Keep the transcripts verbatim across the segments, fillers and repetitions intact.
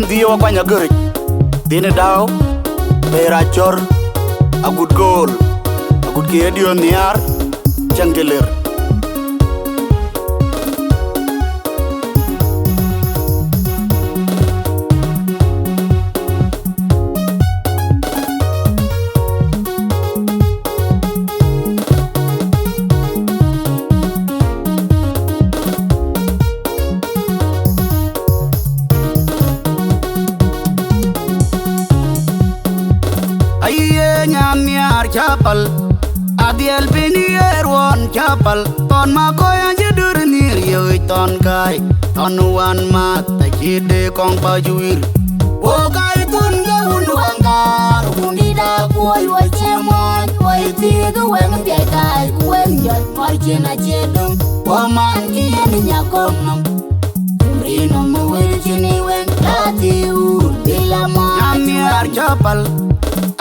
Dhie wa kuany agöric, dhini dau, bei rac cɔr, agut gool, agut ke diö nhiaar, cäŋ ke ler. Aye nyan nhiaar cä päl, adhiɛl piny ye ruɔn cä päl, thɔn ma kɔc an cï dur nhiir yööc thɔn kai, thɔn wan math acï de kɔŋ päc wir. Wo kai thun ke wun waŋ kaar, wun dït akuɔc wo cie muɔɔc, wo ë thiëëk wëŋ piac kai, ku wëŋ jɔt mɔc cin acie döŋ, wo man cï yen nya kɔŋ nɔm. Rin nɔm wël cïn ë wëŋ, la thiu, bila mɔc. Nyan nhiaar cä päl,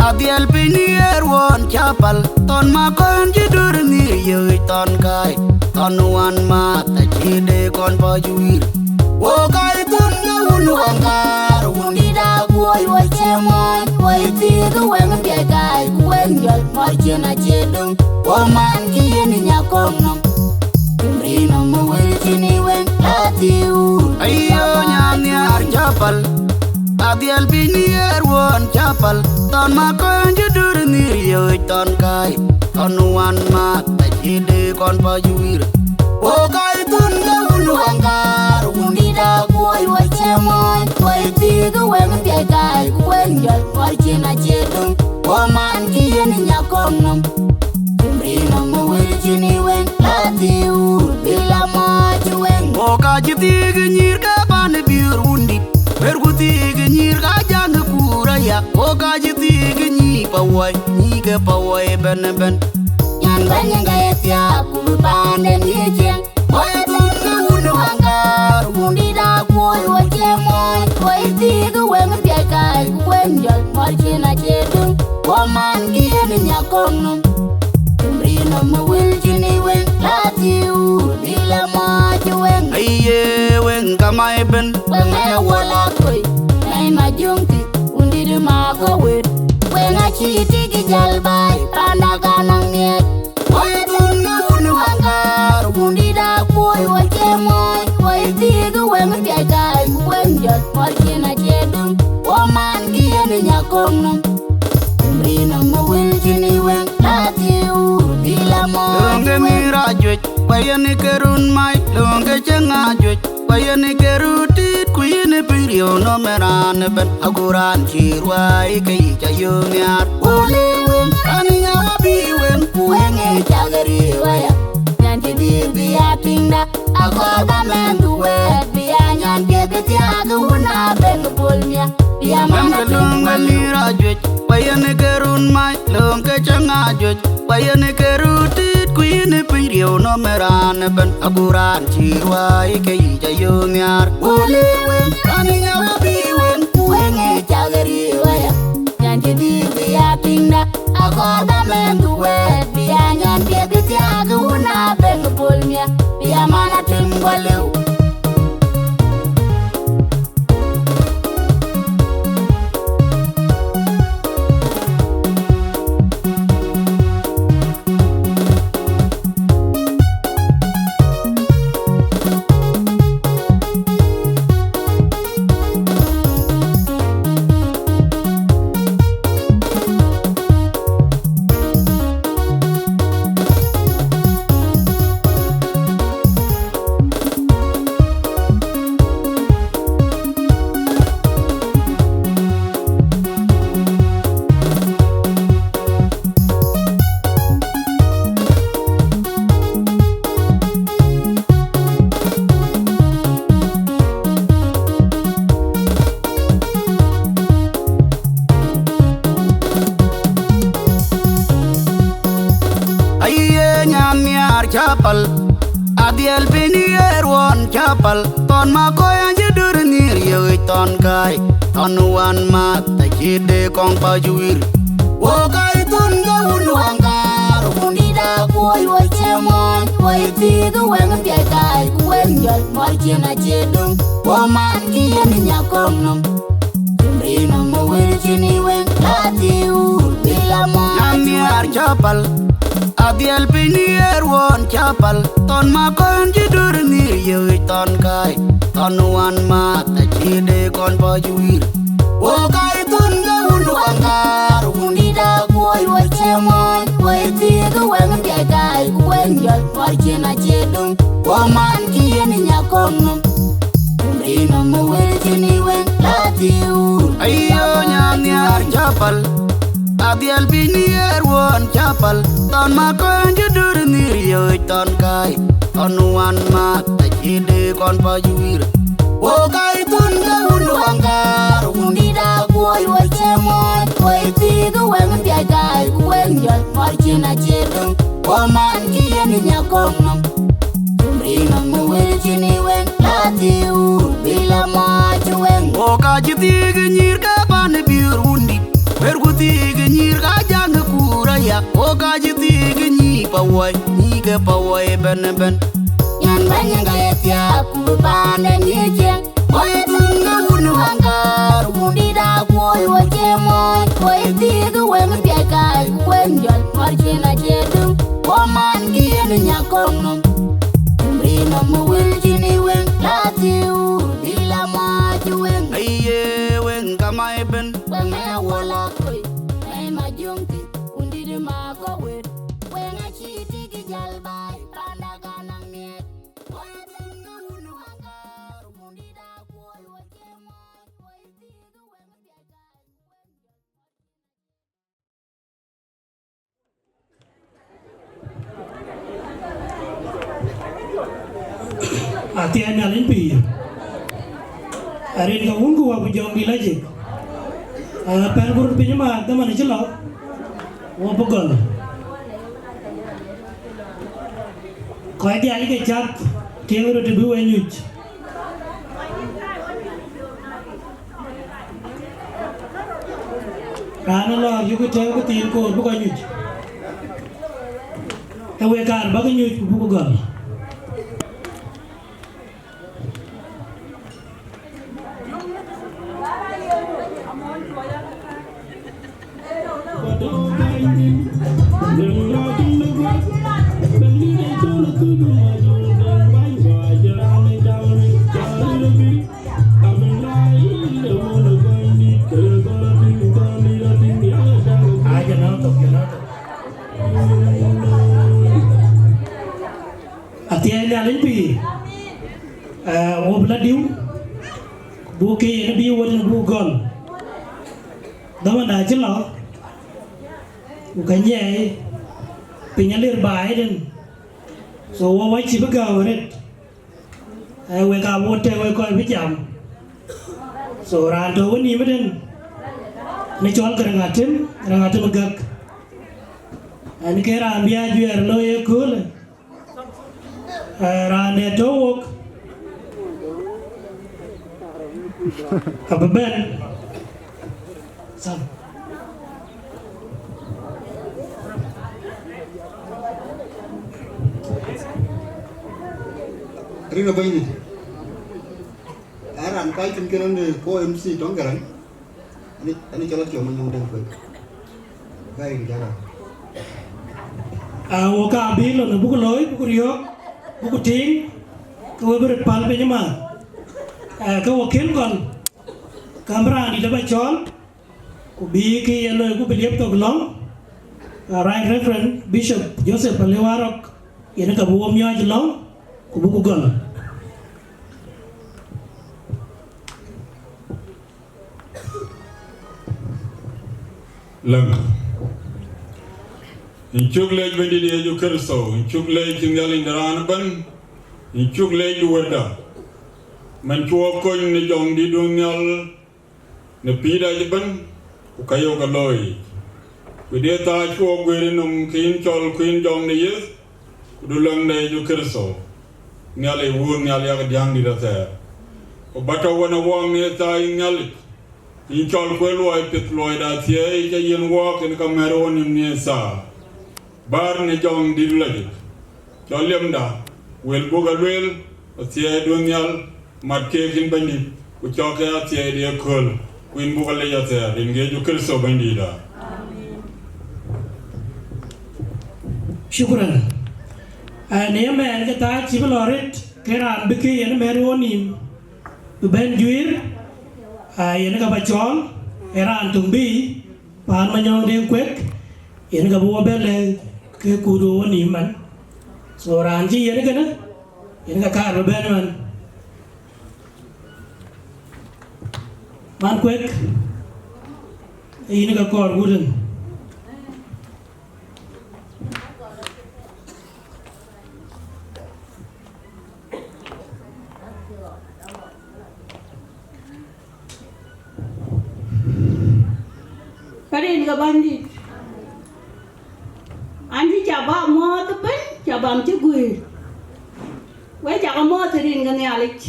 adhiɛl piny ye ruɔn cä päl, thɔn ma kɔn cï dur nhiir yööc thɔn kai, thɔn wan math acï de kɔn päc wir. Wo kai thun ke wun waŋ kaar, wun dït akuɔc wo cie muɔɔc, wo ë thiëëk wëŋ piac kai, ku wëŋ jɔt mɔc cin acie döŋ, wo man cï yen nya kɔŋ nɔm. Rin nɔm wël cïn ë wëŋ, la thiu. Ayo nyan nhiaar cä päl, adhiɛl piny ye ruɔn cä päl, thɔn ma kɔn cï dur nhiir yööc thɔn kai, thɔn wan math acï de kɔn päc wir. Wo kai thun ke wun waŋ kaar, wun dït akuɔc wo cie muɔɔc, wo ë thiëëk wëŋ piac kai, ku wëŋ jɔt mɔc cin acie döŋ, wo man cï yen nya kɔŋ nɔm. Rin nɔm wël cïn ë wëŋ, la thiu, bila mɔc wëŋ. Wo ka cï thiëëk nyïïr ke pan ë biöör wun dït, wër ku thiëëk nyïïr ka jaŋ ë kuur aya. Wo ka cï thiëëk nyïïr pa wuɔi, nyïïr ke pa wuɔi ëbɛ̈n ëbɛ̈n. Nyan bäny ë ŋa ye thiaak, ku bï paanden ye ciɛɛŋ. Wo ye thun ke wun waŋ kaar, wun dït akuɔc wo cie muɔɔc, wo ë thiëëk wëŋ piac kai, ku wëŋ jɔt mɔc cin acie döŋ, wo man cï yen nya kɔŋ nɔm. Rin nɔm wël cïn ë wëŋ, la thiu, bila mɔc wëŋ. Aye wëŋ ka mai ben. Wëŋ aya wol akoi, nɛy ma juŋ thïn, wun dït ma kɔ wër. Wëŋ acï tik jäl baai, panda ka nɔŋ miɛt. Wo ye thun ke wun waŋ kaar, wun dït akuɔc wo cie muɔɔc, wo ë thiëëk wëŋ piac kai, ku wëŋ jɔt mɔc cin acie döŋ, wo man cï yen nya kɔŋ nɔm. Rin nɔm wël cïn ë wëŋ, la thiu, bila mɔc. Lööŋ ke mïïr ajuëc, ku yen ke run mac, lööŋ ke cieŋ ajuëc, ku yen ke run tiit, ku yen piny riëëu nɔm ë raan ëbɛ̈n, ago raan cï ruääi ke yic ayöök nhiaar. Wo le wëŋ, raan ë nya wa bï wëŋ, ku wëŋ ë cak riëëu aya. Nyan cï dhil bï ya tiŋda, akɔɔr ba mɛnhdu wɛ̈ɛ̈t, bï ya nyan piɛth bï thiaak ë wun abëŋ ë bol miäk, bï ya man atum wël. Lööŋ ke mïïr ajuëc, ku yen ke run mac, lööŋ ke cieŋ ajuëc, ku yen ke run tiit, ku yen piny riëëu nɔm ë raan ëbɛ̈n, ago raan cï ruääi ke yic ayöök nhiaar. Wo le wëŋ, raan ë nya wa bï wëŋ, ku wëŋ ë cak riëëu aya. Nyan cï dhil bï ya tiŋda, akɔɔr ba mɛnhdu wɛ̈ɛ̈t, bï ya nyan piɛth bï thiaak ë wun abëŋ ë bol miäk, bï ya man atem guɔ lëu. Aye nyan nhiaar cä päl, adhiɛl piny ye ruɔn cä päl, thɔn ma kɔc an cï dur nhiir yööc thɔn kai, thɔn wan math acï de kɔŋ päc wir. Wo kai thun ke wun waŋ kaar, wun dït akuɔc wo cie muɔɔc, wo ë thiëëk wëŋ piac kai, ku wëŋ jɔt mɔc cin acie döŋ, wo man cï yen nya kɔŋ nɔm. Wilcini wen lati ur bila ma. Nyan nhiaar cä päl, adhiɛl piny ni ɣer wään cä päl. Thɔn makɔn cï dur nhïïr yööc thɔn kai, thɔn wan maath acï dee kɔn pɔc wïïr. Wo kai thun ke wun waŋaar, wundït akuɔc wo cie mɔɔny, wo ye thiëëk wɛŋ piac kai, ku wɛŋ jɔl mɔr cin acie dum. Wo man cï yen nya kɔŋ nɔm. Rinɔm wël cïn ë wël la thiu. Ayo, nyan nhiaar cä päl, adhiɛl piny ni ɣer wään cä päl. Thɔn makɔn cï dur nhïïr yööc thɔn kai, thɔn wan maath acï dee kɔn pɔc wïïr. Wo kai thun ke wun waŋaar, wundït akuɔc wo cie mɔɔny, wo ye thiëëk wɛŋ piac kai, ku wɛŋ jɔl mɔr cin acie dum. Wo man cï yen nya kɔŋ nɔm. Rinɔm wël cïn ë wël la thiu, bila ma cï wëŋ. Wo ka cï thiëëk nyïïr ke pan biör wundït, wër ku thiëëk nyïïr ka jaŋ kuur aya. Wo ka cï thiëëk nyïïr pa woi, nyïïr ke pa woi ëbɛ̈n ëbɛ̈n. Nyan bäny ka ye thiaak ku paan de nyïïr cieŋ. Woi thun ke wun waŋaar, wundït akuɔc wo cie mɔɔny, wo ye thiëëk wëŋ piac kai, ku wëŋ jɔl mɔr cin acie dum. Wo man cï yen nya kɔŋ nɔm. Rinɔm wël cïn ë wël la thiu, bila ma cï wëŋ. Aye, wëŋ ka mai ëbɛ̈n. Wëŋ ë wala koi, ë ma jöŋ ti, wundït ma kɔ̈k wër. Wëŋ acï tik jäl baai, panda ka naŋ miɛt. Woi thun ke wun waŋaar, wundït akuɔc wo cie mɔɔny, wo ye thiëëk wëŋ piac kai. Athiɛɛi Nhialic pïïr, arin ke wun ku wä ku jɔŋdït lajik. Aa, pɛ̈l ku röt piny ëmääth, dhaman acï lɔ, wo bï gɔl. Kɔc diaal ke cath, tiëŋ röt të bï we nyuc. Raan ë lɔɔr yökï tëëu këthiin koor bï kɔc nyuc. Ee wek kaar bäkï nyuc ku buk gɔl. Athiɛɛi Nhialic pïïr, ee, wo bï la diu, buk ke yen bï wot në buk gɔl. Dhamanda cï lɔ, ku ka nyiɛɛi, piny alir baai ëtën. So, wo wä cï bï gääu arëët. Ee, wek aa wo tëëk wek kɔc bï jam. So, raan tɔ̈u wenïïm ëtën, në cɔl Garaŋ Atem, Garaŋ Atem Gäk. Ɛn ke raan bï ajuɛɛr looi ëköölë. Ee, raan dɛ̈ tɔ̈u wok, abï bɛ̈n. Sam. Rin ë Bɛ̈nydït. Ë raan kac thïn kënë në ko M C Tɔŋ Garaŋ. Ani, ani cɔl Atiɔm Manyɔŋ Deŋ Kuec. Gäi rin jaka. Aa, wo ka bï lɔ në buk looi, buk riɔ̈ɔ̈k, buk tiiŋ, ke we bï röt päl piny ëmääth. Aa, ke wo kën gɔl, ka bï raan dït aba cɔɔl, ku bï kë ye looi ku bï liep thok lɔ̈ŋ. Aa, Right Reverend Bishop Joseph Aleu Arok, yen ka bï wo miɔɔc lɔ̈ŋ, ku buk gɔl. Läŋ. Yïn cuk leec Bɛ̈nydït Yecu Kërtho, yïn cuk leec Nhialic de raan ëbɛ̈n, yïn cuk leec du Wëda. Man cuɔ kony në jɔŋdïtdu Nhial në pïïrda ëbɛ̈n, ku ka yök ë looi. Ku de thaa cuɔ guëër yïnɔm ke yïn cɔl ku yïn jɔŋ de yeth, ku du Läŋ de Yecu Kërtho, Nhialic Wun, Nhialic yak diäŋdït athɛɛr. Ku ba tɔ̈ wën ë wɔɔk në thaa yïn Nhialic, yïn cɔl ku ë luɔi piɛth luɔida thiëëi ca yiɛ̈n wɔɔk kën ka mɛ̈r ɣön yïn në thaa. Bäär në jɔŋdït lajik, cɔl liɛmda, wël buk a lueel, athiɛɛidu Nhial, mat keek yïn Bɛ̈nydït, ku cɔk ke athiɛɛi de ëkööl. Ku yïn buk leec athɛɛr, yïn Yecu Kërtho Bɛ̈nydïïtda. Amen. Shukran. Aa, në ëmɛn ke thaa cï bï lɔ rët, ke raan bï ke yen mɛt wo nïïm bï bɛ̈n juiir, aa, yen ka ba cɔɔl, ee raan töŋ bï paan Manyɔŋ Deŋ Kuek, yen ka bï wo bɛ̈n lɛ̈k ke kut wo nïïm man. So raan cï yen kënë, yen ka kaar bï bɛ̈n man. Man Kuek, ee yïn ka kɔɔr wutën. Rin ke Bɛ̈nydït, an cï ca ba mɔ̈ɔ̈th ëbën, ca bam cï guëër. Wek cakë mɔ̈ɔ̈th rin ke Nhialic.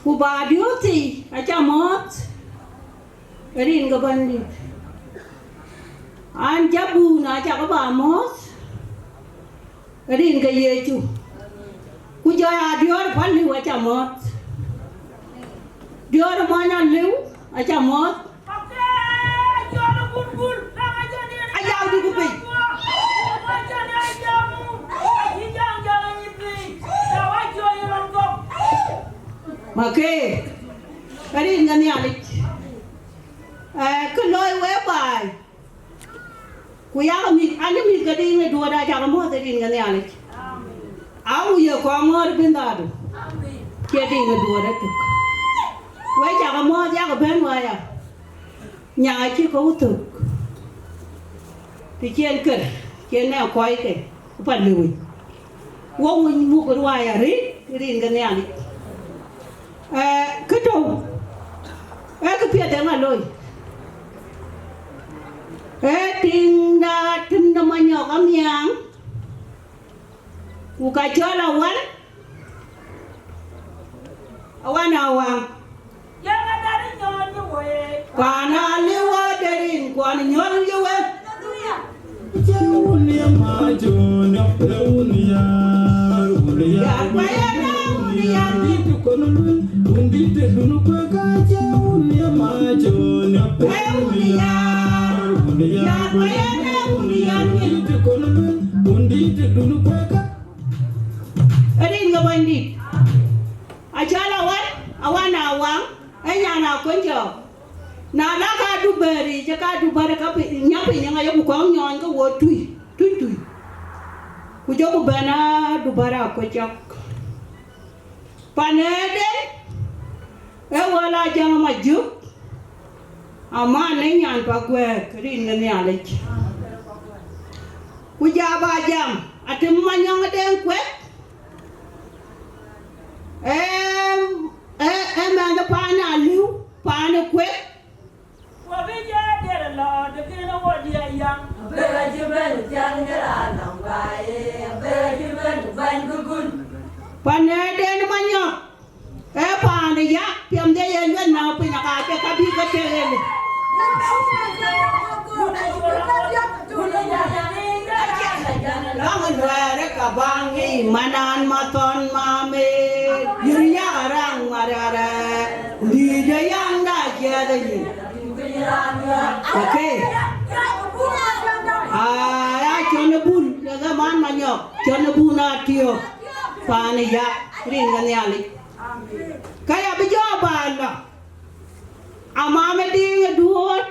Ku ba diööth thii aca mɔ̈ɔ̈th rin ke Bɛ̈nydït. An cä buun acakë ba mɔ̈ɔ̈th rin ke Yecu. Ku jɔ ya diöör päl liu aca mɔ̈ɔ̈th. Diöör mɔny aliu aca mɔ̈ɔ̈th. Ayau duk piny. Make, rin ke Nhialic. Eh, kë looi wek baai. Ku yak mïth, an mïth ke diŋ ë duɔ̈ɔ̈t acak mɔ̈ɔ̈th ë rin ke Nhialic. Awu ye kɔŋ ŋɔ̈ɔ̈r bïn dhaadu. Cie diŋ ë duɔ̈ɔ̈t ëtök. Wek cak mɔ̈ɔ̈th yak bɛ̈n waya. Nya acï ke wä thök. Të cien kër, cien nɛ kɔckë, ku pan lëu. Wo winy muk ruai arëët rin ke Nhialic. Eh, kë tɔ̈u, ee kë piɛth eŋa loi? Ee tiŋda, tiŋda Manyɔk Amiaŋ, ku ka cɔl Awan, Awan Awaŋ. Pan aliu aderin kuan nyɔl ye wek. Yar payana uniyan. Uniyan. Yar payana uniyan. Rin ke Bɛ̈nydït. Acɔl Awan, Awan Awaŋ, ee nyan Akony Jɔɔk. Na la ka du bɛ̈ɛ̈r yic, ka du bɛ̈ɛ̈r ka pi-, nya piny ŋa yeku kɔŋ nyɔɔny ke wo tui, tui, tui. Ku jɔku bɛ̈n a du bɛ̈ɛ̈r Akony Jɔɔk. Pan ëden, ee wɔ la Jaŋ Majök, aman ee nyan pa guɛ̈ɛ̈k rin ke Nhialic. Ku ja ba jam, atim Manyɔŋ Deŋ Kuek, Ee, ee, ee mɛnh paan aliu, paan ë Kuek. Wɔ bï jɛ diɛt lɔ, të kënë wɔ diɛt yam. Abël acï bɛ̈n thian ke raan nɔm baai, abël acï bɛ̈n bäny bï gul. Pan ëden Manyɔk, ee paan ë yak, piɛm de yen luel na piny aka ke ka bï ke tek ëlë. Lɔŋ luɛɛrë ka baŋ ŋic manan mathɔn mame. Yïn yak raŋ ŋuarɛrɛ, ku dïït ë yaŋda ciɛɛth ë yïn. Okay. Aa, ya cɔn ë bul, ke ke man Manyɔk, cɔn ë bul na tiɔ̈k, paan ë yak, rin ke Nhialic. Ka ya bï jɔ ba lɔ, amam ë diŋ ë duööt,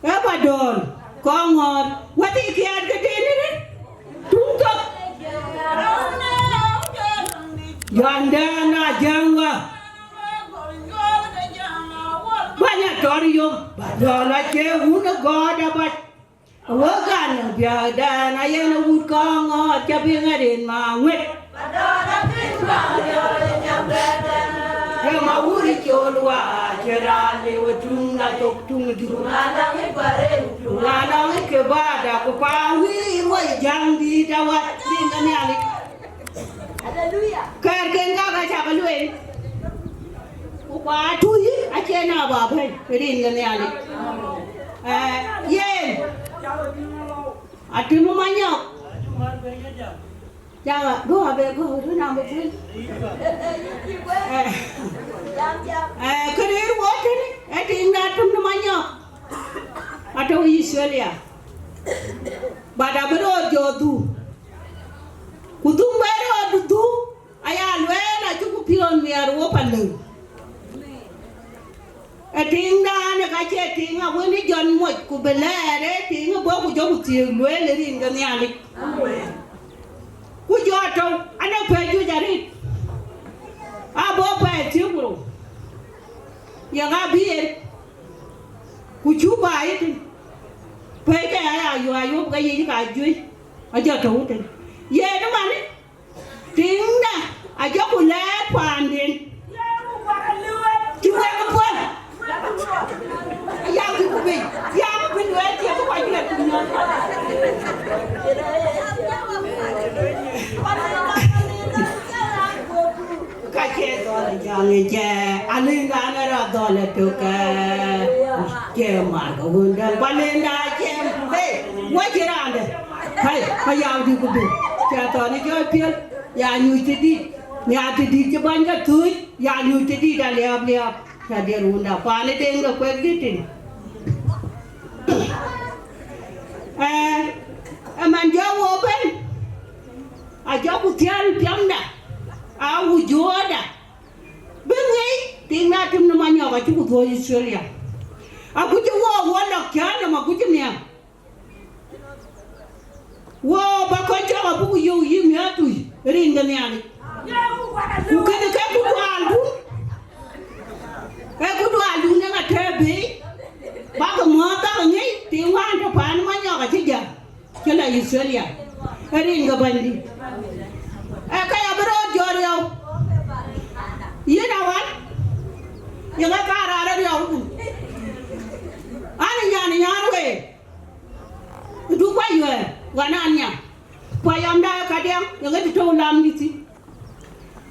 ee ba dɔ̈ɔ̈r, kɔŋ ŋɔ̈ɔ̈r, wäthii kiɛɛt ke tënë rëër, tuŋ thok. Yɔn dɛ̈ɛ̈n na jɛ̈ŋ wä, bäny atɔ̈r yom, ba dɔ̈ɔ̈r acie wun ë gɔ̈ɔ̈t abac. Awek an, biäkdɛn ayen awut kɔŋ ŋɔɔt ca piŋ arin ma ŋuet. Ke ma wuri col wa cï raan liu ë tuŋ na thok tuŋ dï. Tuŋ anɔŋ ë ke bada ku pa wiir woi jaŋ dït awat piŋ ke Nhialic. Haleluya. Kɛɛrken ka ka cak lueel. Ku kua tui acie na ba bɛ̈i rin ke Nhialic. Eh, yen. Atim Manyɔk. Jam, go abe go, du na be kuel. Eh, eh, kë rëër wɔ tënë, ee tiiŋda Atem në Manyɔk. Atɔ̈ Australia. But abï rɔt jɔ dhuk. Ku dhuk bï rɔt dhuk, aya lueel acï ku piɔ̈n miɛɛr wɔ pa lëu. Ee tiiŋdan ë ka cie tiiŋ awën ë jɔt moc, ku bï lɛɛr, ee tiiŋ ë bɔ̈ ku jɔ ku thiëëk lueel ë rin ke Nhialic. Ku jɔ tɔ̈u, anë pɛ̈i juëc arëët, abɔ̈ pɛ̈i thiëër ku rou, yak abï yen, ku cuk bä ye tïŋ, pɛ̈i ke aya yuɔ̈p, ayuɔ̈p ke yic ka juëc, ajɔ tɔ̈u tënë. Yen ëmanë, tiiŋda ajɔ ku lɛɛr paanden. Cï wek puɔ̈l. Ya bï ku bei. Ya bï lueel cï ku kɔc juëc ku nyɔl. Ka cie dhɔl ë jam ë cɛ, alënda në rɔt dhɔl ë tök, ë, cie mar ke wun dɛ̈, ku alënda cie bei, wä cï raan dɛ̈. Hai, ka ya dï ku dï, cie thɔn ë jɔ piɔ̈l, ya nyuc të dït, ya të dït cï bäny ke thuc, ya nyuc të dït aliääp liääp, ya diɛt wunda, kuan ë deŋ ke kuek dït tïn. Ë, ë man jɔ wo bɛ̈n, ajɔ ku thiäl piɔ̈mda, a wuc juöörda. Bï ŋic, tiiŋda Atem në Manyɔk acï ku dhuɔ̈c Australia. Akuc wɔ, wɔ lɔ cän nɔm akuc nhiam. Wɔ bä kɔc cɔk abuk yök yï miäk tui rin ke Nhialic. Ku kënë ke ku duaaldun, ke ku duaaldun ë ka tɛ̈ bei, bäkï mɔ̈ɔ̈th bäkï ŋic, tiiŋ wään tɔ̈ paan Manyɔk acï jäl. Cï la Australia, ë rin ke Bɛ̈nydït. Ee, ka ya bï rɔt jɔ riɔu. Yïn awär, yïn ë kaar raan ë riɔudu. An, nyan, nyan wei, du kuac wɛ̈ɛ̈r, wan an, nya. Kuac yamda ë kadiäŋ, yïn ë të tɔ̈u lam dït thïn.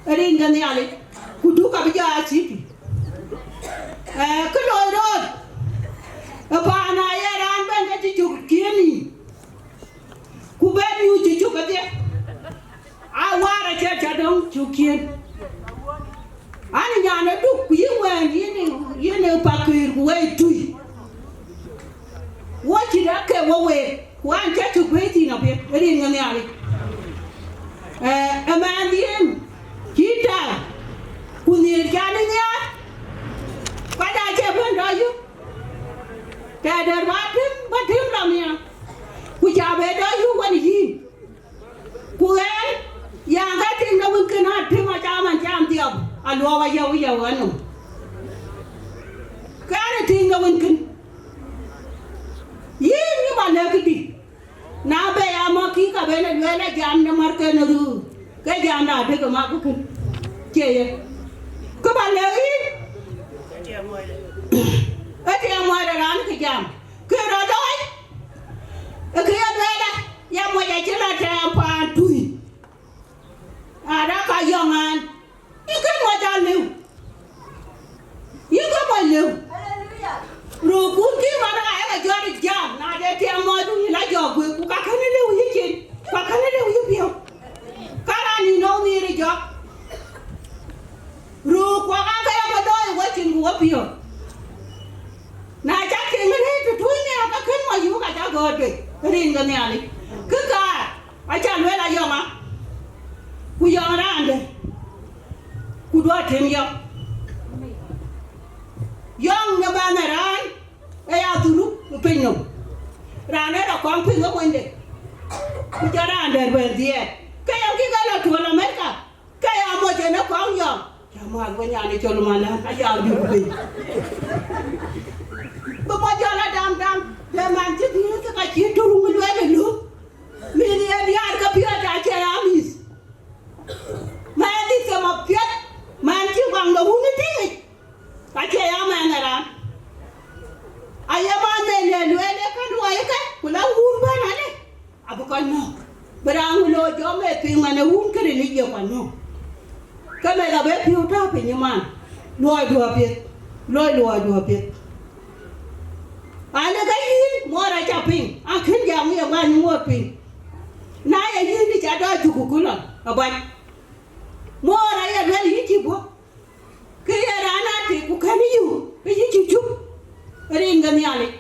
Rin ke Nhialic, ku duk abï jɔ a cït. Ee, kë looi rɔt, ë paan aye raan bɛ̈n ke cï cök kiën yic, ku bɛ̈n nyuc cï cök kedhie, a waar acie cä döŋ cök kiën. An, nyan ë duk, ku yïn wɛ̈ɛ̈n, yïn, yïn ë pakëër, ku wɛi tui. Wo cït ake wo week, ku an, cä cök bɛ̈ɛ̈i thïn apiɛth, ë rin ke Nhialic. Ee, ëmɛɛn yen cï tääu, ku nhiëër can ë nhiaar, kɔc aa cï bɛ̈n dɔ yök. Tɛ̈dɛ̈r bä tïm, bä tïm lɔ nhiaar, ku ca bɛ dɔ yök wën yïn. Ku ɣɛn, yɛn ka tiiŋ de wën kën a tïm acä man cam dhiɔp, aluɔɔk ayäu yäu ɣɛn nɔm. Kɛn ë tiiŋ de wën kën. Yïn yï bä lɛ̈k këdï, na bɛ ya mɔ̈k kï ka ben ë lueel ë jam de märken ë röör, ke jam de adek ë mak kën. Cie ye? Kë bä lɛ̈k yïn, ë tiɛɛm muɔɔc de raan kë jam. Kë rɔt looi, ë kë ye lueel ë, ya muɔc acï la tɛɛm paan tui. Ada ka yɔŋ an, yïn ke muɔc alëu. Yïn ke muɔc lëu. Röökkun kï man ë ka ye ke jɔt jam, na de tiɛɛm muɔɔcdu yïn la jɔk guëk, ku ka kën lëu yï cin, ku ka kën lëu yï piɔ̈u. Ka raan yïn nɔm yïn ë jɔk. Röökkuɔ ka ke ya ke dɔɔc ë wecin ku wepiɔ̈ɔ̈th. Na cak tiŋ rëër të tuuc nhial, ka kën mɔc yuk acä gɔ̈ɔ̈t bei rin ke Nhialic. Kë kaar, acä lueel ayɔŋa, ku yɔŋ raan dɛ̈, ku duɔ tim yɔŋ. Yɔŋ në bɛ̈n ë raan, ë ya dhuruk ë piny nɔm. Raan ë rɔt kɔŋ piŋ ë wënde, ku jɔ raan dɛ̈ bɛ̈n dhiɛɛt. Ke yɔŋ kï ke lɔ tuɔl Amerika. Ke ya mɔc en ë kɔŋ yɔŋ. Ya mat we nyan ë col malän, aya duk piny. Bï mɔc jɔl a dam dam, le man cï dhiëëth ka cï tuŋ lueel ë luk. Mïth ye diaar ke piɔ̈ɔ̈c acie ya mïth. Man dït ke mɔ piɛth, man cï waŋ de wun ë tïŋic, acie ya man ë raan. Aye man de le lueel ë ka luɔi ë ke, ku la wun bɛ̈n alë. Abï kɔc nɔ̈k. Bï raan wën looi jɔ meth piŋ man ë wun këde lic ye kɔc nɔ̈k. Ke meth abë piɔ̈u tääu piny ëman. Luɔidu apiɛth. Luɔi luɔidu apiɛth. Alë ke yïn muɔɔr acä piŋ. Akën jam ye ŋuan muɔɔr piŋ. Na ye yïn dï Adɔ juku ku lɔ abac. Moor aye luel yï cï bɔ̈. Kë ye raan aa tik ku kën yï, ke yï cï cup rin ke Nhialic.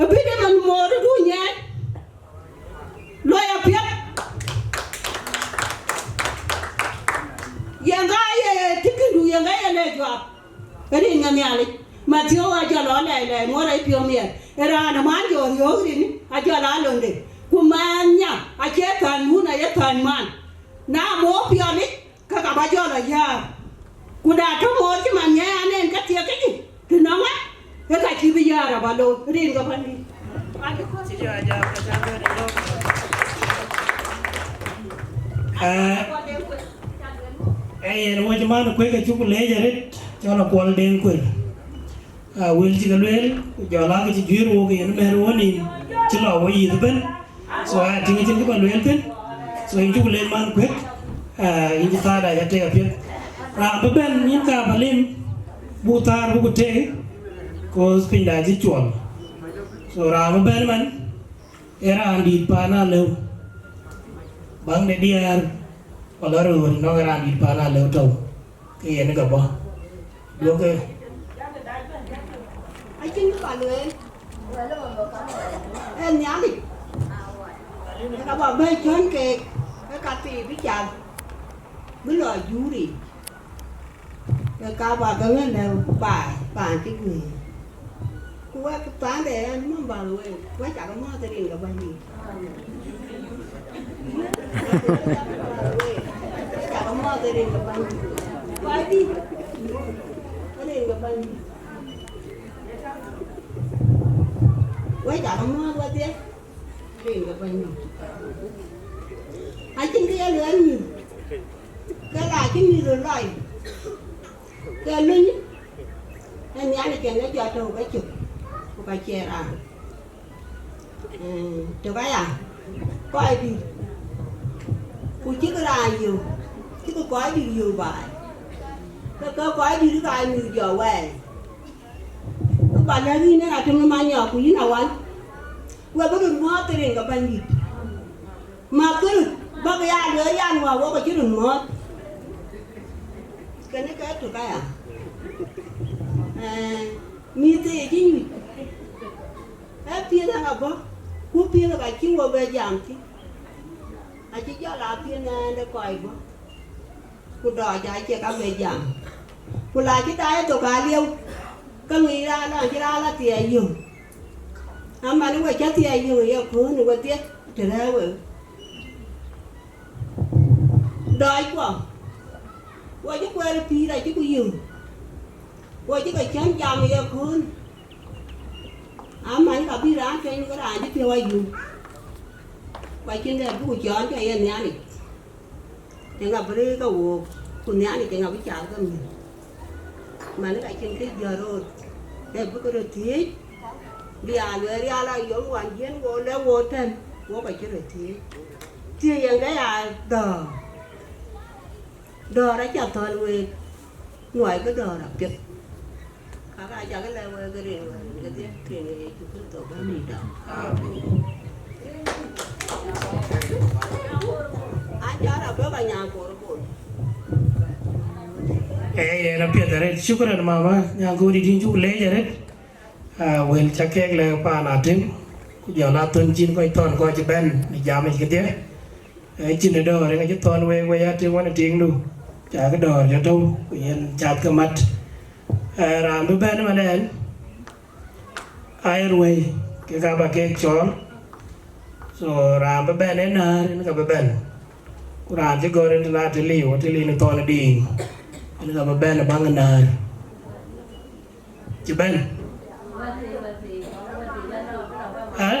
Abï de man moor du nyɛɛn. Luɔi apiɛth. Yeŋa ye tikindu, yeŋa ye le juak rin ke Nhialic. Mathiu ajɔl ɔ lɛɛi lɛɛi moor aye piɔ̈u miɛt. Ë raan ë man jɔ riɔ̈ɔ̈k rin ajɔl aa londe. Ku mɛɛn nya acie thäny wun aye thäny man. Na moor piɔlic, ke ka ba jɔl a yäär. Ku na tɔ moor cï man nyɛɛn en ke thiek ke yic, të nɔŋ ë, ke ka cï bï yäär aba looi rin ke Bɛ̈nydït. Ee, ee, yen wec man kuec acuk leec arëët, cɔl Akuɔl Deŋ Kuel. Aa, wël cï ke lueel, ku jɔl aa ke cï juëër wok yen mɛ̈ɛ̈r wo nïïm, cï lɔ wo yith ëbën. So, aa tïŋ acïn kë ba lueel thïn. So, yïn cuk leec man kuëk, aa, yïn cï thaarda ya tek apiɛth. Raan bï bɛ̈n yïn ka ba lim, buk thaar buku tek, cause pinyda cï cuɔl. So, raan bï bɛ̈n man, ee raan dït paan alëu. Baŋ de diäär, wala röör nɔŋ ee raan dït paan alëu tɔ̈u, ke yen ke bɔ̈. Duɔ̈kkë. Acïn kë ba lueel. Ee Nhialic. Ee ka ba bɛ̈ɛ̈i cɔ̈n keek, ke ka thii bï cath, bï lɔ juur yic. Ee ka ba ke ŋën lɛ̈u baai, paan cï guëër. Ku wek paande ɛn mum bä wek, wek cakë mɔ̈ɔ̈th rin ke Bɛ̈nydït. Wek cakë mɔ̈ɔ̈th rin ke Bɛ̈nydït. Kɔc dït, rin ke Bɛ̈nydït. Wek cakë mɔ̈ɔ̈th wedhie, rin ke Bɛ̈nydït. Acïn kë ye lueel mïth, ke la cï mïth röt lɔc. Ke luny, ee Nhialic en ë jɔ tɔ̈u ke cök, ku ka cie raan. Ee, tök aya, kɔc dït, ku cïkï raan yök, cïkï kɔc dït yök baai. Ke, ke kɔc dït ka mïth jɔ wɛɛi. Ku ba lɛ̈k yïn ë Atem Manyɔk, ku yïn Awal, we bï röt muɔɔth rin ke Bɛ̈nydït. Mäthkë röt, bäk ya lueel yan, wä wok acï röt muɔ̈ɔ̈th. Kënë ke tök aya. Ee, mïth ë cï nyuc. Ee piɛth ë ka bɔ̈, ku piɛth ë ka cï wo bɛ jam thïn. Acï jɔl aa piɛth ɛn de kɔc bɔ̈. Ku dɔɔc acie ka bɛ jam. Ku la cï daai thok alieu, ke ŋic raan lɔn cï raan la thiɛɛc yöŋ. Aman we cä thiɛɛc yöŋ ë yeköön ë wedhie të rɛ̈ɛ̈r we. Dɔɔckuɔ, wo cï kuɛɛr pïïr acï ku yöŋ, wo cï ke cän jam ë yeköön. Aman ka bï raan tueny ke raan cï piɔ̈u ayum. Ku acïn dɛ bï ku cɔɔl cä ye Nhialic. Eeŋa bï rëër ke wook, ku Nhialic eeŋa bï cath ke mïth? Man ka cïn kë jɔt röör, ee bï ke röt thiëëc, bï aa lueel rial a yom wan jiën wo lɛ̈k wo tɛ̈n, wok acï röt thiëëc. Thiëëc en ke ya dɔ̈ɔ̈r, dɔ̈ɔ̈r aca thɔ̈l week, nuɔɔckë dɔ̈ɔ̈r apiɛth. Kaka acak lɛ̈k wek rin wɛ̈ɛ̈r rin kedhie, rin ë Yecu Kërtho Bɛ̈nydït. Amen. Ajar abëk anyankor bol. Ee, yen apiɛth arëët. Shukran mama, nyankor dït, yïn cuk leec arëët. Aa, wël ca kek lɛ̈k paan Atem, ku jɔl a thön cïn kɔc thɔn kɔc cï bɛ̈n në jamic kedhie. Ee, cïn ë dɔ̈ɔ̈r yen acï thɔn wek, wek ya tïŋ wën ë tiiŋdu, cakë dɔ̈ɔ̈r jɔ tɔ̈u, ku yen cath ke mat. Ee, raan bï bɛ̈n ëmën ɛn, aa ye ruëi, kek aa ba kek cɔɔl. So, raan bï bɛ̈n ë näär, yen ka bï bɛ̈n. Ku raan cï gɔ̈ɔ̈r yen tënë Atiliu, Atiliu në thɔn ë diiŋ, yen ka bï bɛ̈n ë baŋ ë näär. Cï bɛ̈n. Ë?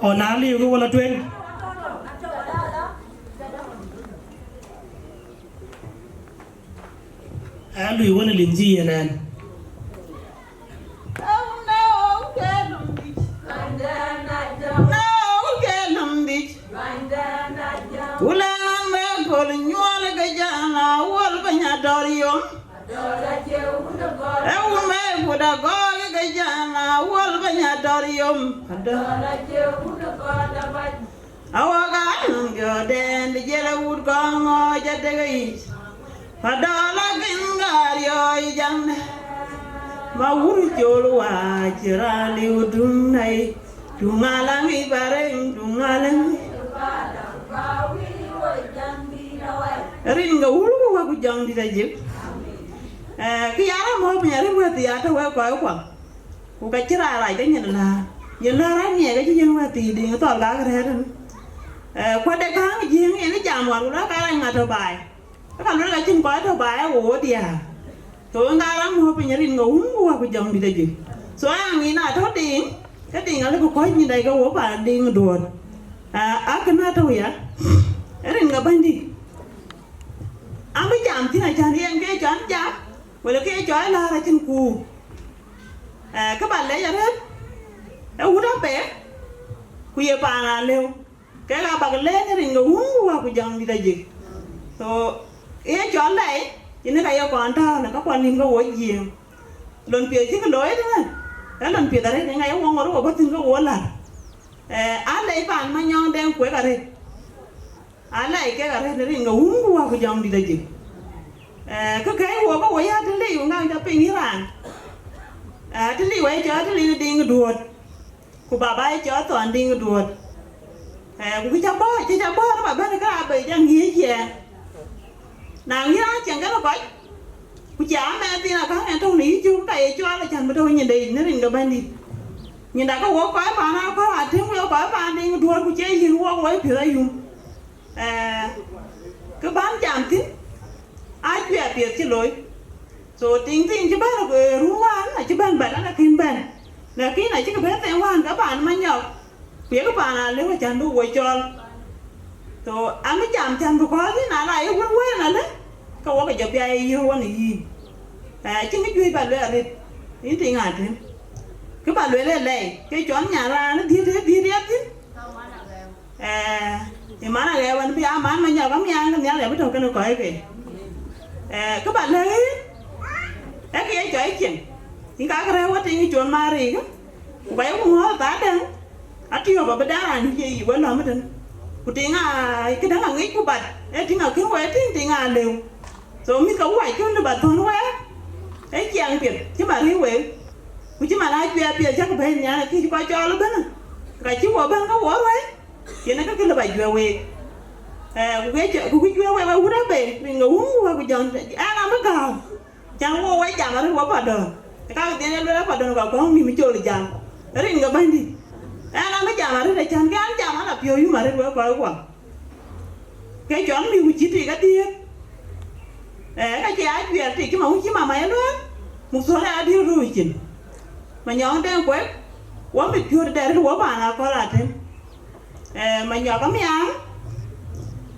Ɣɔn na liu ke wala tueŋ. Ë lui wën ë lim cï yen ɛn. Ku lɛ̈ŋ bɛ köl nyuɔl ke jana wol bɛ nya dɔr yom. Ë wun mɛ ku da gɔɔr ke jana Awal bɛ̈ny adɔr yom, adɔr. Awak anɔŋ jɔdɛn de jiɛl awut kɔŋ ŋɔɔc adek yic. Adɔl akin ŋaar yɔɔc jaŋdɛ. Ma wur col wac raan liu duŋ nai. Duŋ alaŋ ic ba reŋ, duŋ alaŋ. Rin ke wul ku wak ku jɔŋdït ajik. Eh, kë ya rɔt mɔ̈u piny arëët wɛ̈th ya tɔ̈ wek kɔc kuɔ. Ku ka cï raan rac ke nyin läär. Nyin läär aniɛɛk acï yen wɛ̈t thiic diŋ thɔl ka kërɛɛt tënë. Eh, kuat de kääŋ jiëëŋ yen ë jam wär ku la ka rac ŋa tɔ̈ baai. Ka luel ka cïn kɔc tɔ̈ baai awo diaar. So yen ka ram mɔ̈u piny rin ke wun ku wä ku jɔŋdït ajik. So aya ŋic na tɔ̈ diŋ, ke diŋ alë ku kɔc nyin dai ke wo paan diŋ duɔ̈ɔ̈t. Ah, akënë atɔ̈ ya. Rin ke bänydït. An bï jam thïn acan yen ke cɔn jam, wala ke cɔl läär acïn kuur. Eh, kë ba lɛc arëët, ee wut apɛi, ku ye paan alëu, kek aa bak lɛɛc në rin ke wun ku wä ku jɔŋdït ajik. So, ye cɔl lɛc, yen ka ye kɔn tääu në ka kuan nïm ke wo jiëëŋ. Lon piɛth cï kë looi tënë, ee lon piɛth arëët, yen ka ye wo ŋot wo bɔ̈ thïn ke wo lar. Eh, a lɛc paan Manyɔŋ Deŋ Kuek arëët. Alɛc kek arëët në rin ke wun ku wä ku jɔŋdït ajik. Eh, kë kɛ̈i wok ke wo ya të liu ŋa jɔ piŋ yï raan. Eh, të liu ë cɔɔl të liu diŋ duɔ̈ɔ̈t. Ku baba ë cɔɔl thɔn diŋ duɔ̈ɔ̈t. Eh, ku kë ca bɔ̈, cï ca bɔ̈ rɔt ba bɛ̈n ke abë jɔ ŋiëc yɛn. Na ŋiëc raan cieŋ kenë kɔc, ku cia mɛɛn thïn akäŋ ɛn tɔ̈u në yï cök ka ye cɔɔl acan bï tɔ̈u nyinde yic në rin ke bänydït. Nyinda ke wok kɔc paan akɔ̈l atïŋ wek kɔc paan diŋ duɔ̈ɔ̈t ku cie yïn wok woi piɔ̈th ayum. Eh, kë bän jam thïn, aa cuɛ piɛth cï looi. So, tiŋ thïn cï bɛ̈n, eh, run wään, acï bɛ̈n bɛ̈n, an, akën bɛ̈n. Lakin acï kë bɛ̈n thɛn wään, ke paan Manyɔk, ku yekë paan alëu acan bï wo cɔl. So, an, bï jam can bï kɔɔr thïn, na la ye wën wëën alë, ke wok ke jɔ bia ye yï wën ë yïn. Eh, acïn kë juëc ba lueel arëët, yïn tiŋ atën. Kë ba lueel ë lɛi, ke cɔn nyan raan dhiëth, dhiëth, dhiëth thïn. Eh, ë man aɣɛɛr wën bï a man Manyɔk amiaŋ ke Nhialic abï tɔ̈u kenë kɔc ke. Eh, kë ba lɛ̈k yïn, ee kë ye cɔc cieŋ. Yïn ka kërɛ̈ɛ̈r wä tiŋ ë cuɔn marik, ku ka yeku ŋɔ̈ɔ̈th thaar däŋ, atiɔp abï dɛ̈ raan ye yic wë lɔ̈m ëtën. Ku tiŋ aa këdäŋ aŋic ku bat, ee tiŋ akën wë tiŋ, tiŋ aa lëu. So mïth ke wuac kën lë ba thɔ̈n wɛɛr, ee ciɛɛŋ piɛth cï man riëëu wek, ku cï man aa cuɛɛr piɛth cäk bɛ̈ny nhial acï kɔc cɔɔl ëbënë, ka cï wo bɛ̈n ke wo ruɛ̈i, yen ee kë kë lë ba juɛ̈ɛ̈r week. Eh, ku ke cä-, ku kë juɛ̈ɛ̈r week, we wut abë, rin ke wun ku wä ku jɔn, ɛn abï gääu, can wo wä jam arëët wä padɔ̈ɔ̈r. Ee ka dhiën ee luel apadɔ̈ɔ̈r ka kɔ̈ŋ nïm col jam, rin ke bänydït. Ɛn abï jam arëët acan, ke an jam an apiɔ̈u yum arëët wek kɔc kuɔ. Ke cɔl mïth ku cï tik adhiëëth. Eh, ka cie ajuɛɛr tik cï ma wun cï mama ye lueel, muk thɔ̈n ë adït rööc cin. Manyɔk Deŋ Kuek, wɔ mit piööt dɛ̈t rït wɔ paan akɔ̈l atën. Eh, Manyɔk amiaŋ,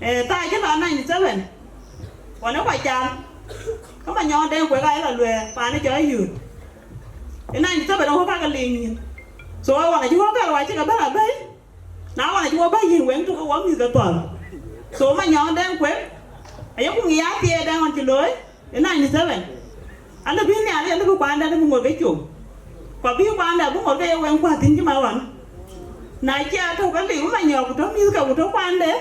eh, thaa cï lɔ ninety seven. Ɣɔn ë kɔc cam. Ke Manyɔk Deŋ Kuek aa ye lɔ luɛɛr, paan ë cɔl Ayuut. Ë ninety seven wɔ ka ke liŋ nyin. So, ɣɔn acï wɔ kɛ̈l wɔ acï ke bɛ̈n abɛ̈i. Na ɣɔn acï wɔ bɛ̈i yiën weŋ tök ke wɔ mïth ke thɔ̈l. So Manyɔk Deŋ Kuek, ayeku ŋic athiɛɛi dɛ̈ ɣɔn cï looi ë ninety seven. Alë bï Nhialic, alë bï kuandɛ̈ bï ŋot ke com. Ku abï kuandɛ̈ bï ŋot ke ye weŋ kuath thïn cï ma ɣɔn. Na cie atɔ̈u ke liu Manyɔk ku tɔ̈ mïthke ku tɔ̈ kuandɛ̈,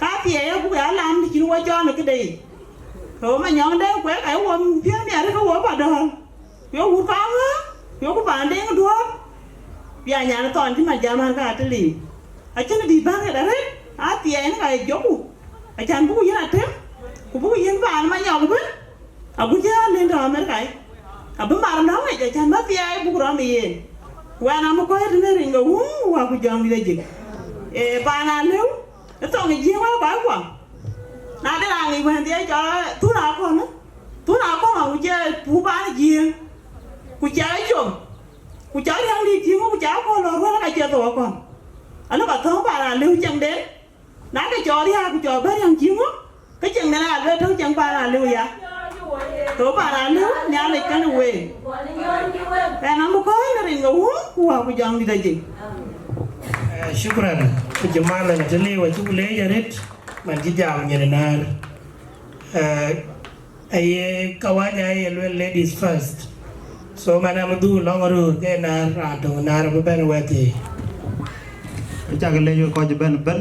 ka athiɛɛi abuk ya lam të cïn wɔ cɔɔl në këde yic. So Manyɔk Deŋ Kuek, aye wɔ piɔ̈n nhiaar ke wɔ pa dɔ̈ɔ̈r. Ku ye wut kɔŋ ɣöö, ku yeku paan Deŋ Duɔ̈ɔ̈r, bï a nyan thɔn cï man jam an, ka atï liu. Acïn dït bän ɣet arëët, athiɛɛi në ka ye jɔku, acan buku yiën atem, ku buku yiën paan Manyɔk ëbën, agut cï rɔt lëŋ tɔ̈ Amerika yic. Abï mar lɔ̈ŋ yic, acan bä thiɛɛi buk rɔm ë yen. Ku ɛn amï kɔc tënë rin ke wun, wä ku jɔŋdït ajik. Ee, paan alëu, ë thoŋ ë jiëëŋ wä kɔc kuɔ. Na de raan ŋic wɛ̈n dhiëc cɔl thun akɔ̈l, thun akɔ̈l ŋa ku cï puk paan ë jiëëŋ, ku cä com, ku cä riäŋ dït cï ŋö, ku cä kɔ̈l lɔ ruɛl ka cie thou akɔ̈l. Alë ka thɔ̈ŋ paan alëu cieŋden, na ke cɔɔr riääk ku cɔɔr bɛ̈n riäŋ cï ŋö, ke cieŋden aa lueel tɔ̈u cieŋ paan alëu ya. Thou paan alëu Nhialic kenë week. Ɛn amï kɔ̈ɔ̈c në rin ke wun ku wä ku jɔŋdït ajik. Eh, shukran. Ku jɔ mal ënë të liu acuk leec arëët, man cï jam nyin ënäär. Eh, aye kawaja aye luel ladies first. So man, am dhuk lɔŋ röör ke naar, raan töŋ naar bï bɛ̈n wɛ̈t thii. Acak lec wek kɔc ëbɛ̈n ëbɛ̈n,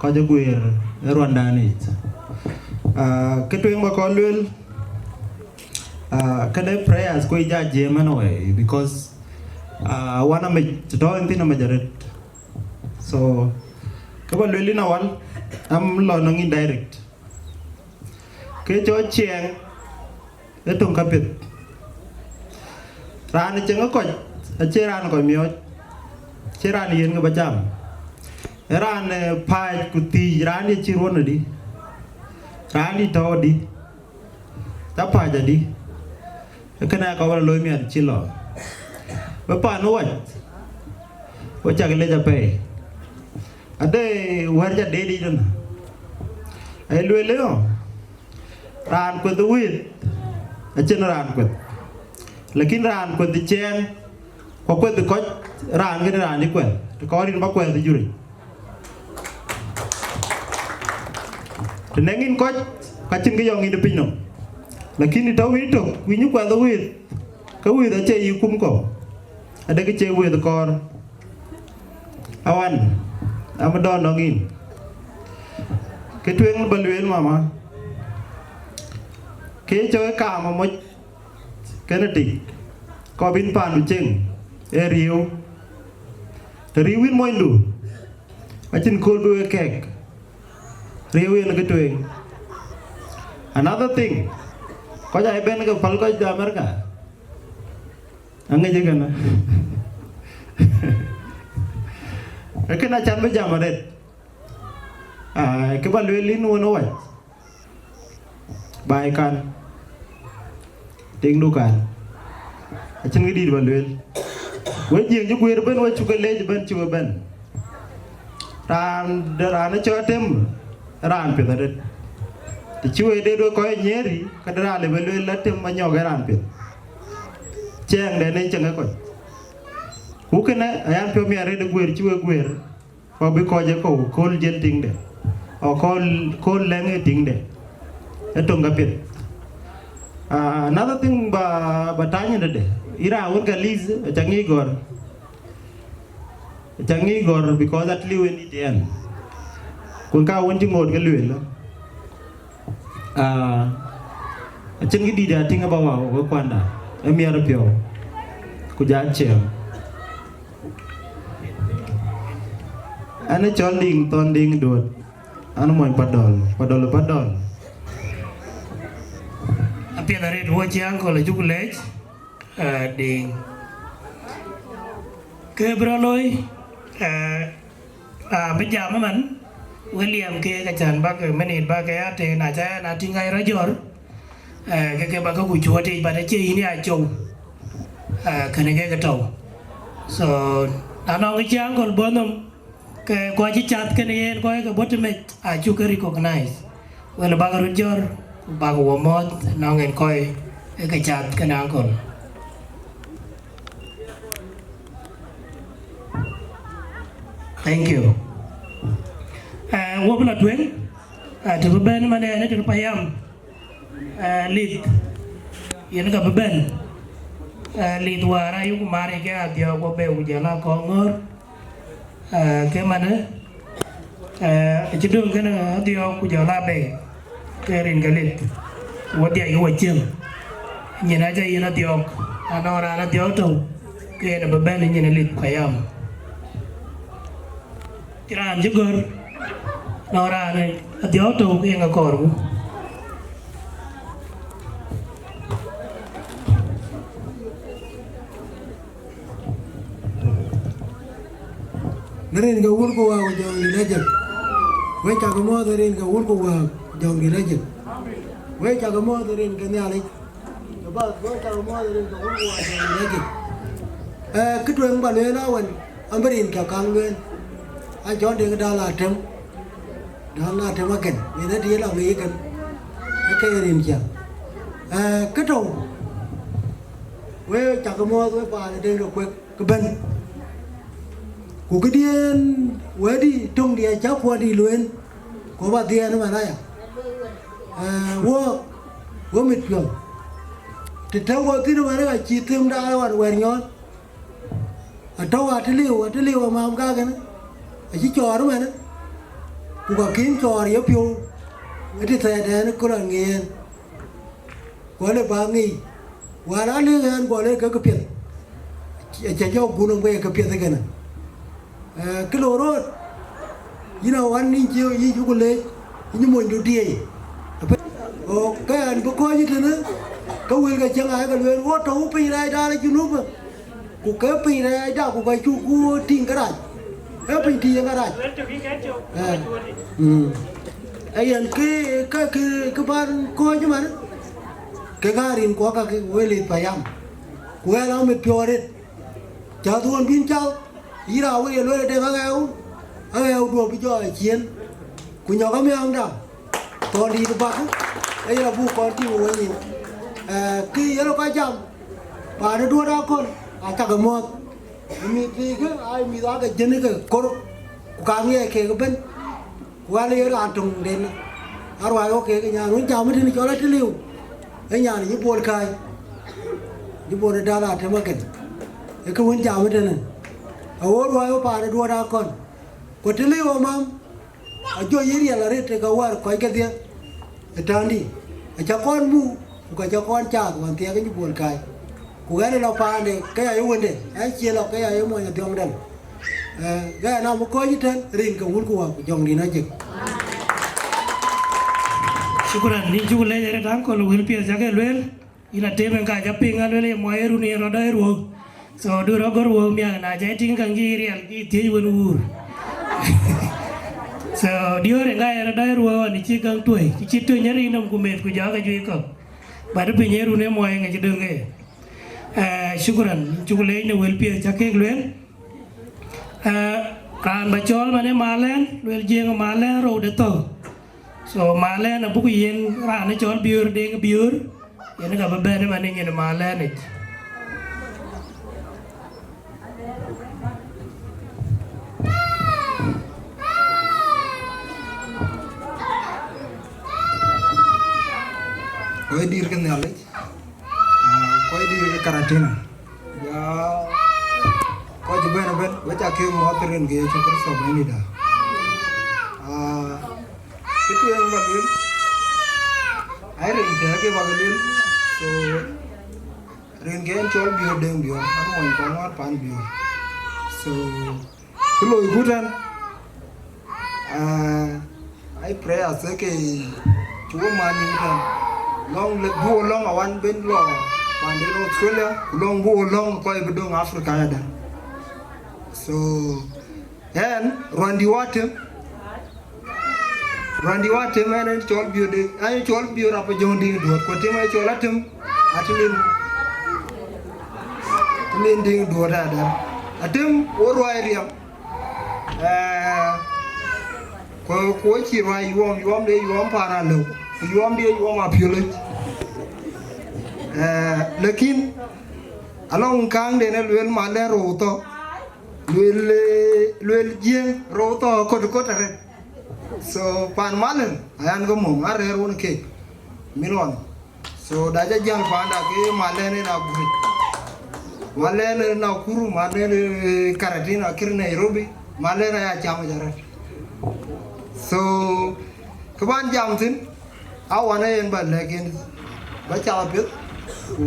kɔc ë guëër ë ruandan yic. Ah, kë tueŋ ba kɔn lueel, ah, këde prayers ku ja jiëëm anyway, because, ah, wan amec, të tɔ̈ en thïn amec arët. So, kë ba lueel yïn awal, am lɔ nɔŋ yïn direct. Kë cɔl ciɛɛŋ, ee töŋ ka piɛth. Raan ë cieŋ ë kɔc, acie raan kɔc miɔɔc, acie raan yen ke ba jam. Ee raan, eh, pääc ku thiic, raan ye cï ruɔ̈n adï, raan dï tɔ̈u adï, ca pääc adï. Ee kënë aa kɔc wala looi miɛt cï lɔ. Wek paan ë wac, wek cak lec apɛi. Ade wɛ̈t ca deet yic tënë. Aye lueel ëyɔ, raan kueth ë wëëth, acïn raan kueth. Lakin raan kueth ë ciɛɛŋ, ku kueth ë kɔc, raan kënë raan cï kuɛth, të kɔɔr yïn ba kuɛth ë juric. Të nɛŋ yïn kɔc, ka cïn kë yɔŋ yïn ë piny nɔm. Lakin të tɔ̈u yïn tök, ku yïn kuɛth ë wëëth, ke wëëth acie yï kum kɔ̈u, ade kë cie wëëth kɔɔr. Awan, am dɔn nɔŋ yïn. Kë tueŋ ba lueel mama, kë cɔk ë kaam amoc kënë tik, kɔp yïn paandu cieŋ, ee riëëu. Të riëëu yïn monydu, acïn kööl bï wek kɛ̈k. Riëëu yen kë tueŋ. Another thing, kɔc aa bɛ̈n ke päl kɔc de America. Aŋic ë kënë. Ee kënë acan bï jam arët. Ah, kë ba lueel yïn wën ë wac. Baai kan. Tiŋdu kan. Acïn kë dït ba lueel. Wek jiëëŋ cï guëër ëbɛ̈n, wek cuk ke leec ëbɛ̈n cï we bɛ̈n. Raan, raan ë cɔl Atem, raan piɛth arët. Të cï wek deet wek kɔc ë Nyeri, ka de raan lë bï lueel la Atem Manyɔk ee raan piɛth. Ciɛɛŋden ee cieŋ ë kɔc. Ku kënë ayan piɔ̈u miɛt arët ë guëër cï wek guëër, ku abï kɔc ë kɔ̈u kööl jiël tiŋde, ɔ kööl, kööl lɛ̈ŋ ë tiŋde, ë töŋ ka piɛth. Ah, another thing ba, ba tany ëdëde, yïn raan wën ka list, aca ŋic gɔ̈ɔ̈r. Aca ŋic gɔ̈ɔ̈r because at least wën dït ɛn. Ku ka wën cï ŋoot ke lueel. Ah, acïn kë dït a tïŋ ë ba wau wek kuanda, ë miɛt piɔ̈u, ku ja ciɛɛŋ. Ɛn ë cɔl Diŋ Thɔn Diŋ Duöt, an mony Padɔl, Padɔl ë Padɔl. Apiɛth arëët wɔ cï ankol acuk leec, eh, Diŋ. Kë bï rɔt looi, eh, ah, bï jam ëmën, William ke ka cän bak minit bak ya të na ca na tïŋ ɣai rɔt jɔ̈ɔ̈r, eh, ke ke bak ke ku cuɔt yic, but acie yïn ya cou, eh, kënë ke ke tɔ̈u. So, na nɔŋ kë cï ankol bɔ̈ nhom, ke kɔc cï cath kënë yen kɔc ke bɔ̈ tëmec acuk ke recognize. Wël bak röt jɔ̈ɔ̈r, ku bak wɔ mɔ̈ɔ̈th nɔŋ en kɔc ë ke cath kënë ankol. Thank you. Eh, wɔ bï lɔ tueŋ, eh, të bï bɛ̈n man ɛn ë tënë payam, eh, lith, yen ka bï bɛ̈n, eh, lith wäär ayuk mar ke Adhiɔ̈k wɔ bɛ ku jɔl a kɔŋ ŋöör. Eh, ke manë, eh, acï döŋ kënë Adhiɔ̈k ku jɔl a bɛ̈i, ke rin ke lith, wɔ dhiac ke wɔ cieŋ. Nyin acä yen Adhiɔ̈k, anɔŋ raan Adhiɔ̈k tɔ̈u, ke yen abï bɛ̈n nyin lith payam. Cï raan cï gɔ̈r, anɔŋ raan Adhiɔ̈k tɔ̈u, ke yen akɔɔrku. Në rin ke Wun ku Wät ku Jɔŋdït Lajik. Wek cak muɔ̈ɔ̈th ë rin ke Wun ku Wät ku Jɔŋdït Lajik. Wek cak muɔ̈ɔ̈th ë rin ke Nhialic. Ke bäth, wek cak muɔ̈ɔ̈th ë rin ke Wun ku Wät ku Jɔŋdït Lajik. Eh, kë tueŋ ba lueel awën, an bï rin cak kaŋ lueel. An cɔl Deŋ Dal Atem. Dal Atem akën. Yen ë tïï lɔ ŋic kën. Ë ke rin cak. Eh, kë tɔ̈u. Wek cak muɔ̈ɔ̈th wek paan ë Deŋ de Kuek. Kë bɛ̈n. Ku këdiɛ̈n wɛ̈tdï töŋdiɛ̈ cä kuɔ̈ɔ̈tdï lueel, ku ba dhiɛɛn ëmën aya. Eh, wɔ, wɔ mit piɔ̈u. Të tëŋ wɔ thïn ëmën, ka cï themda ɣɔn wɛ̈t nyɔɔt. Atɔ̈u atëliu, atëliu amam kakënë. Acï cɔɔr ëmën. Ku ka kïn cɔɔr yepiɔ̈u. Ë të thɛɛrdɛn ë kë lɔ ŋic yen. Ku ale bä ŋic. Wäär aa lëk ɣɛn, guɔ lëk ke këpiɛth. Aca jɔ guun nɔm ke ye këpiɛth ëkënë. Eh, kë lɔ rɔt, yïn a wan yïn cï, yïn cï ku leec, yïn cï monydu diëëi. Ape-, o, ke ɣɛn bï kɔc tënë, ke wël ke cäŋ aa ke lueel, wo tɔ̈u piny rɛɛcda ë Junub, ku ke piny rɛɛcda, ku ka cuk ku tïŋ kërac. Ee piny tïŋ kërac. Eh, mm. Ee yen kë, kë, kë, kë bän kɔc man, ke ka rin kuɔ ka ke wël ë payam. Ku ɣɛn amit piɔ̈u arëët. Cä dhuɔn bïn cath, yïn raan wën ye lueel ëdë aɣɛɛu, aɣɛɛu duɔ̈p bï jɔ ë ciëën, ku nyɔk amiäŋda, thɔn dïït bäk, ë yen abuk kɔn tïŋ ë wenyin. Eh, kë yen kɔc jam, paan ë duɔ̈t akɔ̈l, acakë muɔ̈th. Ë mïth thiikë, aa mïth aake jënë ke kor, ku ka ŋiɛc kek ëbën. Ku ɣɛn ye raan töŋden, aruai ɣɔ̈k kek nyan wën jam ëtënë cɔl Atiliu, ë nyan yï Bol Kääc, yï Bol ë Dal Atem akën, ë kë wën jam ëtënë, awo ruai ɣɔ̈k paan ë duɔ̈t akɔ̈l. Ku Atiliu amam, ajɔ yï riɛl arëët ë ka wär kɔc kedhie ë täŋdï, acä kɔn muk, ku ka cä kɔn caath wän thiɛk yï Bol Kääc. Ku ɣɛn ë lɔ paande, ke ya ye wënde, ɣɛn cie lɔ, ke ya ye mony Adhiɔŋden. Eh, ɣɛn a bï kɔc ëtɛ̈n, rin ke wun ku wä, ku jɔŋdïn ajëk. Shukran, yïn cuk leec arëët ankol, wël piɛth cä ke lueel. Yïn Atem en ka cä piŋ alueel ye muɔi run yen rɔt dɔc ruɔ̈k. So, du rɔt gɔ̈r wëu miäk, na cä tïŋ käŋ cï riɛl, ke thiëc wën wuur. So, diöör en ka yen rɔt dɔc ruɔ̈k ɣɔn cï käŋ tuɔ̈i, cï tuny ë rin nɔm ku meth ku jɔ ke juëc kɔ̈k. But piny ë run ë muɔi ŋic döŋ ë. Eh, shukran, cuk leec në wël piɛth cä kek lueel. Eh, raan bä cɔɔl man ë Malɛn, lueel Jiëëŋ Malɛn rou de thou. So, Malɛn abuk yen raan ë cɔl Biöör Deŋ Biöör, yen ka bï bɛ̈n ë man ë nyin Malɛn yic. Kɔc dïïr ke Nhialic, ah, kɔc dïïr ke Karatina, ya kɔc ëbɛ̈n ëbɛ̈n, we cä ke muɔ̈th rin ke Yecu Kërtho Bɛ̈nydïïtda. Ah, kë tueŋ bä lueel, ai rin tëë ke bä ke lueel, so, rin ke en cɔl Biöör Deŋ Biöör, an mony kɔn ŋɔ̈ɔ̈r pan Biöör. So, kë loiku tɛ̈n, ah, ai prayer thek ke cï wo man yïn tɛ̈n. Lɔ̈ŋ le, bï wo lɔ̈ŋ awan ben lɔ panden Australia, ku lɔ̈ŋ bï wo lɔ̈ŋ kɔc bï döŋ Africa ayadäŋ. So, ɣɛn, ruandï wa Atem, ruandï wa Atem, ɣɛn en cɔl Biöör de, ɣɛn en cɔl Biöör Apajɔŋ Diŋ Duɔ̈t, ku Atem en cɔl Atem, Atem en, Atem en Diŋ Duɔ̈t adɛ̈. Atem, wo ruai riɛm. Eh, ku, ku wo cï ruai yuɔɔm, yuɔɔm de yuɔɔm paan alëu, ku yuɔɔm de yuɔɔm apiölic. Eh, lakin, alɔŋ kääŋden ë lueel Malɛn rou thou, lueel, eh, lueel Jiëëŋ rou thou kot kot arëët. So, paan Malɛn, ayan ke mom, arɛɛr wun keek, min ɣɔn. So, da cä jäl paanda ke Malɛn en Agurik. Malɛn en Nakuru, Malɛn en, eh, Karatina, kir Nairobi, Malɛn aya cam arëët. So, kë ban jam thïn, awan ë yen bä lɛ̈k yen, bä cath apiɛth, ku,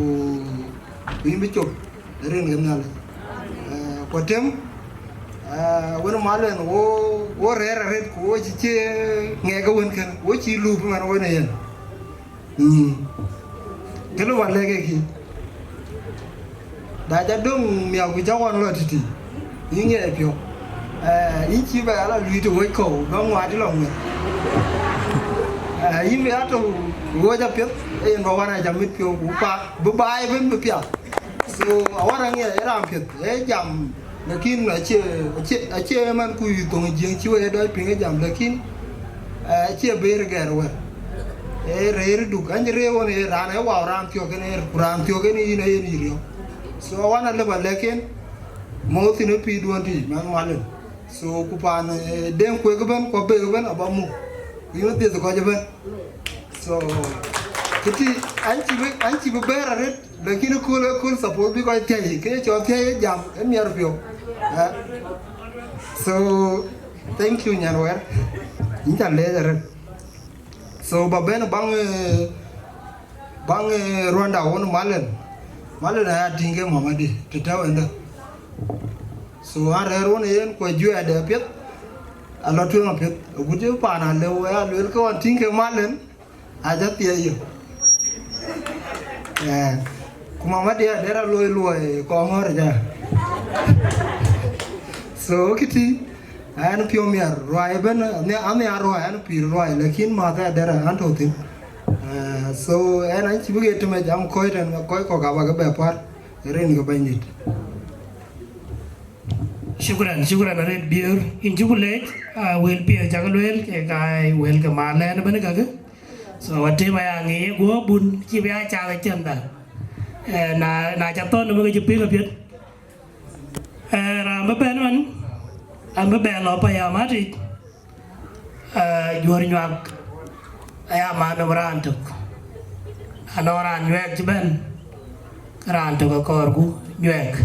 ku yïn bï cop rin ke Nhialic. Eh, ku Atem, eh, wën Malɛn wo, wo rɛ̈ɛ̈r arëët, ku wo cï cie ŋɛk ë wën kën, wo cï lup man wën ë yen. Mm. Kënë wä lɛ̈k ë kï. Da cä döŋ miäk ku cä ɣɔn lɔ tïtï. Yïn ŋiɛc piɔ̈u. Eh, yïn cï bɛ ya lɔ luui të wec kɔ̈u, bä ŋuat lɔ ŋuɛ̈t. Eh, yïn bï ya tɔ̈u wec apiɛth, ee yen bä wan a cä mit piɔ̈u, ku pa, bï baai ëbën bï piath. So, awan aŋiɛc ë raan piɛth, ee jam, lakin acie, acie, acie man ku yï thoŋ Jiëëŋ cï wek ye dɔc piŋ ë jam, lakin, eh, acie ber gɛɛr wɛ̈t. Ee rëër duk, an cï rëër ɣɔn ee raan ee wau raan thiɔ̈k en ee, ku raan thiɔ̈k en yïn ee yen yï riɔ̈k. So, awan alëp alɛ̈k en, mɔ̈u thïn ë pïïrduön tïc, man Malɛn. So, ku paan, eh, Deŋ Kuek ëbën, ku Abek ëbën, abä muk. Ku yïn dhiëth kɔc ëbën. So, Këtï, an cï bï, an cï bï bɛ̈ɛ̈r arëët, lakin ëkööl, ëkööl suppose bï kɔc thiäi, ke cɔl thiäi ë jam, ë miɛt piɔ̈u. Eh? So, thank you, nyan wɛ̈ɛ̈r. Yïn ca leec arëët. So, ba bɛ̈n baŋ, eh, baŋ, eh, Rwanda wun Malen. Malen aya tïŋ ke mama di, të tɔ̈u ëndë. So, an rɛ̈ɛ̈r wun yen, ku ajuɛɛrde apiɛth, alɔ tueŋ apiɛth. Agut cï paan alëu, aya lueel ke ɣɔn tïŋ ke Malen, aca thiëëc yök. Eh, ku mama dia dera luɔi luɔi kɔŋ ŋɔ̈r ja. So, kiti, an piɔ̈u miɛr ruai ëbën, an, an ruai, an pïïr ruai, lakin mäth adera an tɔ̈ thïn. Eh, so, ɛn an cï bï ɣet tëmec, am kɔc tɛn, kɔc kɔ̈k aba ke bɛ par, rin ke bɛ̈nydït. Shukran, shukran arëët Biöör. Yïn cuk leec, ah, wël piɛth cak lueel, ke ka wël ke Malen ëbën kakë. So, atem aya ŋic ye guɔ̈p bun, cï bï a cath ë cɛn dhal. Eh, na, na ca thɔn ëmëkë cï piŋ apiɛth. Eh, raan bï bɛ̈n man, an bï bɛ̈n lɔ payam atic, eh, Juɔ̈r Nyuak, aya man nɔm raan tök. Anɔŋ raan Nyuɛɛk cï bɛ̈n, ke raan tök akɔɔrku Nyuɛɛk.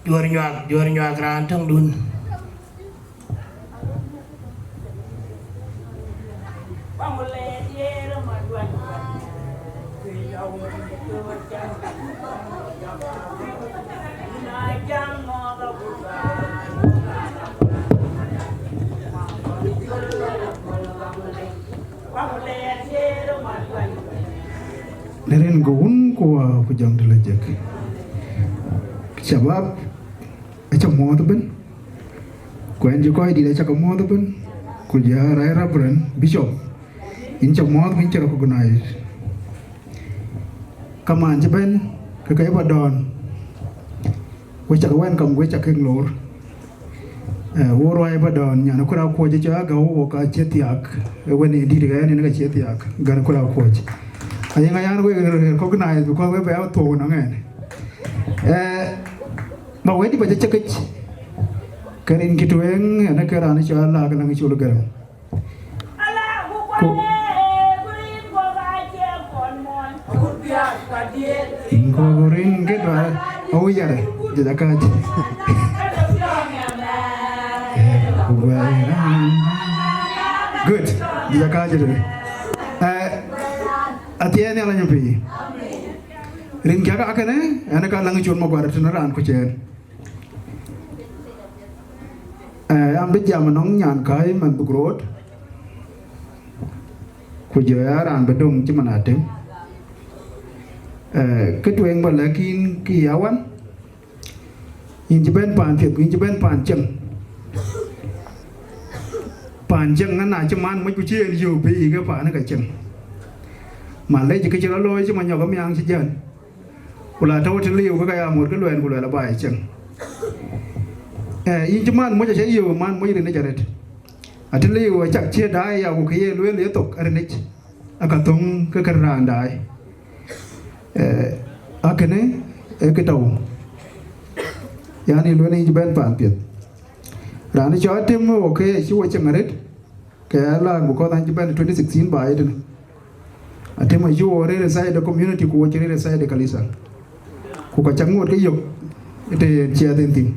Juɔ̈r Nyuak, Juɔ̈r Nyuak raan töŋdun. Në rin ke wun ku wä ku jɔŋ të lɔ jek. Shabab, aca muɔ̈ɔ̈th ëbën. Ku ɛn cï kɔc dït aca ke muɔ̈ɔ̈th ëbën. Ku jɔ rai Reverend Bishop. Yïn ca muɔ̈ɔ̈th, yïn ca recognize. Kamaan cï bɛ̈n, ke ke ba dɔ̈ɔ̈n. Wek ca ke welcome, wek ca kek lor. Eh, wo ruai ba dɔ̈ɔ̈n, nyan Kur Akuɔc cï cɔk agäu, wo ka cie thiaak. Ee wën ë dït ɣɛn yen ka cie thiaak, gan Kur Akuɔc. Ayeŋa yan wek recognize because wek bɛ a thou nɔŋ ɛn. Eh, ba wek dï ba cä cäkic. Ke rin kï tueŋ, ɛn ke raan cɔl Alaak Läŋ Col Gäräŋ. Ku, ku rin ke duar, awu yare, jɛjɛ kac. Good, jɛjɛ kac. Eh, athiɛɛn ya la nyampi. Rin kiaka akene, ɛn ka Läŋ Col Maguar tënë raan ku cɛɛn. Eh, an bï jam nɔŋ nyan käi man bï groot, ku jɔ ya raan bï döŋ cï man atem. Eh, kë tueŋ ba lɛ̈k yïn kë ya wan, yïn cï bɛ̈n paan piɛth, ku yïn cï bɛ̈n paan cieŋ. Paan cieŋ ŋa na cï man moc ku cï en yöök bï yï ke paan ë ka cieŋ. Ma lec kë cï rɔt looi cï ma nyɔk ë miaŋ cï jän. Ku la tɔ̈u të liu ke ka ya ŋot ke luɛɛn ku luɛl abaai cieŋ. Eh, yïn cï man moc aca yöök man moc rin ëc arëët. Atë liu acak cie daai ya ku ke ye lueel ye thok arinic, aka thöŋ ke kën raan daai. Eh, akënë ee kë tɔ̈u. Yani lueel yïn cï bɛ̈n paan piɛth. Raan cɔl Atem, okay, acï wo cieŋ arëët. Ke ya laak, because an cï bɛ̈n twenty sixteen ba ye tënë. Atem acï wo rëër ë side de community, ku wo cï rëër ë side de kanitha. Ku ka cak ŋot ke yök të yen ciɛth en thïn.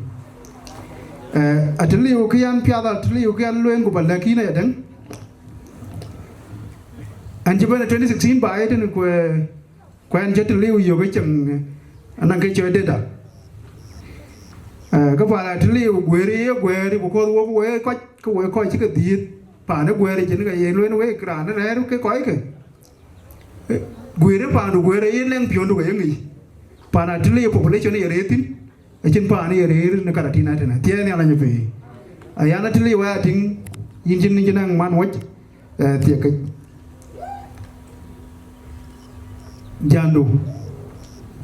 Eh, atë liu kë yan piath, atë liu kë yan lueŋ, ku ba lɛ̈k yïn ayadäŋ. An cï bɛ̈n twenty sixteen ba ye tënë, ku, eh, ku ɛn cï të liu yök ë cieŋ, eh, anɔŋ kë cɔl data. Eh, ke paan atë liu guëër ye guëër, ku koth wok wek kɔc, ke wek kɔc cï ke dhiëëth. Paan ë guëër ë cïn ke ye lueel wek raan ë rɛ̈ɛ̈r ke kɔckë. Eh, guëër ë paandu guëër ë yen lɛŋ piɔ̈ndu ke ye ŋic. Paan atë liu population ye rëër thïn, acïn paan ye rëër në Karatina tënë. Thiɛɛn Nhialic pei. Ayan atë liu aya tïŋ, yïn cïn, yïn cïn naŋ man moc, eh, thiëk këc. Jändu,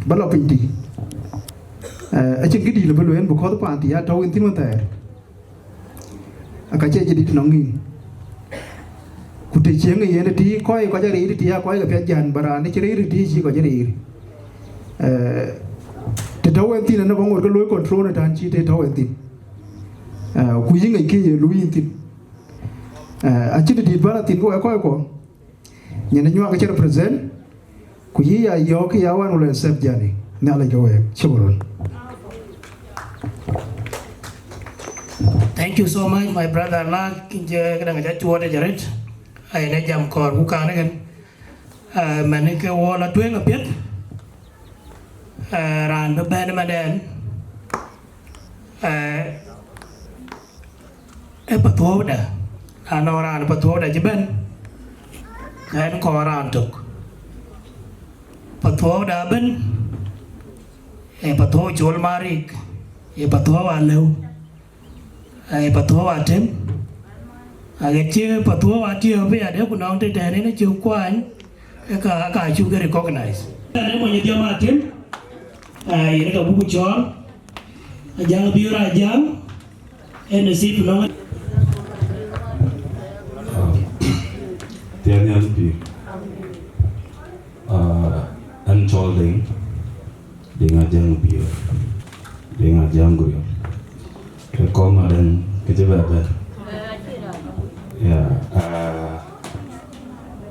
ba lɔ piny tï. Eh, acïn kë dït lë bï lueel, because paan tï ya tɔ̈u en thïn wën thɛɛr. Aka cie jadid nɔŋ yïn. Ku të cieŋ ë yen tï, kɔc, kɔc arëër tï, a kɔc ke piath jän, ba raan cï rëër tï cï kɔc arëër. Eh, të tɔ̈u en thïn, ënë ba ŋot ke looi control në tän cï të tɔ̈u en thïn. Eh, ku yï ŋic kë ye luui yïn thïn. Eh, acïn të dït bä la thïn ke wek kɔc kuɔ. Nyin Nyuak cï represent, ku yï ya yɔ̈ɔ̈k ya wan wala sep jani. Nhialic ke week. Shukran. Thank you so much, my brother. La kinje kadang ja chuɔt e jarit. Ai ne jam kɔɔr ku kan kan. Mɛn ke wɔ la tueŋ apiɛth. Raan bï bɛ̈n ëmɛn ɛn, ee pathuɔ̈uda. Anɔŋ raan pathuɔ̈uda cï bɛ̈n, ɛn kɔɔr raan tök. Pathuɔ̈uda ëbën, ee pathuɔ̈u col marik, ee pathuɔ̈u alëu, ee pathuɔ̈u atem. Aɣet cï pathuɔ̈u atiɔp ëyadë ku nɔŋ tëtɛ̈ɛ̈n en acï kuany, ë ka ka cuk ke recognize. Ënë mony dhiɔm atem, yen ka buku cɔɔl. Ajaŋ Biöör Ajaŋ, ë nasib nɔŋ. Thiɛ̈n yan pïïr. Ɛn cɔl Deŋ, Deŋ Ajaŋ Biöör, Deŋ Ajaŋ Guriɔm. Ke kɔn adɛn ke cï bɛ bɛ̈n. Ya,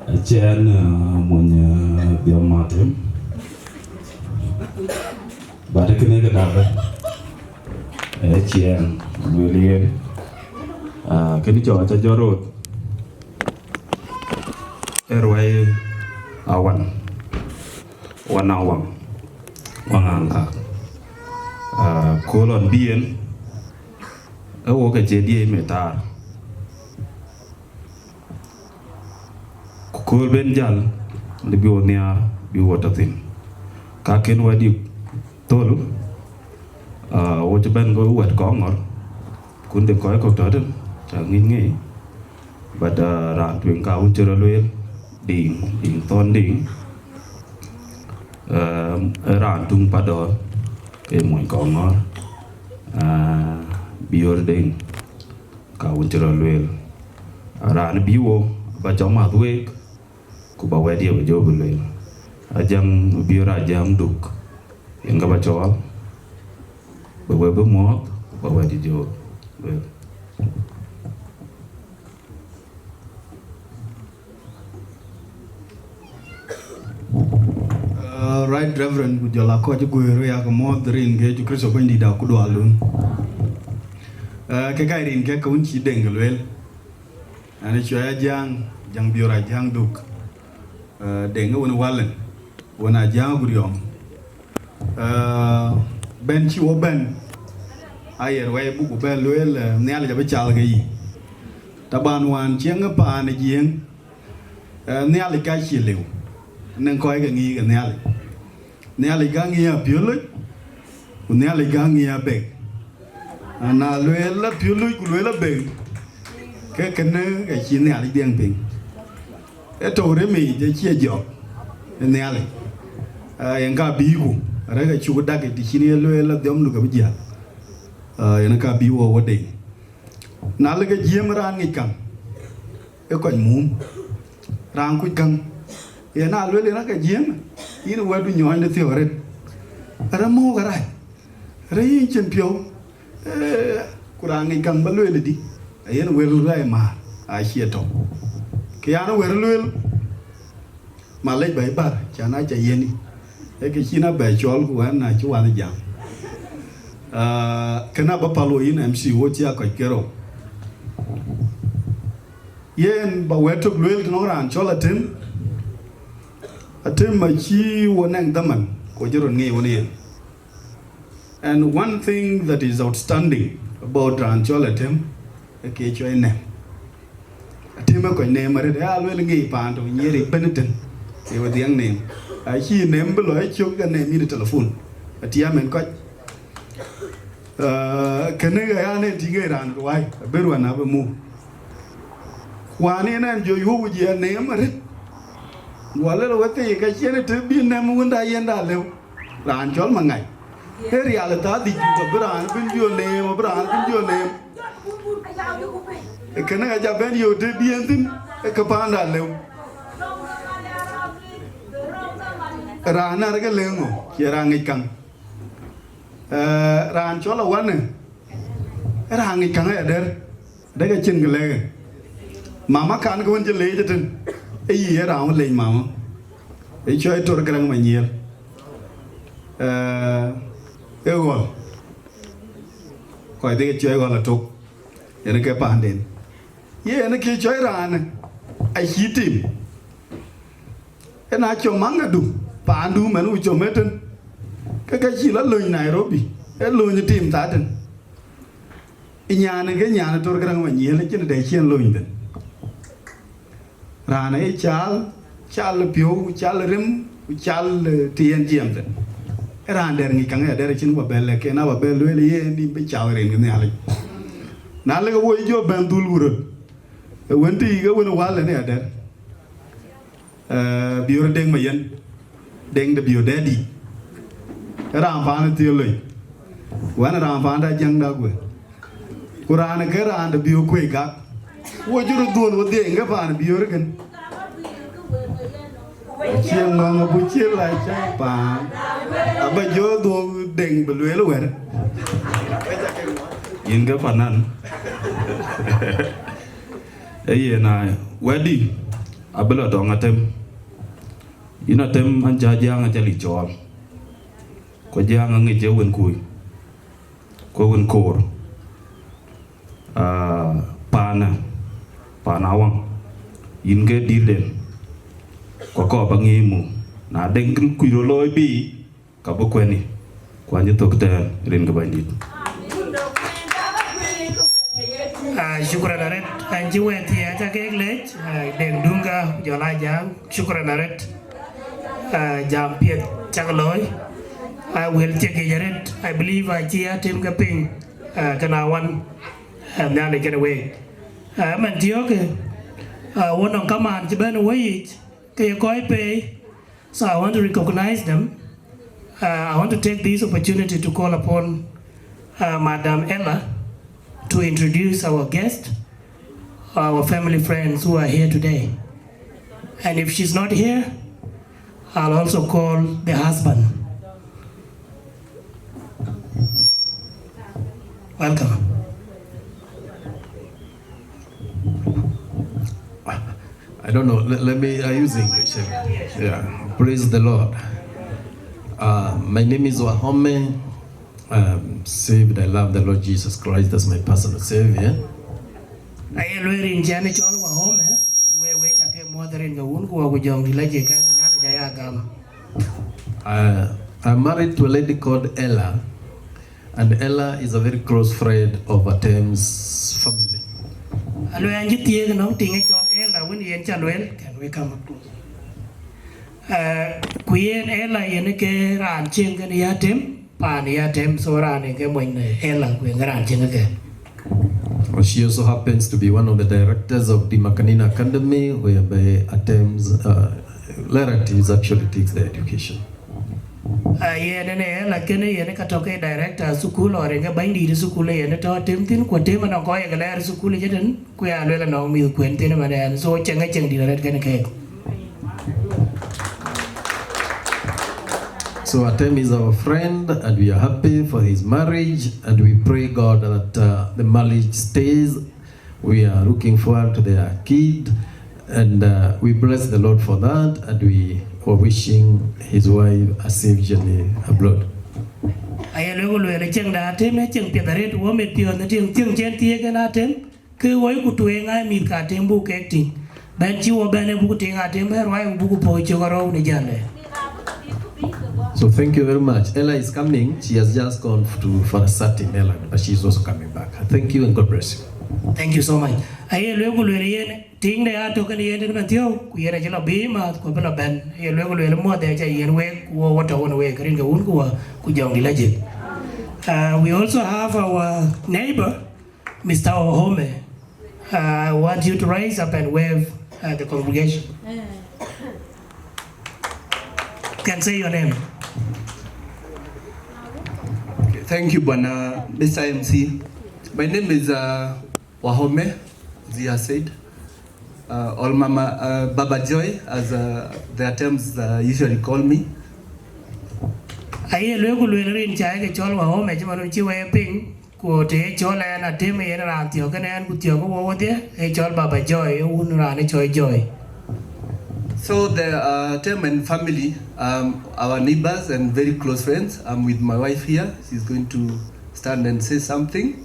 acï ɛn mony dhiɔm atem. But kënë ke dak bɛ̈n, ë ciɛɛŋ lueel yen, kënë cɔk aca jɔt rot ë ruɛi awan, wan awaŋ, waŋ aŋak. Kööl ɣɔn bï yen, ë wok ke cie diëëc me taar. Ku kööl ben jäl, lë bï wo nhiaar bï wo tɔ̈ thïn. Ka kën wɛ̈t yï thöl, wo cï bɛ̈n ke wɛ̈t kɔŋ ŋɔ̈r, kun de kɔc kɔ̈k tɔ̈ tën, ca ŋic ŋic. But raan tueŋ ka wun cï rɔt lueel, Diŋ, Diŋ Thɔn Diŋ, ë raan tuŋ Padɔɔr, ke mony kɔŋ ŋɔ̈r, Biöör Deŋ. Ka wun cï rɔt lueel, raan bï wo ba cɔk mäth week, ku ba wɛ̈t ye ba jɔ bï lueel. Ajaŋ Biöör Ajaŋ Duk, yen ka ba cɔɔl, bï we bï muɔɔth, ku ba wɛ̈t ye jɔ lueel. Right Reverend, ku jɔl a kɔc guëër, yak muɔ̈th rin ke Yecu Kërtho Bɛ̈nydït, akutdualdun. Ke ka rin ke ka wun cï Deŋ ke lueel, an cuai Ajaŋ, Ajaŋ Biöör Ajaŋ Duk, Deŋ ë wën Walën, wën Ajaŋ Guriɔm. Bɛ̈n cï wo bɛ̈n, aye ruɛi buku bɛ̈n lueel, Nhialic abï cal ke yï. Taban wään ciëŋ ë paan ë Jiëëŋ, Nhialic ka cïï lëu, nɛŋ kɔc ke ŋic ke Nhialic. Nhialic ka ŋic apiöl lɔc, ku Nhialic ka ŋic abek. Na lueel apiöl lɔc ku lueel abek, ke kënë ke cï Nhialic dhiɛŋ piŋ. Ë tɔ̈u rem yic, acie jɔk ë Nhialic. Yen ka bïïku, arëk acuk dak yic, të cïn ye lueel adhiɔmdu ke bï jiäk. Yen ka bïï wo wo Deŋ. Na lëk ke jiëm raan ŋic käŋ, ë kɔc mum. Raan kuc käŋ, yen a lueel yen ake jiëm, yïn wɛ̈tdu nyɔɔny de thiɔ̈k arët. Arë mɔ̈ɔ̈k arac, arë yïn cin piɔ̈u, ku raan ŋic käŋ ba lueel ëdï, ayen wël rɛɛc määr acie tɔ̈. Kë yan wër lueel, malec bɛ̈i bär, can aca yiëni, ee kë cïn abɛ cɔl ku ɛn acï wan jam. Kënë abä päl wo yïn M C, wo cï a kɔc kerou. Yen ba wɛ̈t tök lueel tënɔŋ raan cɔl Atem. Atem acï wo nɛŋ dhaman, ku cï röt ŋic wën yen. And one thing that is outstanding about raan cɔl Atem, ë ke cuai nɛm. Atem ë kɔc neem arët, ë aluel ŋic paan tɔ̈ nyiëër yic bɛ̈n ëtën, ye we dhiɛŋ neem. Acï neem bï lɔ ë cök ke neem yïn ë telephone, atiam en kɔc. Kënë aya ne tïŋ ë raan ruai, abï ruan abï muk. Wään yen ɛn jɔ yuɔ̈p wic ya neem arët. Guɔ lël wek ke ye ka ciɛn ë të bï nɛm wënda yenda lëu. Raan cɔl Maŋac. Ë rial ë thaa dhïc, abï raan bïn jɔ neem, abï raan bïn jɔ neem. Kënë aca bɛ̈n yök të bï en thïn, ë ke paanda lëu. Raan arëk ë lëŋö, cie raan ŋic käŋ. Raan cɔl Awanë, ë raan ŋic käŋ aya dɛ̈r, dek acïn kë lɛ̈k en. Mama kan ke wën cï leec ëtën, Ë yï ë raan wën lec mama, ë cɔɔi Tor Garaŋ Manyiël. Ee, ë Ɣɔl, kɔc dhie cɔɔi Ɣɔl Atok, yen ke paanden. Yen kë cɔɔi raan acï tim. Ë na com maŋadu, paandu mɛn ku com ëtën, ke ka cï la löny Nairobi, ë löny tim thaden. Ë nyan ke nyan Tor Garaŋ Manyiël, acïn dɛ cïn löny thïn. Raan ë cal, cal piɔ̈u, cal rem, ku cal, eh, të yen jiɛɛm thïn. Ë raan dɛr ŋic käŋ adɛr acïn ba bɛ̈l lɛ̈k, ken aba bɛ̈l lueel yen nïm bï cau rin ke Nhialic. Na lek woi jɔ bɛ̈n dhul wuröt, ë wën tïï ke wën wal ënë adɛr. Eh, Biöör Deŋ Mayen, Deŋ de Biöör Dɛ̈dï. Ë raan paan ë thiël loi. Wën raan paan da jäŋ da guë. Ku raan ke raan de Biöör Kuei Gak. Wo jur dhuɔn wo dhiëëŋ ke paan Biöör kën. Cieŋ ŋɔŋ abu cil la cä paan. Aba jɔ dhuɔk Deŋ bï lueel wɛ̈r. Yïn ke panan. Ee yen a wɛ̈tdï, abï lɔ tɔŋ Atem. Yïn Atem, an cä Jiääŋ acä lïc cɔɔl. Ku Jiääŋ aŋic ee wën kuc, ku wën koor. Ah, paanë, paan Awaŋ, yïn ke dïtden, ku akɔɔr ba ŋic muk, na deŋ kën kuc röt looi bï, ka bï kuɛ̈ni, ku an cï thök tɛ̈ɛ̈n rin ke Bɛ̈nydït. Ah, shukran arët, an cï wɛ̈t thiëëc aca kek lec, ah, Deŋ Duŋ ka jɔl a Jiääŋ, shukran arët. Ah, jam piɛth cak looi. Ah, wël thiek yic arët, I believe acï Atem ke piŋ, ah, kën a wan, ah, Nhialic kën week. Ah, man thiɔ̈kë, ah, wo nɔŋ kamaan cï bɛ̈n ë wëi yic, ke ye kɔc peei. So I want to recognize them. Uh, I want to take this opportunity to call upon, uh, Madam Ella to introduce our guest, our family friends who are here today. And if she's not here, I'll also call the husband. Welcome. I don't know. Let, let me, I use English. Yeah. Praise the Lord. Uh, my name is Wahome. I'm saved. I love the Lord Jesus Christ as my personal Savior. Aye lueel rin cän cɔl Wahome, ku we, we ca ke muɔ̈th rin ke Wun ku Wä ku Jɔŋdït Lajik, kɛn Nhialic aya gam. Uh, I'm married to a lady called Ella, and Ella is a very close friend of Atem's family. Alueel an cï thiëëk nɔŋ tiŋ ë cɔl Ella, wën yen ca lueel, can we come up close? Uh, ku yen Ella yen ke raan cieŋ kën ya Atem, paan ya Atem, so raan yen ke mony në Ella, ku yen ke raan cieŋ ke. Well, she also happens to be one of the directors of Dimakanina Academy, whereby Atem's, uh, relatives actually takes their education. Ah, yen ënë Ella kënë yen ka tɔ̈ ke director sukul, or yen ke bɛ̈nydït sukul yen tɔ̈ Atem thïn, ku Atem anɔŋ kɔc ye ke lɛɛr sukul ëcï tën, ku ya lueel anɔŋ mïth kuën thïn ëmën ɛn, so cieŋ ë cieŋ dït arët kënë keek. So Atem is our friend, and we are happy for his marriage, and we pray God that, uh, the marriage stays. We are looking forward to their kid, and, uh, we bless the Lord for that, and we are wishing his wife a safe journey abroad. Aye lueel ku lueel, cieŋ da Atem ë cieŋ piɛth arët, wo mit piɔ̈ɔ̈th në tiŋ, tiŋ cen thiëëk en Atem, ke woi ku tueŋ aa mïth ka Atem buk kek tïŋ. Bɛ̈n cï wo bɛ̈n ë buk tiŋ Atem bɛ̈n ruai ku buk puɔ̈u cök arou në jälë. So thank you very much. Ella is coming. She has just gone to, for a certain Ella, but she's also coming back. Thank you and God bless you. Thank you so much. Aye lueel ku lueel yen, tiŋde atök kën yen tën bɛ̈n thiɔ̈u, ku yen acï lɔ bï maath ku bï lɔ bɛ̈n. Aye lueel ku lueel muɔ̈th ë ca yen week, ku wo, wo tɔ̈ wën week, rin ke Wun ku Wä ku Jɔŋdït Lajik. Uh, we also have our neighbor, Mister Ohome, uh, I want you to rise up and wave, uh, the congregation. Can say your name. Okay, thank you, Bwana, Mister M C. My name is, uh, Wahome, as he has said. Uh, or Mama, uh, Baba Joy, as, uh, the Atems, uh, usually call me. Aye lueel ku lueel rin ca ke cɔl Wahome, cï man cï we piŋ. Ku të ye cɔl ɛn Atem, yen raan thiɔ̈k kën ɛn, ku thiɔ̈k ke wo wodhie, ee cɔl Baba Joy, ee wun raan ë cɔl Joy. So the uh, Atem and family, um, our neighbors and very close friends. I'm with my wife here. She's going to stand and say something.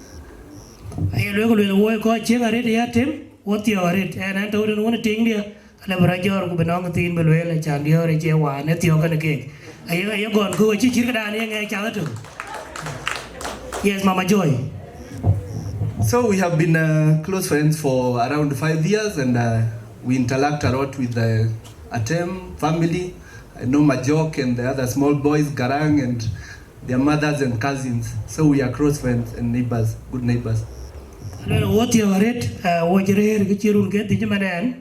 Aye lueel ku lueel, woi kɔc ciëŋ arëët ya Atem, wo thiɔ̈k arëët. Ɛn ɛn tɔ̈u tën wun ë tiŋdiɛ̈, ale bï rɔt jɔ̈ɔ̈r ku bï nɔŋ thiin bï lueel, acan diɔ̈ɔ̈r ë cie waan ë thiɔ̈k kën keek. Aye, aye gɔn ku acï cït këdan ye ŋɛk cath ëtök. Yes, Mama Joy. So we have been uh, close friends for around five years, and uh, we interact a lot with the Atem family. I know Majok and the other small boys, Garang, and their mothers and cousins. So we are close friends and neighbors, good neighbors. Lueel wo thiɔ̈k arëët, eh, wo cï rëër kë cï run ke dhïc ëmën ɛn.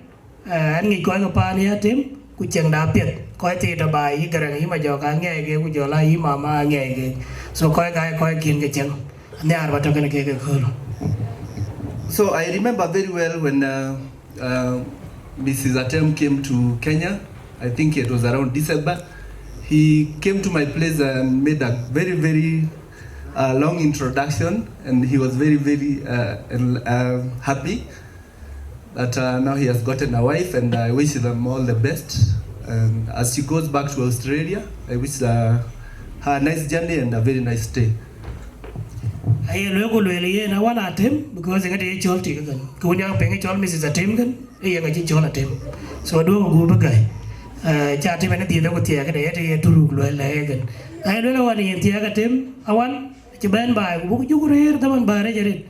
Eh, ɛn ŋic kɔc ke paan ya Atem, ku ciɛŋda piɛth. Kɔc thii tɔ̈ baai, yï Garang, yï Majok aŋiɛc ke, ku jɔl a yï Mama aŋiɛc ke. So kɔc ka ye kɔc kiɛ̈n ke ciɛŋ. Nhiaar ba tɔ̈ kën kek ëköölë. So I remember very well when uh, uh, Missus Atem came to Kenya. I think it was around December. He came to my place and made a very, very uh, long introduction, and he was very, very uh, el- uh, happy that uh, now he has gotten a wife, and I wish them all the best. And as she goes back to Australia, I wish uh, her a nice journey and a very nice stay. Aye lueel ku lueel yen awan Atem, because ŋäde ye cɔl tik kën. Ku wun ya piŋ cɔl Missus Atem kën, ë ye ŋa cï cɔl Atem. So duɔ̈k gup ë gäi. Eh, ca Atem ɛn dhiëth ku thiɛɛk këde ye të ye turuk lueel lɛ ye kën. Aye lueel awan yen thiɛɛk Atem, awan cï bɛ̈n baai, ku buk juk rëër dhaman bäär rec arëët.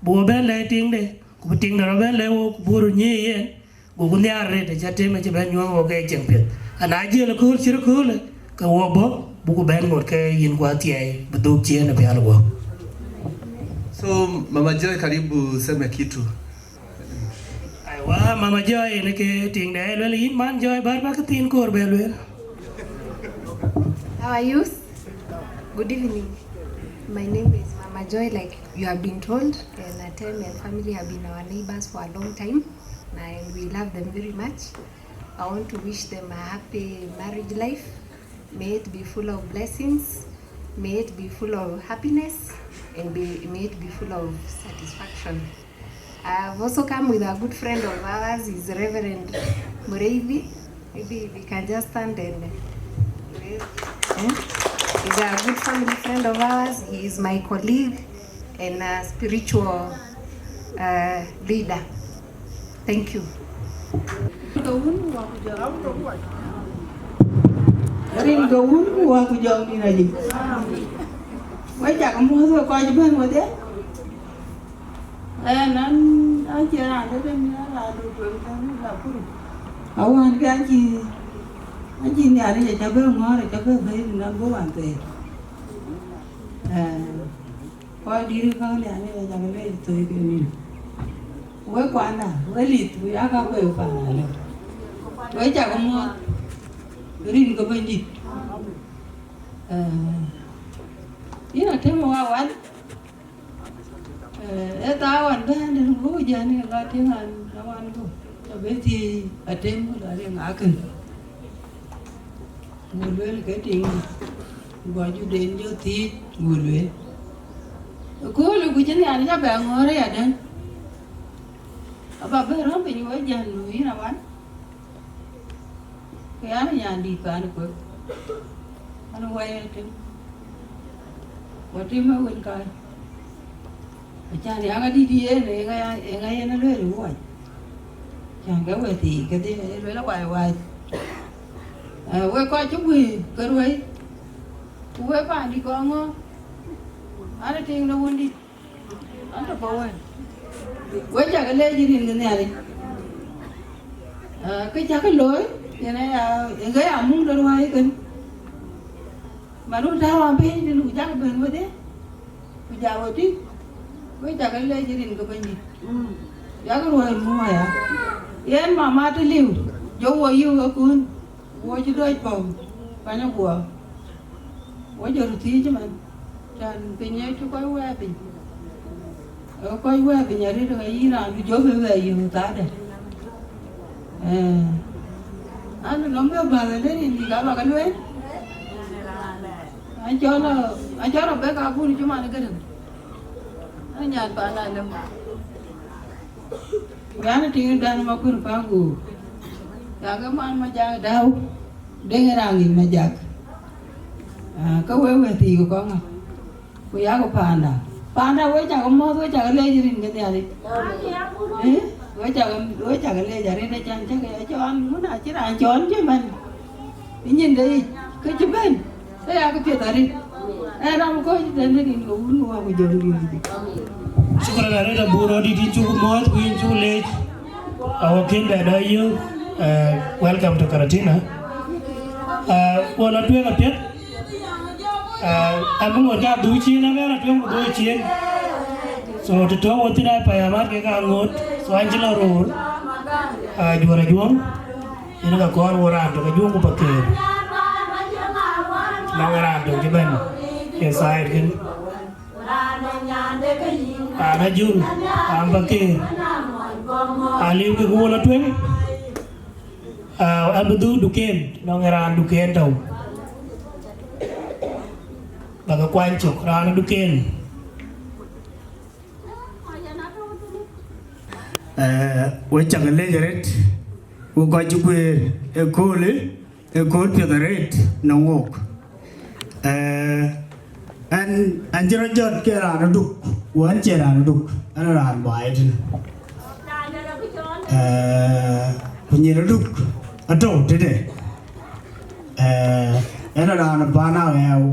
Buk bɛ̈n lɛ̈k tiŋde, ku bï tiŋde rɔt bɛ̈n lɛ̈k wok, ku buk röt nyiëëc yen. Goku nhiaar arëët, acï Atem acï bɛ̈n nyuɔ̈th wok ke cieŋ piɛth. Ana jiël akööl cït aköölë, ke wok bɔ̈, buku bɛ̈n ŋot ke yïn guɔ thiɛɛi, bï dhuk ciëën ë pial guɔ. So, Mama Joy, karibu seme kitu. Aiwa, Mama Joy, yen ke tiŋde, lueel yïn man Joy, bär bä këthiin koor bɛ lueel. How are you? Good evening. My name is Mama Joy, like you have been told, and Atem and family have been our neighbors for a long time, and we love them very much. I want to wish them a happy marriage life. May it be full of blessings, may it be full of happiness, and be, may it be full of satisfaction. I've also come with a good friend of ours, is Reverend Mureithi. Maybe we can just stand and wave. Eh? He's a good family friend of ours. He is my colleague and a spiritual uh, leader. Thank you. Rin ke wun ku wa ku jɔŋ dït ayic. Wek cak muɔ̈th wek kɔc bɛ̈n wedhie. Ɛn an, an cie raan dɛ̈t ëmï, an raan du tueŋ tɛ̈n ë Nakuru. Awään ke an cï, an cï Nhialic aca bɛ ŋɔ̈ɔ̈r, aca bɛ bɛ̈i rin an bï wan thëër. Ɛɛ, kɔc dït käŋ Nhialic aca ke leec thöi ke nïn. Wek kuanda, wek lith, ku ya ka kueek paan alë. Wek cak muɔ̈th, rin ke Bɛ̈nydït. Ɛɛ, yïn Atem wa wal. Eh, ë thaa wan bɛ̈n den, go jäl ni la tïŋ an, awan go. Abï thiëëc Atem ku la riŋ akën. Go lueel ke tiŋ, go juden jɔ thiëëc, go lueel. Köölë ku cï Nhialic abɛ ŋɔ̈ɔ̈r ë yaden. Aba bɛ̈n rɔ̈m piny, go jäl nu yïn awan. Ke an, nyandït paan kuek, an, wai Atem, wa tim ë wën kai. Acan, yaŋ adït yen, eeŋa, eeŋa yen alueel ë wai? Can ke we thii kedhie, ee lueel awai wai. Eh, wek kɔc cï guëër ke ruëi, ku wek paandï kɔŋ ŋö? An, atiŋ de wundït. An tɔ̈ bɔ̈ wën. Wek cak leec rin ke Nhialic. Ah, kë cak looi, yen aya, yen ke ya muk de ruääi kën. Man wun tääu apiny tënë, ku jak bɛ̈n wedhie, ku jak we tïŋ. Wek cak leec rin ke Bɛ̈nydït. Yak ruääi muk aya. Yen mama të liu, jɔ wo yïk ëkun. Wo cï dɔc pɔ̈u, bäny aguɔ. Wo jɔ röt thiëëc ëmën, can piny ë cï kɔc wɛɛr piny. Ee kɔc wɛɛr piny arëët, ke yïn raan du jɔ bï wɛɛr yï wëthadë. Ee, an, nɔm bï bäth ënë rin dït abä ke lueel. An cɔl, an cɔl Rebeka abun cï man gërëm. An nyan paan alëm. Yan tiŋ dan ma kun pa gu. Cakë man Majak Dau, Deŋ Raŋ yic Majak. Ah, ke wek wëthii ku kɔŋ ŋa? Ku yak paanda. Paanda, we cakë mɔ̈th, we cakë leec rin ke Nhialic. Eh? We cakë, we cakë leec arin, acan cakë ya cɔɔn, mun acï raan cɔɔn cï man. Nyin de yic, ke cï bɛ̈n. Ke ya ke piɛth arëët. Ë ram kɔc tënë rin ke wun wä ku jɔŋ dït. Shukran arëët abur rɔt dït, yïn cuk mɔ̈ɔ̈th ku yïn cuk leec. Awä kën bɛ dɔ yök, eh, welcome to Karatina. Eh, wä lɔ tueŋ apiɛth. Eh, an bï ŋot ka dhuk ciëën, an bï lɔ tueŋ ku dhuk ciëën. So, të tɔ̈u wä thïn aa payam mat kek aa ŋot. So, an cï lɔ roor, eh, juɔ̈r ajuɔ̈ŋ. Yen ka kɔɔr wo raan tök ajuɔ̈ŋ ku Pakëër. Lɔŋ raan tök cï bɛ̈n ë side kën. Raan Ajul, raan Pakëër. Aliu kek wo lɔ tueŋ. Ah, an bï dhuk Duken, lɔŋ raan Duken tɔ̈u. Bä ke kuany cök, raan Duken. Eh, we cak leec arëët, we kɔc cï guëër ëköölë, ëkööl piɛth arëët në wok. Eh, ɛn, ɛn cï rɔt jɔt ke raan Duk, ku ɛn cie raan Duk, ɛn raan baai tënë. Eh, ku nyin Duk atɔ̈u tëde. Eh, ɛn raan paan aɣɛɛu.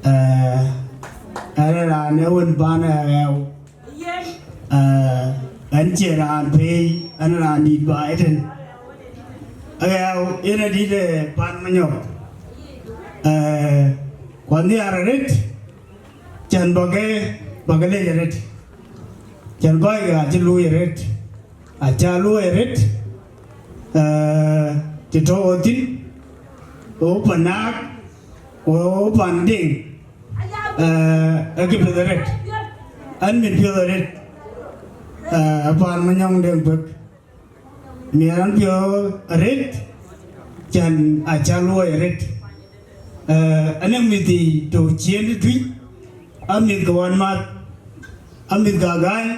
Eh, ɛn raan ë wën paan aɣɛɛu. Eh, ɛn cie raan pei, ɛn raan dït baai tën. Aɣɛɛu, yen adït, eh, Pan Manyɔk. Eh, ku anhiaar arëët, cän bä ke, bä ke leec arëët. Cän kɔc ke acï luui arëët. Aca luui arëët, eh, të tɔ̈u ɣöt thïn, ɣöö pan naak, ɣöö pan deŋ, eh, ë kë piɛth arëët. An mit piɛth arëët, eh, pan Manyɔŋ Deŋ Kuek. Miɛt an piɔ̈ɔ̈th arëët, cän aca luɔi arëët. Eh, anɔŋ mïth yiic tɔ̈u ciëën ë Tuic, amïth ke Ɣɔn Math, amïth ke Agany,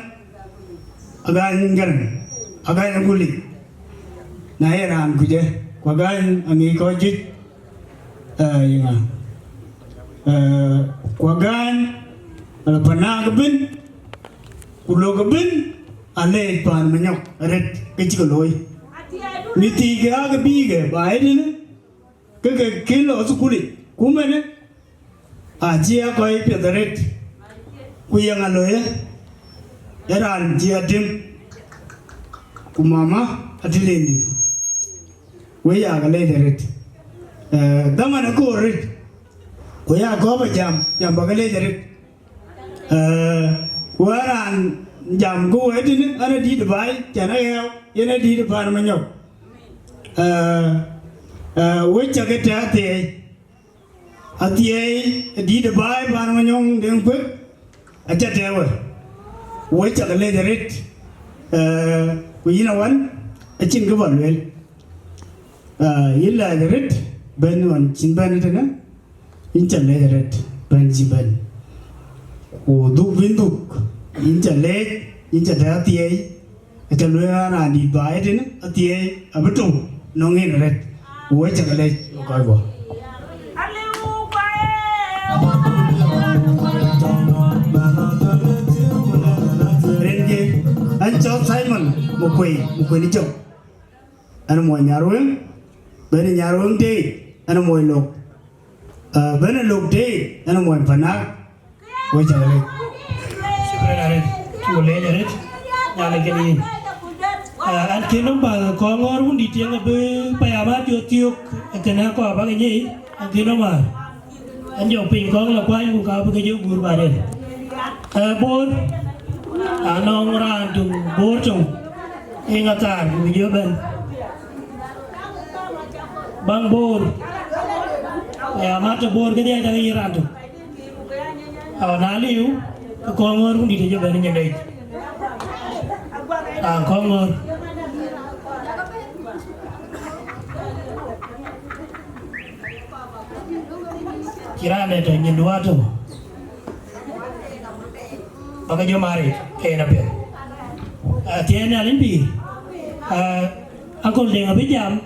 Agany Gäräŋ, Agany Agulic. Na ye raan kucë, ku Agany aŋic kɔc juëc, eh, ye ŋa? Eh, ku Agany, eh, pan naak ëbën, ku lok ëbën, aleec pan Manyɔk arëët ke cï ke looi. Mïth yiic ke aa ke bïï ke baai tënë, ke ke kën lɔ thukulic, ku mënë acï a kɔc piɛth arëët, ku ye ŋa looi ë raan cï a tim, ku mama atï lendi. We ya ke leec arëët. Eh, dhaman akööl arëët, ku ya kɔ̈p a jam, jam bä ke leec arëët. Eh, ku ë raan jam ku wëët tënë, an adït baai, cän aɣɛɛu, yen adït pan Manyɔk. Eh, eh, we cak ke tɛ̈ athiɛɛi. Athiɛɛi adït baai pan Manyɔŋ Deŋ Kuek, aca tɛ̈ we. We cak leec arëët, eh, ku yïn awan, acïn kë bä lueel. Ah, yïn lɛɛc arëët, bɛ̈n ɣɔn cïn bɛ̈n tënë, yïn ca leec arëët, bɛ̈n cï bɛ̈n. Ku dhuk bïn dhuk, yïn ca leec, yïn ca tɛ̈ athiɛɛi, aca lueel an, raan dït baai tënë, athiɛɛi abï tɔ̈u nɔŋ yïn arëët. Ku we cak leec, we kɔc guɔ. Rin ke, an cɔl Simon Makuei, Makuei ni Jɔk. Ɛn mony Nyarweŋ, bɛ̈n Nyarweŋ tei, ɛn mony Lok. Ah, bɛ̈n Lok tei, ɛn mony Panak, we cak leec. Shukran arëët, cuk leec arëët, Nhialic kën yïn. Ah, an kën nɔm bä kɔŋ ŋɔ̈ɔ̈r wun dït tiɛŋ abï payam a jɔ thiök, ë kënë kɔɔr bä ke nyic, an kën nɔm bä. An jɔ piny kɔŋ la kuany ku ka bï ke jɔ guur baden. Eh, Bor, anɔŋ raan töŋ Bor töŋ, ë ŋa thaar ku bï jɔ bɛ̈n. Baŋ Bor, eh, amat të Bor ke dhiac dak yï raan töŋ. Awa na liu, ke kɔŋ ŋɔ̈ɔ̈r wun dït ë jɔ bɛ̈n nyin dec. Ah, kɔŋ ŋɔ̈ɔ̈r. Cï raan dɛ tɔ nyin duat tɔ. Bä ke jɔ maaric, ke en apiɛth. Ah, thiëëc Nhialic pïïr. Ah, Uncle Deŋ abï jam,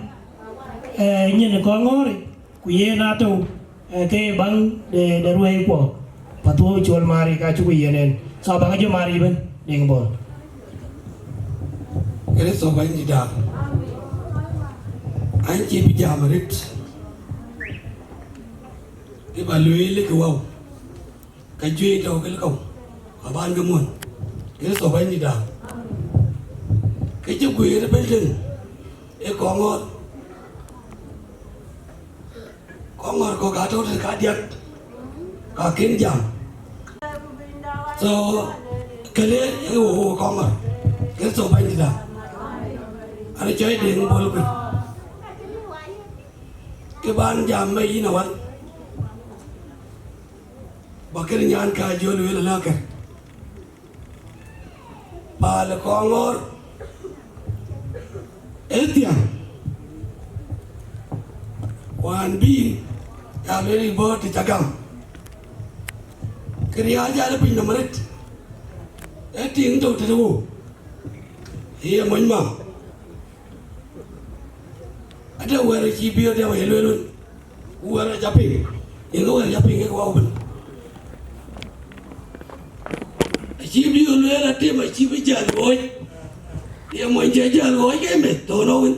eh, nyin Kɔŋɔ̈ɔ̈r, ku yen atɔ̈u, eh, ke baŋ de, de ruɛ̈i kuɔ, pa thuɔɔu cɔl Marik acuk yen en. So, abäk jɔ Marik ëbën, Deŋ Bol. Kërtho Bɛ̈nydït däŋ. An cï bï jam arët. Kë ba lueel kë wau. Ka juëc tɔ̈u ke lëkɔu, ka bän ke muɔ̈n. Kërtho Bɛ̈nydït däŋ. Kë cï guiir ëbën tënë ë Kɔŋɔ̈ɔ̈r. Kɔŋɔ̈ɔ̈r kɔ̈k atɔ̈u tënë kadiäk, ka kën jam. So, këlë ë wo wo Kɔŋɔ̈ɔ̈r. Kërtho Bɛ̈nydït däŋ. An cɔl Deŋ Bol bï. Kë bän jam ë yïn awär. Ba kën nyan ka jɔ lueel alä kë. Paan ë Kɔŋɔ̈ɔ̈r ë thiäŋ. Wään bï ya lueel bɔ̈ të ca gam. Kë riääc alë piny nɔm arët. Ë tiŋ tɔ̈u tëde wo. Ye mony mam. Ade wɛ̈t cï bï ë diam aye lueel wën, ku wɛ̈t aca piŋ, yen ke wɛ̈t aca piŋ ke wau ëbën. Acï bï ë lueel atem acï bï jäl ɣɔɔc, ye mony cï jäl ɣɔɔc ke meth thɔ̈n ɣɔn wën.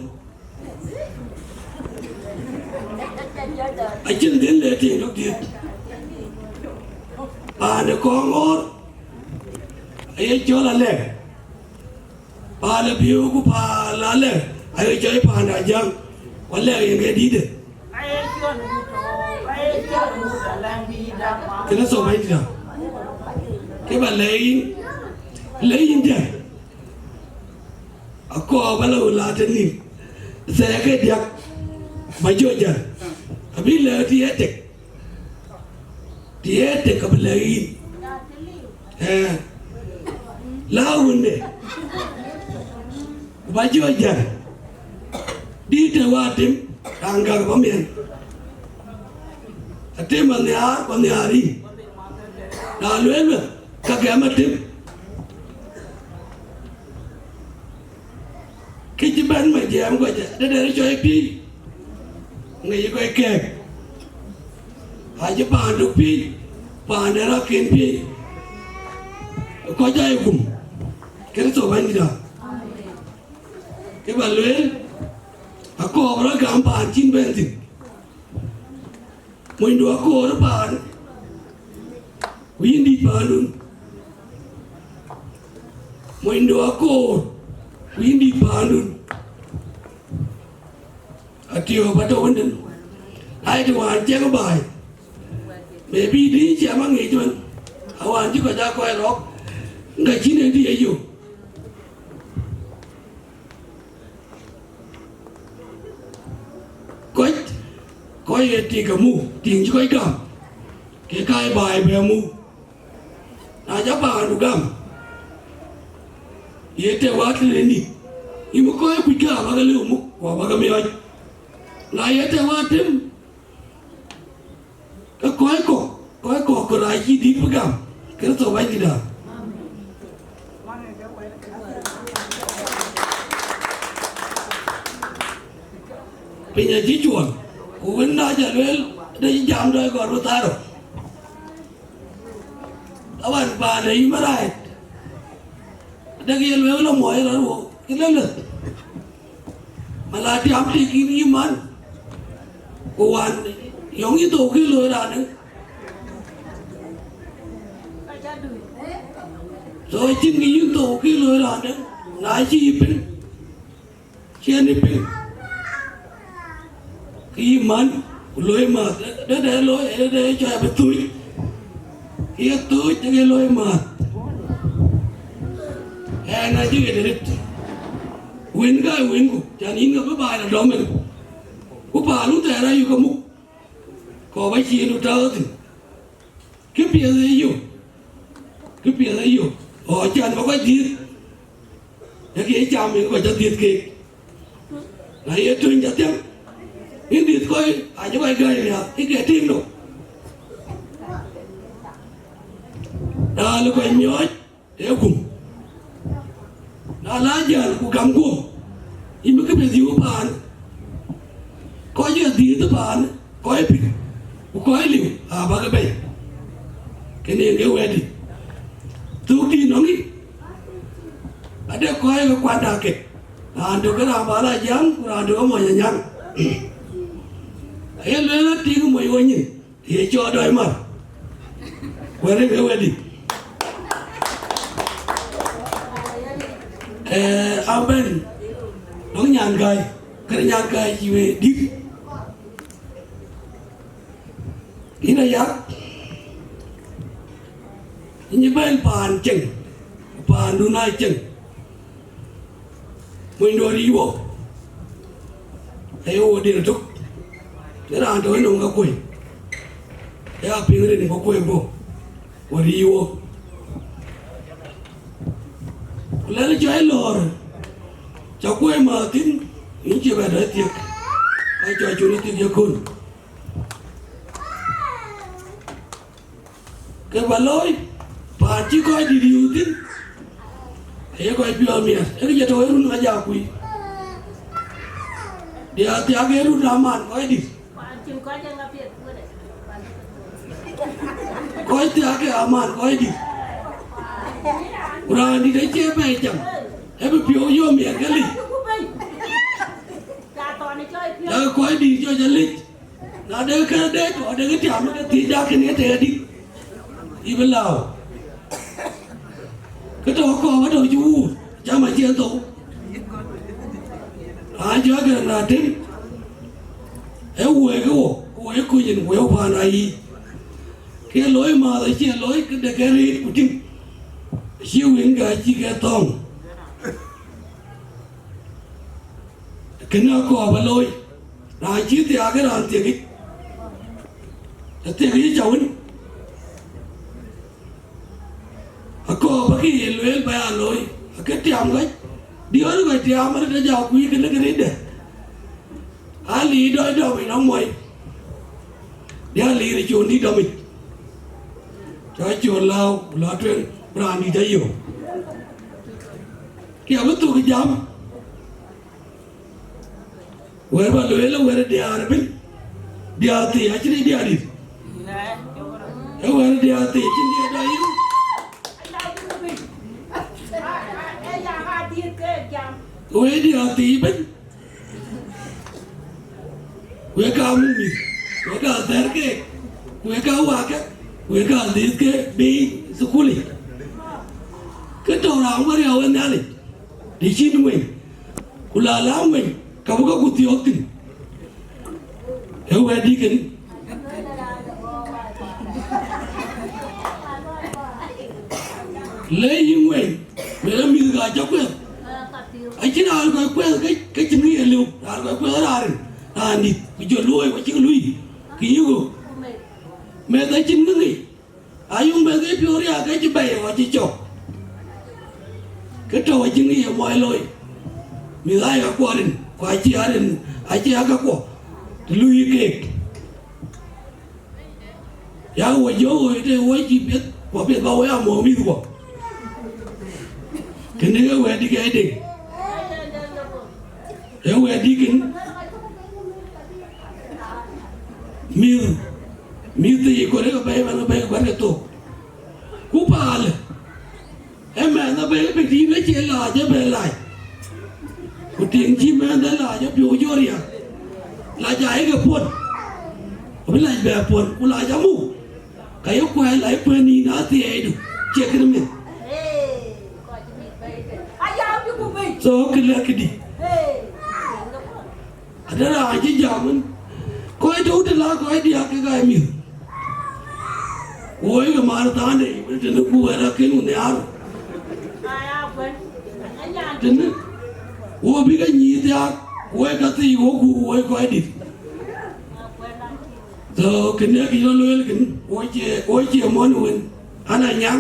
Acïn dhil le tiŋ tök dhiëth. Paan ë Kɔŋɔ̈ɔ̈r aye cɔl alɛ̈k. Paan ë Biöök ku paan ë Alɛ̈k, aye cɔl paan de Ajaŋ, ku Alɛ̈k yen ke dïïtde. Kërtho Bɛ̈nydït däŋ. Kë ba lɛ̈k yïn, lɛ̈k yïn diɛ̈. Akɔɔr ba la ɣöt la tënë yïn. Thɛɛr ke diäk, ba jɔ jäl. Abï lɛ̈k të ye tek. Të ye tek abï lɛ̈k yïn. Ee, la wënde, ku ba jɔ jäl. Dït të wa tim, raan gäk ba miɛn. Atem anhiaar, ku anhiaar yïn. Na lueel wek, ka gɛm atem. Kë cï bɛ̈n ma jiɛɛm kɔc, de dɛ̈t cɔc piëëc, ŋic kɔc kɛ̈ɛ̈k. Acï paandu piëëc, paan de rakken piëëc, kɔc aa ye gum. Kërtho Bɛ̈nydït däŋ. Kë ba lueel, akɔɔr rɔt gam paan cïn bɛ̈n thïn. Monydu akoor paan, ku yïn dït paandun. Monydu akoor, ku yïn dït paandun. Atiɔp atɔ̈ wënden. Ai të wään ciɛk baai. Maybe dï ciɛm aŋic wën. Awään cï kɔc aa kɔc rɔ̈k. Ŋa cïn en dï ye yök. Kɔc, kɔc ye tik amu, tiŋ cï kɔc gam, ke ka ye baai bɛ amu. Na ca paandu gam, ye tɛ̈ wa tënëni, yïn bï kɔc kuc ke abäk lëu muk, ku abäk miɔɔc. Na ye tɛ̈ wa tem, ke kɔc kɔ̈k, kɔc kɔ̈k ku rac cï dït bï gam, Kërtho Bɛ̈nydït däŋ. Piny acï cuɔl, ku wën na ca lueel, de cï jam dɔc gɔl röt thaar rɔt. Taban paan de yïn bä rac, de ke ye lueel lɔ muɔɔc rɔt wo, ke lëlë. Mala tiam tik yïn yï man, ku wan yɔŋ yï thou kë looi raan dëŋ. So cïn kë yïn thou kë looi raan dëŋ, na cï yï piŋ, cïn yï piŋ. Kë yï man, ku looi maath, de, de looi, de, de cɔɔc abï thuc. Kë ye thuc, de ke looi maath. Ɛn acï ɣet arët. Wën ka wënku, can yïn ke bï baai la dɔm en. Ku paan wun thɛɛr ayök ke muk, kɔɔr ba ciëëŋdu tääu thïn. Kë piɛth ee yök, kë piɛth ee yök. Ɣɔn can ba kɔc dhiëth, ee kë ye cam en kɔc ca dhiëth keek. Na ye töny ca thiäŋ, yïn dhiëth kɔc acï kɔc gäi riääk, ke ke tiŋ nɔm. Raan ë kɔc miɔɔc, ee gum. Na la jäl ku gam guöm, Yïn bï këpiɛth yök paan, kɔc ë dhiëëth paan, kɔc pïk, ku kɔc liu abäkï bɛ̈i. Kënë yen ke wɛ̈tdï. Thukdït nɔŋ yï, ade kɔc ke kuat dak ke, raan tök ke raan bä la jam, ku raan tök ke mony anyaŋ. Aye lueel atik moc wo nyin. Ye cɔɔr dɔc mar. Wɛ̈t ë ke wɛ̈tdï. Eh, abɛ̈n nɔŋ nyan gäi, kërë nyan gäi cï wëi dït. Yïn aya, yïn bɛ̈ny paan cieŋ, paandun aa cieŋ. Mony dɔ̈ɔ̈r yic wɔ, aye wɔ diɛɛr tök, ë raan tɔ̈ ënɔŋ ke kuöc, ë ya piŋ rin ke kuöc bɔ̈, wɔ ric wɔ. Ku lɛ̈k cɔc lɔ̈ɔ̈r, cä kuöc määth thïn, yïn cï bɛ dɔc thiëk, ka cɔc cun ë thiëk ye kööl. Ke bä looi, paan cï kɔc dït yöök thïn, aye kɔc piɔ̈ɔ̈th miɛt, ee kë jɔ tɔ̈u ë run ŋac aa kuc. Diäär thiaak ë run aman kɔc dït. Kɔc thiaak ë aman kɔc dït. Ku raan dït acie bɛ̈ɛ̈i cam, ee bï piɔ̈u yöök miɛt ke lic. Ee kɔc dït jɔ jɔ lic. Na de kë de tɔ de kë tiam ke thiëc dak kën ke tëëk adï, yï bï lääu. Kë tɔ kɔɔr atɔ cï wuur, cam acie thou. Raan cï agɛ̈k na tïŋ, ee wuëëk wo, ku wëëk kuc yen, wëëk paan ayï. Ke looi määth acie looi, këde ke rëët ku tïŋ. Acï wïn ke acï ke thɔ̈ɔ̈ŋ. Kënë akɔɔr bä looi, raan cï thiaak ë raan thiëkic, ë thiëkic cä wën. Akɔɔr bä kë ye lueel bä ya looi, akë tiam kɔc, diöör kɔc tiam arëët, ajɔ kuc kënë kënëdë. Aliir dɔc dɔm ë nɔm mɔi, diäk aliir ë con dït dɔmic, cä con lääu, ku lɔ tueŋ, raan dït ayö. Ke abï thök jam. Wɛ̈t bä lueel ë wɛ̈t ë diäär ëbën, diäär thii acïn diäär dït. Ë wɛ̈t ë diäär thii acïn diäär dɔc yïn. Wɛ̈t diäär thii ëbën. Wek aa muk mïth, wek aa thɛɛr keek, wek aa wakkë, wek aa dhiëth ke bei thukul yic. Ke tɔ̈u raan wär ya wek Nhialic, të cïn wëny, ku la la wëny, ka bï ke ku thiɔ̈k thïn. Ee wɛ̈t dï kënë. Le yïn wëny, le la mïth ka cä kuɛth. Acïn raan kɔc kuɛth ke, ke cïn kë ye lëu, raan kɔc kuɛth raan rin, raan dït, ku jɔ luɔ̈i, ku cïk luui, kë yï ɣöö. Meth acïn kë ŋic. Ayuŋ bɛ ke piɔ̈u riääk ke cï bɛ̈i ɣɔn cï cɔk. Ke tɔ̈u acïn kë ye muɔi looi. Mïth aa ya kuɔ rin, ku acï aa rin, acï aa käkuɔ, të luui keek. Ya wo jɔ wo të wo cï piɛth, ku piɛth bä wo ya mɔ̈u mïth kuɔ. Kënë ke wɛ̈t dï ke deŋ. Ee wɛ̈t dï kën. Mïth, mïth thii kɔn ë ke bɛ̈i man ë bɛ̈i guäär ke thok. Ku paalë, ee mɛnh abɛ̈i bï tïŋ ë cie laac ë bɛ lac. Ku tiŋ cï mɛnh ë lac ë piɔ̈u jɔ riääk. Lac aa ye ke puɔ̈n. Ku bï lac bɛ puɔ̈n, ku lac amuk. Ka ye kuɛɛl, la ye kuɛɛl nïn athiɛɛidu, cie kënë mïth. So, kë lɛ̈k këdï. Ade raan cï jam wën, kɔc tɔ̈u të la kɔc diäk kek aa mïth. Ku woi ke maar thaande, wën tënë ku wɛ̈t akën ku nhiaar. Tënë, wo bï ke nyïïr thiaak, ku woi ka thii, wo ku woi kɔc dït. So, kënë kë yïn lueel kën, wo cie, wo cie mɔn wën, an, Anyaŋ,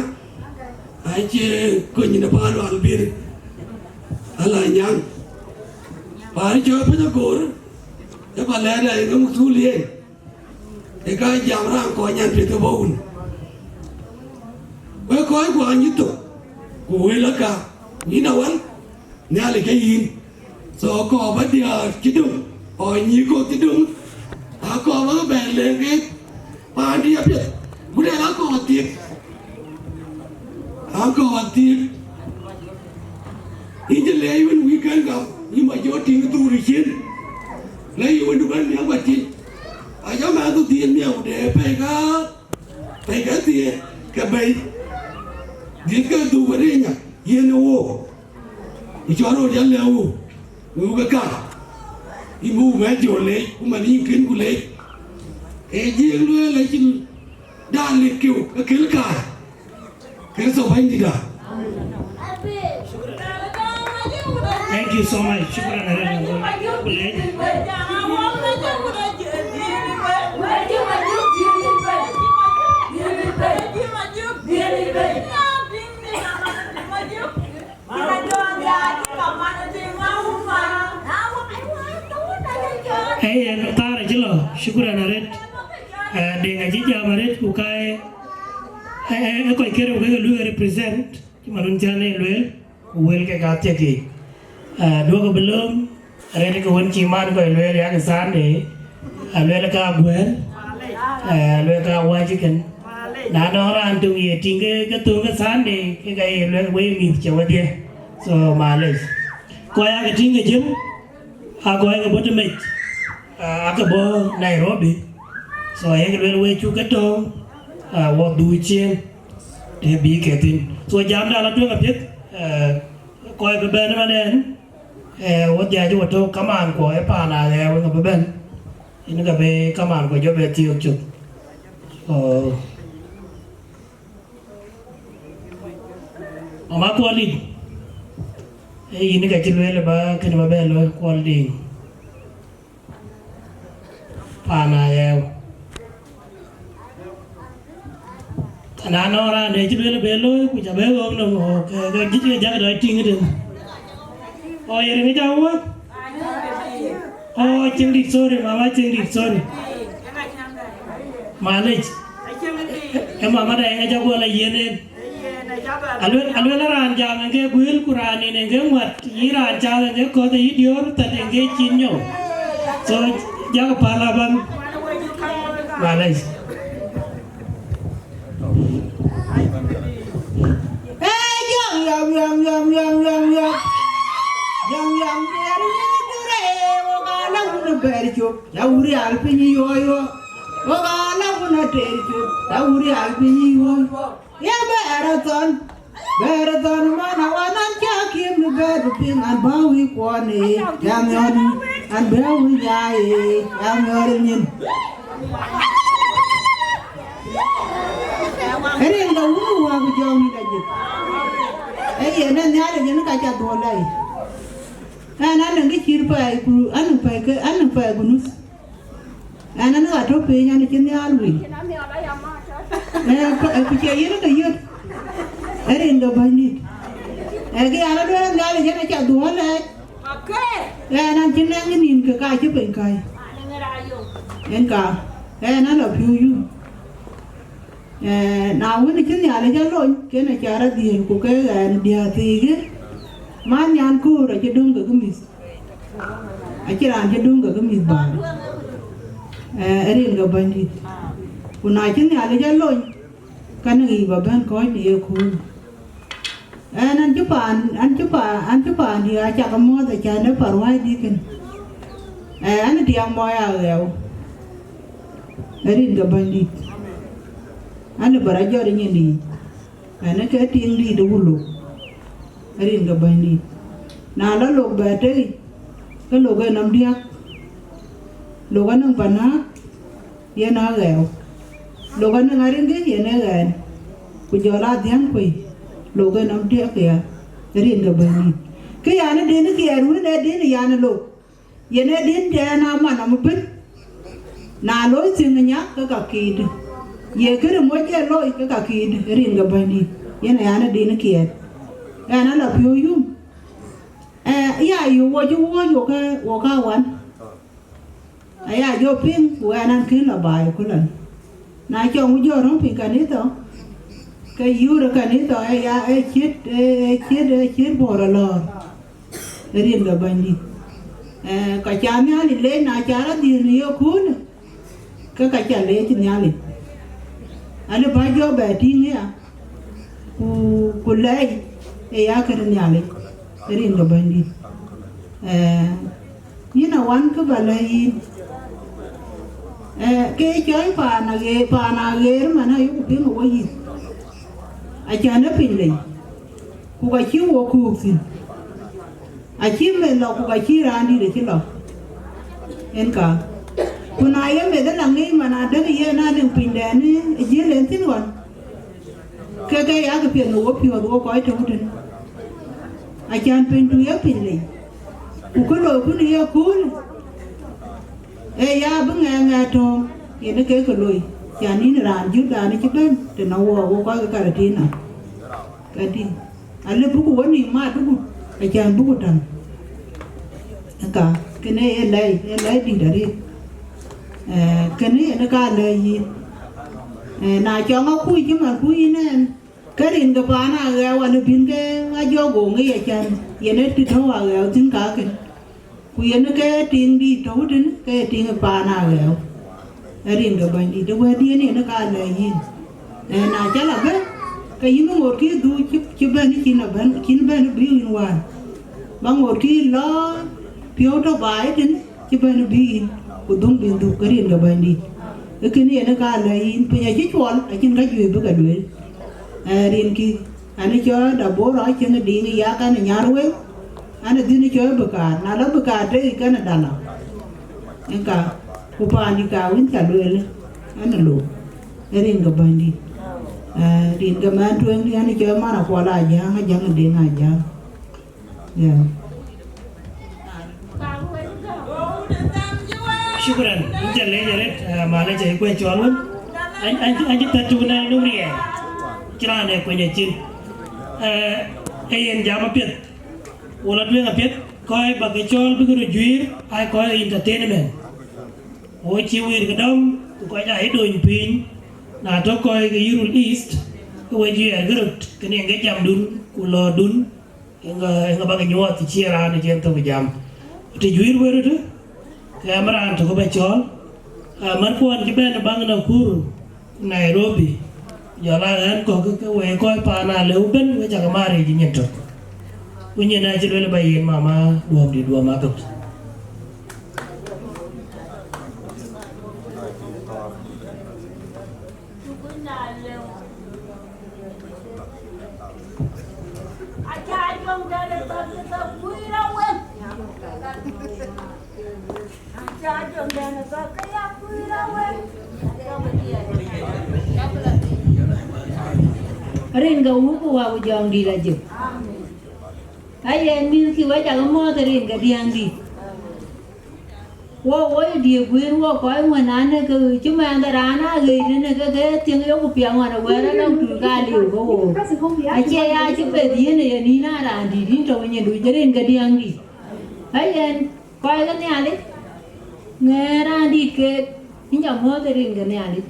an, cie kony në paan Lual Biir, ala Anyaŋ. Paan cɔl Piny Agoor, ë ba lɛɛr ë ŋëm thul yen, ë ka jam raan kɔc nyan piɛth ke bɔ̈ wun. Wek kɔc guɔ nyï thok, ku wël aka, yïn awal, Nhialic ke yïn. So kɔɔr ba diäär cï döŋ, ɔ nyïïr kɔ̈k cï döŋ, akɔɔr ba bɛ̈n leŋ ke paandï apiɛth, ku dɛ akɔɔr thiëk, akɔɔr thiëk. Yïn cï leec wën wïc kën gam, yïn ma jɔ tïŋ dhuur ë cin, le yï wëndu bɛ̈n miäk ba tïŋ. Acä mɛnh dhuk dhiëëth miäk ku de pɛ̈i ka, pɛ̈i ka thiëëk ke bɛ̈i. Dhiëth ke dhuk ë rinya, yen ë wook. Ku cɔl röt ya lɛ̈k wu, wëu ke ka, yïn bï wun bɛ jɔ leec, ku man yïn kën ku leec. Ee Jiëëŋ lueel acïn daan lik kiu, ke kël kaar. Kërtho Bɛ̈nydïïtda. Thank you so much. Shukran arëët, ku leec. Ee yen thaar acï lɔ, shukran arëët. Eh, Deŋ acï jam arëët ku ka ë, ë, ë, ë kɔc kërou ke lui represent, cï man wën cän ë lueel, ku wël ke ka thiek yiic. Eh, duɔ̈kï bï lööm, arëët ke wën cï man kɔc lueel yak Sunday, alueel ka guɛ̈ɛ̈r, eh, alueel ka wäc kën. Na nɔŋ raan töŋ ye tïŋ ke, ke thöŋ ke Sunday, ke ka ye lueel wei mïth cä wedhie. So, malec. Kɔc aa ke tïŋ ke cïn, aa kɔc ke bɔ̈ tëmec, aa, aa ke bɔ̈ Nairobi. So, ayek lueel wek cuk ke tɔ̈ɔ̈ŋ, aa, wɔ dhuk ciëën, të bï ke thïn. So, jamda la tueŋ apiɛth, aa, kɔc bï bɛ̈n ëmën ɛn, ee, wɔ dhiac wɔ tök kamaan kuɔ ë paan aɣɛɛu ë ŋa bï bɛ̈n, yen ka bï kamaan kuɔ jɔ bɛ thiɔ̈k cök. So, Mama Kuɔl dït, ee yïn ka cï lueel ba kënë ba bɛ looi Kuɔl dït. Paan aɣɛɛu. Na nɔŋ raan dee cï lueel be looi, ku ca bɛ ɣöök nɔm, ɣöök, ke, ke jït ke jak dɔc tïŋ tën. Ɣöö ye rin cä wuɔ̈k? Oh, Cieŋdït, sorry, mama Cieŋdït, sorry. Malec. Ë mama da yen acä guɔ la yen en. Aluel, aluel raan jam en ke guël ku raan nin en ke ŋuat, yï raan cath en ke kɔ̈th, yï diöör thät en ke cin nyou. So, jak pal aban. Malec. Ee, jam, jam, jam, jam, jam, jam, jam. Jam, jam, jam, jam, jam, jam, wok ala wun bɛ̈ɛ̈r cök, ya wuri al piny yoi wo. Wok ala wun ater cök, ya wuri al piny yoi wo. Ya bɛ̈ɛ̈r athɔn, bɛ̈ɛ̈r athɔn man awan an ca kiëm ni bɛ̈ɛ̈r piŋ an bä wic kuɔn ee, ya miɔn, an bä wic nyaai ee, ya miɔn nyin. Rin ke wun wäk jɔŋ dajik. Ee yen ë Nhialic yen ka ca dhuɔl lɛi. Ɛn anëŋ kë cït pɛɛi ku anëŋ pɛɛi ke anëŋ pɛɛi ku nuth. Ɛn anëŋ atɔ̈ piny an cï nhial wei. Ee, ku, ee, ku cie yen ke yöt. Ee rin ke Bɛ̈nydït. Ee, kë an aduɛɛr Nhialic yen aca dhuɔl lɛi. Ɛn an cï nɛŋ ë nïn ke ka cï piny kai. Ɛn ka, ɛn an la piɔ̈u yum. Eh, na wën cï Nhialic alony, kën aca rɔt dhiël ku ke ɛn diäär thiikë, man nyan köör acï döŋ ke kë mïth. Acï raan cï döŋ ke kë mïth bäär. Eh, rin ke Bɛ̈nydït. Ku na cï Nhialic alony, ka në ŋic ba bɛ̈n kɔ̈ɔ̈c në yeköölë. Ɛn, an cï paan, an cï paan, an cï paandï acak muɔ̈th acan ë paruäi dï kën. Ɛn, an tiɛŋ mɔɔi aɣɛɛu, rin ke Bɛ̈nydït. An bä rɔt jɔt ë nyin dïït. Ɛn, ke tiŋ dïït ë wuluk, rin ke Bɛ̈nydït. Na lɔ lok bɛ tei, ke lok ë nɔm diäk, lok anɔŋ panääk, yen aɣɛɛu. Lok anëŋ ariŋkï yen ee ɣɛɛn, ku jɔl adhiäŋ kuei, lok ë nɔm diäk ya, rin ke Bɛ̈nydït. Kë yan ë din kiɛɛr wën ee din yan ë lok, yen ee din tɛ̈ɛ̈n aman nɔm ëbën. Na looi thiëŋ ë nyak ke ka kiit, ye kërë moc ee looi ke ka kiit, rin ke Bɛ̈nydït. Yen ë yan ë din kiɛɛr, ɣɛn ala piɔ̈u yum. Eh, ya yï wo cï wuɔ̈c wo ke, wo ka wan. Aya jɔ piŋ, ku ɛn an kën lɔ baai ku lɔn. Na cɔŋ ku jɔ röŋ piny kanitha, ke yur ë kanitha ë ya, ë ciët, ë, ë ciët, ë ciët bɔɔr alɔɔr. Ë rin ke Bɛ̈nydït. Eh, ka ca Nhialic leec, na ca rɔt dhiëëth në yeköölë, ke ka ca leec Nhialic. Alë bä jɔ bɛ tïŋ aya, ku, ku lɛc ë ya kënë Nhialic, rin ke Bɛ̈nydït. Eh, yïn awan kë bä lɛ̈k yïn. Eh, ke cɔɔl paan aɣeer, paan aɣeer man ayuku piŋ ë wo yïth. Acän ë piny lei, ku ka cï wo kuuk thïn. Acï meth lɔ, ku ka cï raandït acï lɔ. En ka. Ku na ye meth ë la ŋic man adäk yen anëŋ pinydɛn ë jiël en thïn ɣɔn, ke ke yak piɛth në wo piɔ̈ɔ̈th wo kɔc tɔ̈u tënë. Acän piny tu ye piny lei. Ku kë loiku në yeköölë, ee ya bï ŋɛɛŋ ŋɛɛt tɔ̈ɔ̈ŋ, yen ë kek ke loi. Cän yïn raan jurdan cï bɛ̈n tënë wo, wo kɔc ke Karatina. Ka tïŋ, alë buku wo nïïm mat duku, acän buku täŋ. Ëka, kënë ee lɛi, ee lɛi dït arëët. Eh, kënë yen ka lɛi yïn. Eh, na cɔŋ akuc cï man kuc yïn ɛn, ke rin ke paan aɣɛɛu alë bïn ke ajɔ goŋ ë yecän, yen ë të tɔ̈u aɣɛɛu thïn kakën. Ku yen ke tiiŋ dït tɔ̈u tënë, ke ye tiiŋ ë paan aɣɛɛu. Ë rin ke Bɛ̈nydït, ë wɛ̈tdiën yen ka lɛ̈k yïn. Ee, na cä la bɛ̈n, ke yïn ŋotkï dhuk cï, cï bɛ̈n cïn abɛ̈n, cïn bɛ̈n bï yïn wään. Ba ŋotkï lɔ piɔ̈u tɔ̈ baai tënë, cï bɛ̈n bï yïn, ku dhuŋ bï dhuk, ke rin ke Bɛ̈nydït. Ë kënë yen ka lɛ̈k yïn, piny acï cuɔl, acïn ka juëc bï ke lueel. Ee, rinkï, an, ë cɔɔl Dabora cieŋ ë Diŋ ë yak an, ë Nyarweŋ, an, ë dhïn ë cɔɔl Bïkaar, na lɔ Bïkaar tëë yic kɛn ë Dala. Ëka, ku paandï ka wën cä lueel, an, ë lou, ë rin ke Bɛ̈nydït. Ee, rin ke mɛn tueŋdï, an, ë cɔɔl man Akuɔl Ajäŋ, Ajäŋ ë Diŋ Ajäŋ. Yeah. Shukran. Inca lec arët, ah, malec ayï kuec cɔl wën. An, an, an cï thät tuk na num riɛɛr. Cï raan ë kueny acin. Eh, ee yen jam apiɛth. Wo la tueŋ apiɛth, kɔc ba ke cɔl bï ke röt juiir, aa kɔc entertainment. Wo cï wïïr ke dɔm, ku kɔc aa yï dony piny. Na tɔ̈ kɔc ke Yirol East, ke we juiir ke röt, ke yen ke jamdun, ku lɔ̈ɔ̈rdun. Eeŋa, eeŋa bä ke nyuɔɔth të cï raan ë cï en thök jam? Të juiir wërëtë, ke ɣɛn raan tök bä cɔɔl. Aa, mänkuɔn cï bɛ̈n ë baŋ Nakuru, Nairobi, jɔl aa ɣɛn kɔ̈k ke wek kɔc paan alëu ëbɛ̈n, we cakë maar yic nyin tök. Ku nyin acï lueel bä yen mama duɔ̈mdït duɔ̈m athök. Rin ke wun ku wa ku jɔŋdït ajëk. Aye mïthkï, we cakë mɔ̈ɔ̈th rin ke diäŋdït. Wo, wo ye diëk guiir, wo kɔc wën an, ke cï mɛɛndë raan aa ɣëc tënë ke, ke thiëŋ yok ku piɛŋ ɣɔn ë wɛ̈ɛ̈r anɔŋ tui ka liu ke wo. Acie ya cï peth yïn ë ye nïn aa raan dït yïn tɔ̈u nyin duc rin ke diäŋdït. Ayen kɔc ke Nhialic, ŋɛɛr raan dït keek, yïn ca mɔ̈ɔ̈th rin ke Nhialic.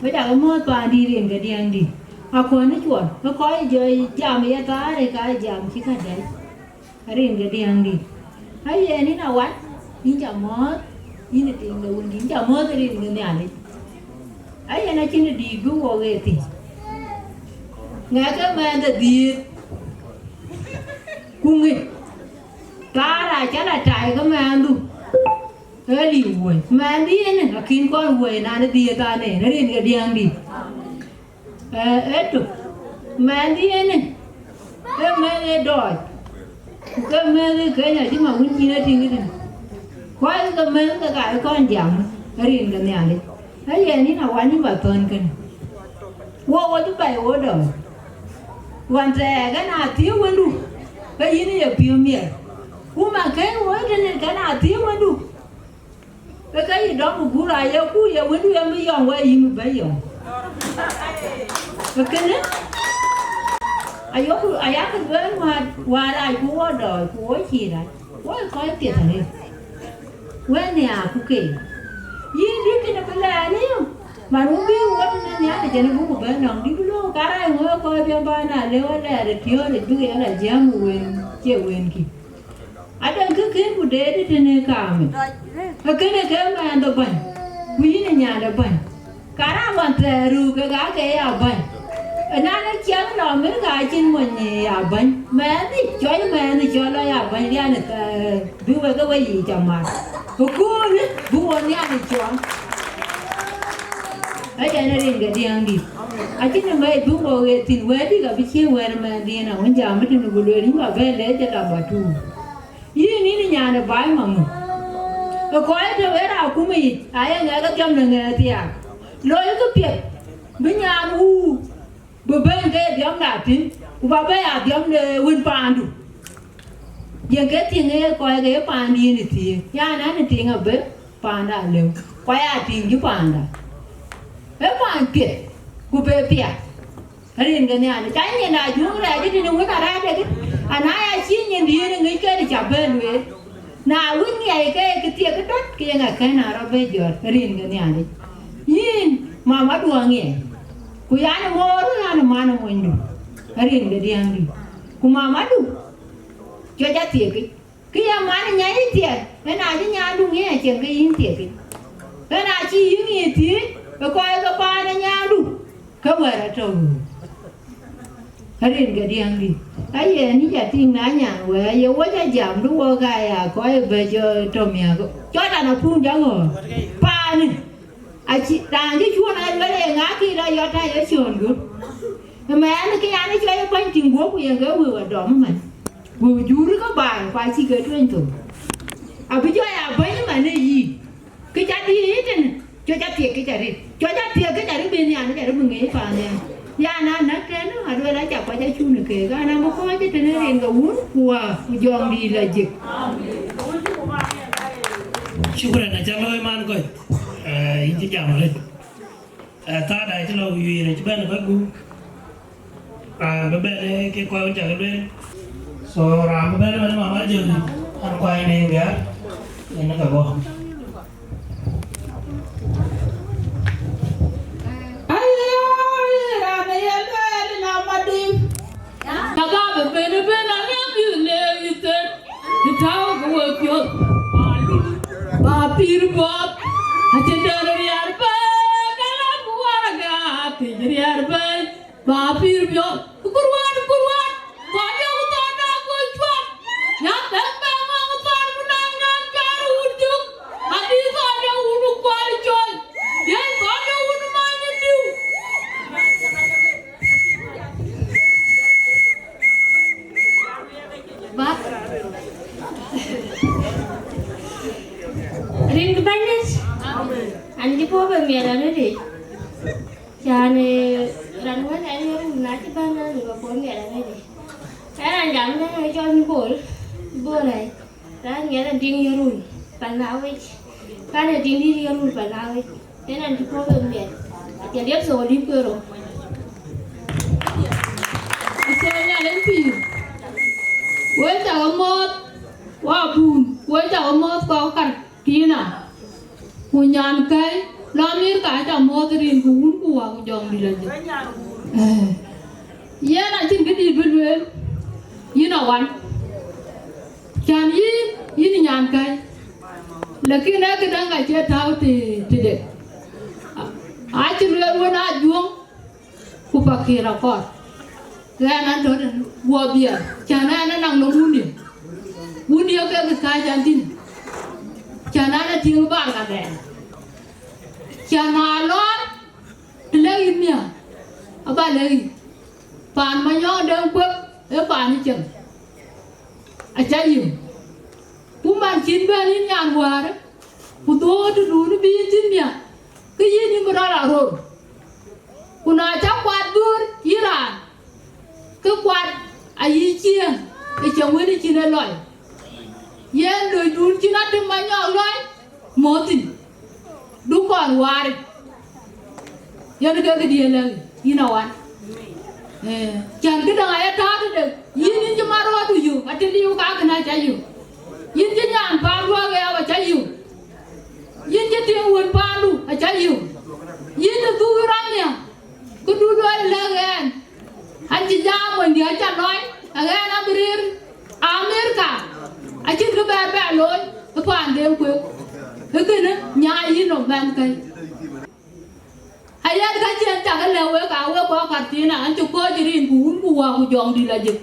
We cakë mɔ̈ɔ̈th paandït rin ke diäŋdït. Akɔn ë cuɔl, ke kɔc jɔ jam ye thaar ë ka jam cï ka dɛ̈l. Rin ke diäŋdït. Ayen yïn awan, yïn ca mɔ̈ɔ̈th, yïn ë tiŋ de wëndït, yïn ca mɔ̈ɔ̈th rin ke Nhialic. Ayen acïn ë dïït bï wok ë thïn. Ŋɛk ke mɛɛndë dhiëëth, ku ŋic, thaar acä la tai ke mɛɛndu, ee liu wuɔ̈c. Mɛɛndï ënë akïn kɔn wuɔ̈c, nɔn ë dhiëëth an, en rin ke diäŋdït. Ee, ee tök, mɛɛndï ënë, ee mɛɛth ë dɔɔc, ku ke mɛɛth ë Kenya cï ma wun cïn e tïŋ tënë. Kɔc ke mɛɛth ke ka ye kɔn jam, rin ke Nhialic. Ee yen yïn awan yïn ba thɔ̈n kënë. Wo, wo cï bai wo dɔɔc. Wan thɛɛr kën a thiëëu wëndu, ke yïn ye piɔ̈u miɛt. Ku ma kën wo tënë kën a thiëëu wëndu. Ke ke yï dɔm ë guur, aye ku ye wëndu yen bï yɔŋ, wek yïn bï bɛ̈n yɔŋ. Ke kënë, ayoku, ayak lueel wäär, wäär rac ku wo dɔɔc, ku wo cïï rac. Wo ë kɔc piɛth arëët. Wek nhiaar ku keek. Yïn dï kënë bï lɛɛr yï, man wun bï wo tënë Nhialic, jɛn buk bɛ̈n nɔm, dï bï luɔ̈k karac ŋö kɔc piɛth bä na lëu alɛɛr ë piɔ̈ɔ̈ric bïk ya la jiääm ë wëën, cie wëënkï. Adɛ̈ŋ kë kën ku deet ë tënë kaamë. Akënë ke mɛɛn de bäny, ku yïn ë nyan de bäny. Ka raan wan thɛɛr ruu kek aake ya bäny. Ënɔɔnë ciɛɛŋ lɔ Amerika acïn mony ya bäny. Mɛɛn dhïc, cɔc mɛɛn dhïc cɔl lɔ ya bäny rian ë thɛɛr, bï wek ë weyiic ca mat. Ëköölë bï wo Nhialic cɔɔl. Ëcɛn ë rin ke diɛɛŋdït. Acïn ë mɛc bï wo ɣet thïn, wɛ̈ɛ̈t dïk abï cie wɛ̈ɛ̈r mɛɛn dhiën awën jam ëtënë ku lueel yïn ba bɛ̈n lɛc ë lamba tuur. Yïn, yïn ë nyan ë baai maŋö? Ke kɔc tɔ̈ ë raan kum yic, aye ŋɛk ë dhiɔm në ŋɛɛr thiaak. Loi këpiɛth bï nyan wuur, bï bɛ̈ny ke dhiɔmda thïn, ku ba bɛ̈n aa dhiɔm de wën paandu. Yen ke tïŋ ë kɔc ke paandiën ë thiëëk, yan, an, ë tïŋ abë paanda lëu, ku aya tïŋ cï paanda. Ë paan piɛth, ku be piath. Rin ke Nhialic, ca nyin ajuŋ rɛɛc ë tënë wën arɛɛc dek, ana ya cï nyin diëër ë ŋic ke ca bɛ lueel. Na wën ŋiɛc ke kë thiek ë dɔ̈t, ke yen akën arɔ bɛ jɔt rin ke Nhialic. Yïn, mama duɔ ŋiɛc, ku yan ë moor, yan ë man ë monydu, rin ke diɛɛŋdï. Ku mamadu, cuɛc athiekic. Kë ya man ë nyai thiɛth, ëna cï nyandu ŋiɛc acïn ke yïn thiekic. Ëna cï yïn ŋic thiëëc, ë kɔc ke paan ë nyandu, ke wɛ̈ɛ̈r atɔ̈u. Rin ke diɛɛŋdï. Aye ni ca tïŋ na nyan wɛ̈ɛ̈r, ye wec ajamdu wok aya kɔc ë bɛ̈c jɔ tɔ miäk. Cɔt an, apun jɔ ɣɔ̈ɔ̈r. Paanë. Acï raan cï cuɔn aa lueel ë ŋa kï rɔt yɔt aa ye cuɔn gup. Ëmɛn kë yan ë cuɛc ë bäny tïŋ guöp ku yen ke wëu adɔm ëmɛn. Wëu jur ke baai, ku acï ke tueny thok. Abï jɔ ya bäny ëmɛn ë yï. Kë ca dï ëtënë, cuɛc athiek kë ca rit. Cuɛc athiek kë ca rit bï nhian, ca rit bï ŋic paannhial. Yan a näk tënë, aduel aca kɔc acun ë keek, an, abï kɔc ëtënë rin ke wun, ku wäär, ku jɔŋdït la jik. Shukran, aca looi man kɔc. Eh, yïn cï jam arëët. Eh, thaada cï lɔ wiir acï bɛ̈n ë bäk gup. Raan bï bɛ̈n ë ke kɔc wën cak lueel. So, raan bï bɛ̈n ëmɛn ë mama Jɔn, an, kuany de wiar, yen ë ke bɔ̈. Ayo, raan ë ye lueel ë na madïm. Ka ba bï ben ëbën, aŋäth bï le yï thek, të tääu ke we piɔ̈ɔ̈th. Ba pïïr buɔɔth, acïn dɛ̈t riɛɛr bɛ̈ɛ̈i, ka la ku waraga, pïïr riɛɛr bɛ̈ɛ̈i, ba pïïr piɔ̈ɔ̈th. Ku kuruan, kuruan, thɔn yɔ̈k thɔn na ku cuɔt. Nya bɛ̈n bɛ̈n ŋɔ̈ŋ thɔn ku na nyan cɔɔr wun cök. Adï thɔn yɔ̈k wun kual col. Yen thɔn yɔ̈k wun many diu. Ba. Rin kë bɛ̈nydït, an cï puɔ̈u bɛ miɛt arëëtic. Can, eh, raan wën ɛn ye run, na cï bɛ̈n ɛn bɛ puɔ̈u miɛt arëëtic. Ɛn raan jam ënë cɔl Bol, Bol ai. Raan miɛt ɛn tiŋ ye run pan na wec. Kan ë tiŋ dït ye run pan na wec. Yen ɛn cï puɔ̈u bɛ miɛt. Acie liep thok alïp ke rou. Acie Nhialic pïïr. Wek cä ke mɔ̈ɔ̈th, wa bun, wek cä ke mɔ̈ɔ̈th kɔc kar Tina. Ku nyan käi, lɔ Amerika, aca mɔ̈ɔ̈th rin ku wun ku wa ku jɔŋdït la jël. Eh. Yen acïn këdït bï lueel, yïn awan. Can yïn, yïn nyan käi. Lakin ee këdäŋ acie tääu të, tëde. Acï lueel wën ajuɔ̈ŋ, ku pakïr akɔɔr. Ɣɛn an tɔ̈ tënë guɔ biɛɛr, can ɣɛn anaŋ nɔm wun ye. Wun ye kek kääc an thïn. Can an atiŋ bar kadhɛɛr. Can alɔɔr, të lɛ̈k yïn miäk, aba lɛ̈k yïn. Paan Manyɔk Deŋ Kuek, ee paan ë cieŋ. Aca yïm. Ku man cïn bɛ̈n yïn nyan wäärë, ku dhuöör tëdun bï yïn thïn miäk, ke yïn yïn bï rɔt a ror. Ku na cä kuat dhuöör yïn raan, ke kuat ayï ciëëŋ ë cieŋ wën ë cïn ë lɔc. Yen locdun cïn atïm Manyɔk lɔc, mɔ̈ɔ̈th thïn. Du kɔn waaric. Yen ke këdiën lɛ̈k yïn awan. Eh, cän këdäŋ aye tääu tëde. Yïn, yïn cï man rɔɔdu yök, atëliu ka kën aca yök. Yïn cï nyan paandu aɣɛɛu aca yök. Yïn cï tiŋ wën paandu aca yök. Yïn ë dhuk rɔt nhiäk, këdu lueel lɛ̈k ɣɛn. An cï jam wëndï aca lɔc, aɣɛn abï rëër Amerika. Acïn kë bɛ̈ɛ̈r bɛ looi ë paanden kuek. Ë kënë nyaai yïn nɔm bɛ̈n kɛ̈i. Ayɛn ka cï ɛn cak ë lɛ̈k wek, aa wek kɔc Karthina, ɛn cï kɔc rin ku wun ku wäär ku jɔŋdït la jëk.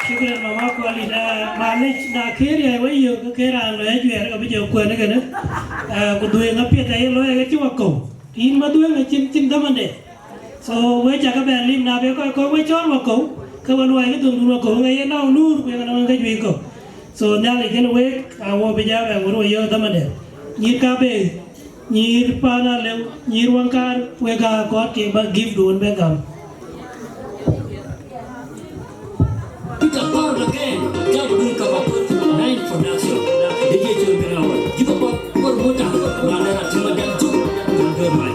Shukran, mama Kuali. Na, malic, na kër ya we yök, ke kër an lo ya juɛɛr, ka bï jɔ kuɛn kënë. Ah, ku dhuëëŋ apiɛth aye looi, ke cï wakɔ̈u. Yïn Madhuëëŋ acïn, cïn dhamande. So, we cak bɛ lim, na be kɔc kɔ̈k we cɔɔl wakɔ̈u, ke we luɔi ke dhöŋdun wakɔ̈u, ŋa ye nɔŋ nur, ku ye nɔŋ ke juëc kɔ̈k. So, Nhialic kën wek, a wo bï jam, ë wor we yök dhamande. Nyïïr ka be, nyïïr paan alëu, nyïïr waŋkaar, wek aa kɔɔr ke ba gift duön be gam. Pick up pound again. Jab dun kaba put nine production. D J Chol Ganawa. Jiba pop, por mota. Wala na tima dan tu. Ndio mai.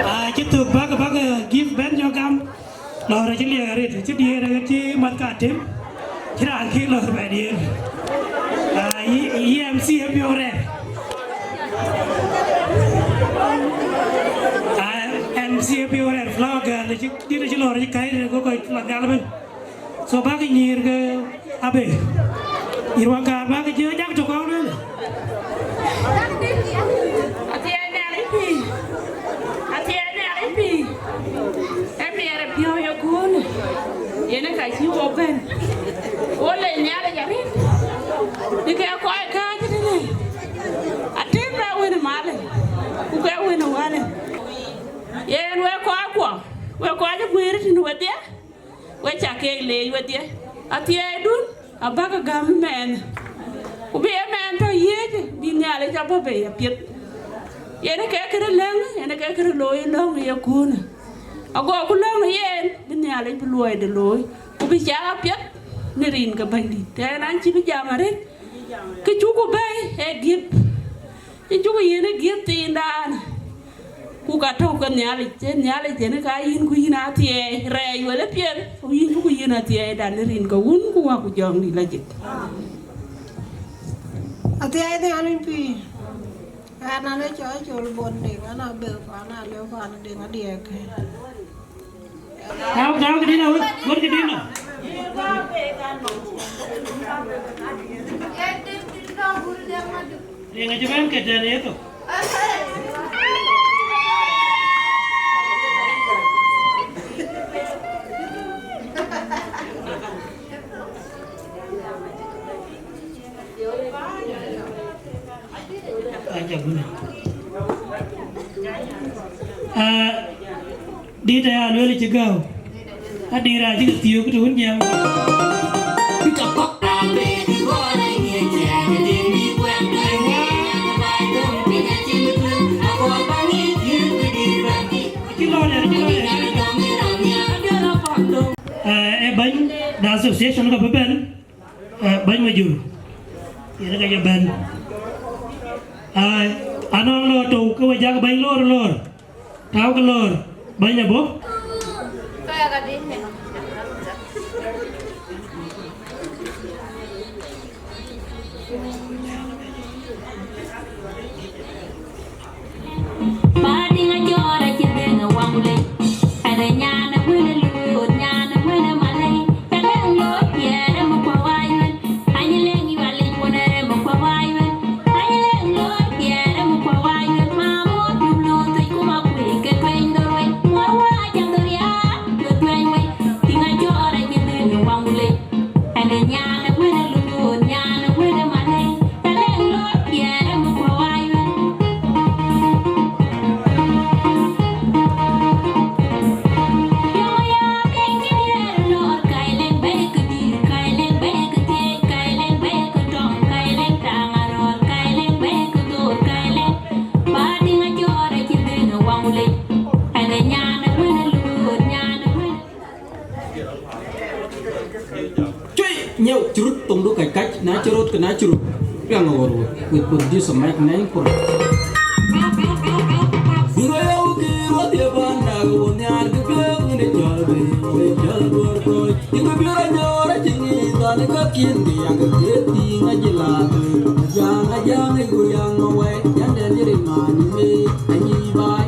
Ah, cï thök bäk, bäk, eh, gift bɛ̈n jɔ gam. Lɔ̈ɔ̈r acï liɛk arëët, acï diëër, acï math ka tem. Cï raan kï lɔ̈ɔ̈r bɛ diëër. Ah, yï, yï M C ë piɔ̈u rɛɛr. Ah, M C ë piɔ̈u rɛɛr, flower girl, acï, dït acï lɔ̈ɔ̈r acï käi, go kɔc la nhial ëbën. So bäk nyïïr ke abë. Nyïïr wakaar bäk jɔ jak tök kɔn lueel. Athiɛɛi Nhialic pïïr. Athiɛɛi Nhialic pïïr. Ë miɛt ë piɔ̈u ye kuun. Yen ë ka cï wo bɛ̈n. Wo le Nhialic arëët. Dï ke kɔc kääc tënë. Atïm bɛ wën ë malë. Ku ke wën ë walë. Yen wek kɔckuɔ. Wek kɔc ë guëër tënë wedhie. We ca keek leec wedhie, athiɛɛidun abäk gäm ëmɛɛn, ku bï ëmɛɛn tɔ yiëëc bï Nhialic abɔ̈ bei apiɛth. Yen ke kërë lëŋ, yen ke kërë looi lɔ̈ŋ ë yekuunë. Ago ku lɔ̈ŋ yen bï Nhialic bï luɔide looi, ku bï cak apiɛth në rin ke Bɛ̈nydït. Tɛ̈ɛ̈n an, cï bï jam arëët, kë cuk ku bɛ̈ɛ̈i ee gift, cï cuk yiën ë gift thiindan, ku ka tɔ̈u ke Nhialic, ee Nhialic tënë ka yïn, ku yïn athiɛɛi, rɛɛc wël ë piɛth, ku yïn cuk yiën athiɛɛidan në rin ke Wun ku Wät ku Jɔŋdït Lajik. Athiɛɛi Nhialic pïïr. Ɣɛn an, ë cɔl Col Bon Deŋ, an, abël pan, alëu pan Deŋ adiɛɛk. Tau, tau, këdïn awut, wut këdïn nɔ. Deŋ acï bɛ̈n ke tɛ̈n yethok. Aca guna. Ah, dit aya luel cï gäu. Adït acï ke thiöök të wun jiɛɛm. Acï lɔ dɛ̈t, acï lɔ dɛ̈t. Ah, ee bɛ̈ny de association ka bï bɛ̈n. Eh, bɛ̈ny Majur, yen ka jɔ bɛ̈n. Ai, anɔŋ lɔ̈ɔ̈r tɔ̈u ke we jak bɛ̈ny lɔ̈ɔ̈r, lɔ̈ɔ̈r. Tau ke lɔ̈ɔ̈r, bɛ̈ny abɔ̈. Cuëi, nyeu, cï röt thoŋdu kac kac, na cï röt ke na cï röt. Piɛŋ ɣöör ɣöör. With producer Mike Neng Pro. Bï rɔt yau kï rɔt ye bän dak wun nhiaar kï piɛŋ në cɔl bï, në cɔl duɔ̈r kɔc. Yïn kï bï rɔt nyɔɔr acï ŋic thɔn ë käk kiɛ̈n kï yak ke thiëëth tïŋ acï lath. Ajaŋ, ajaŋ, ë ku riaŋ ma wɛ̈i, yɛn dɛn yï rin man yï me, anyic baai.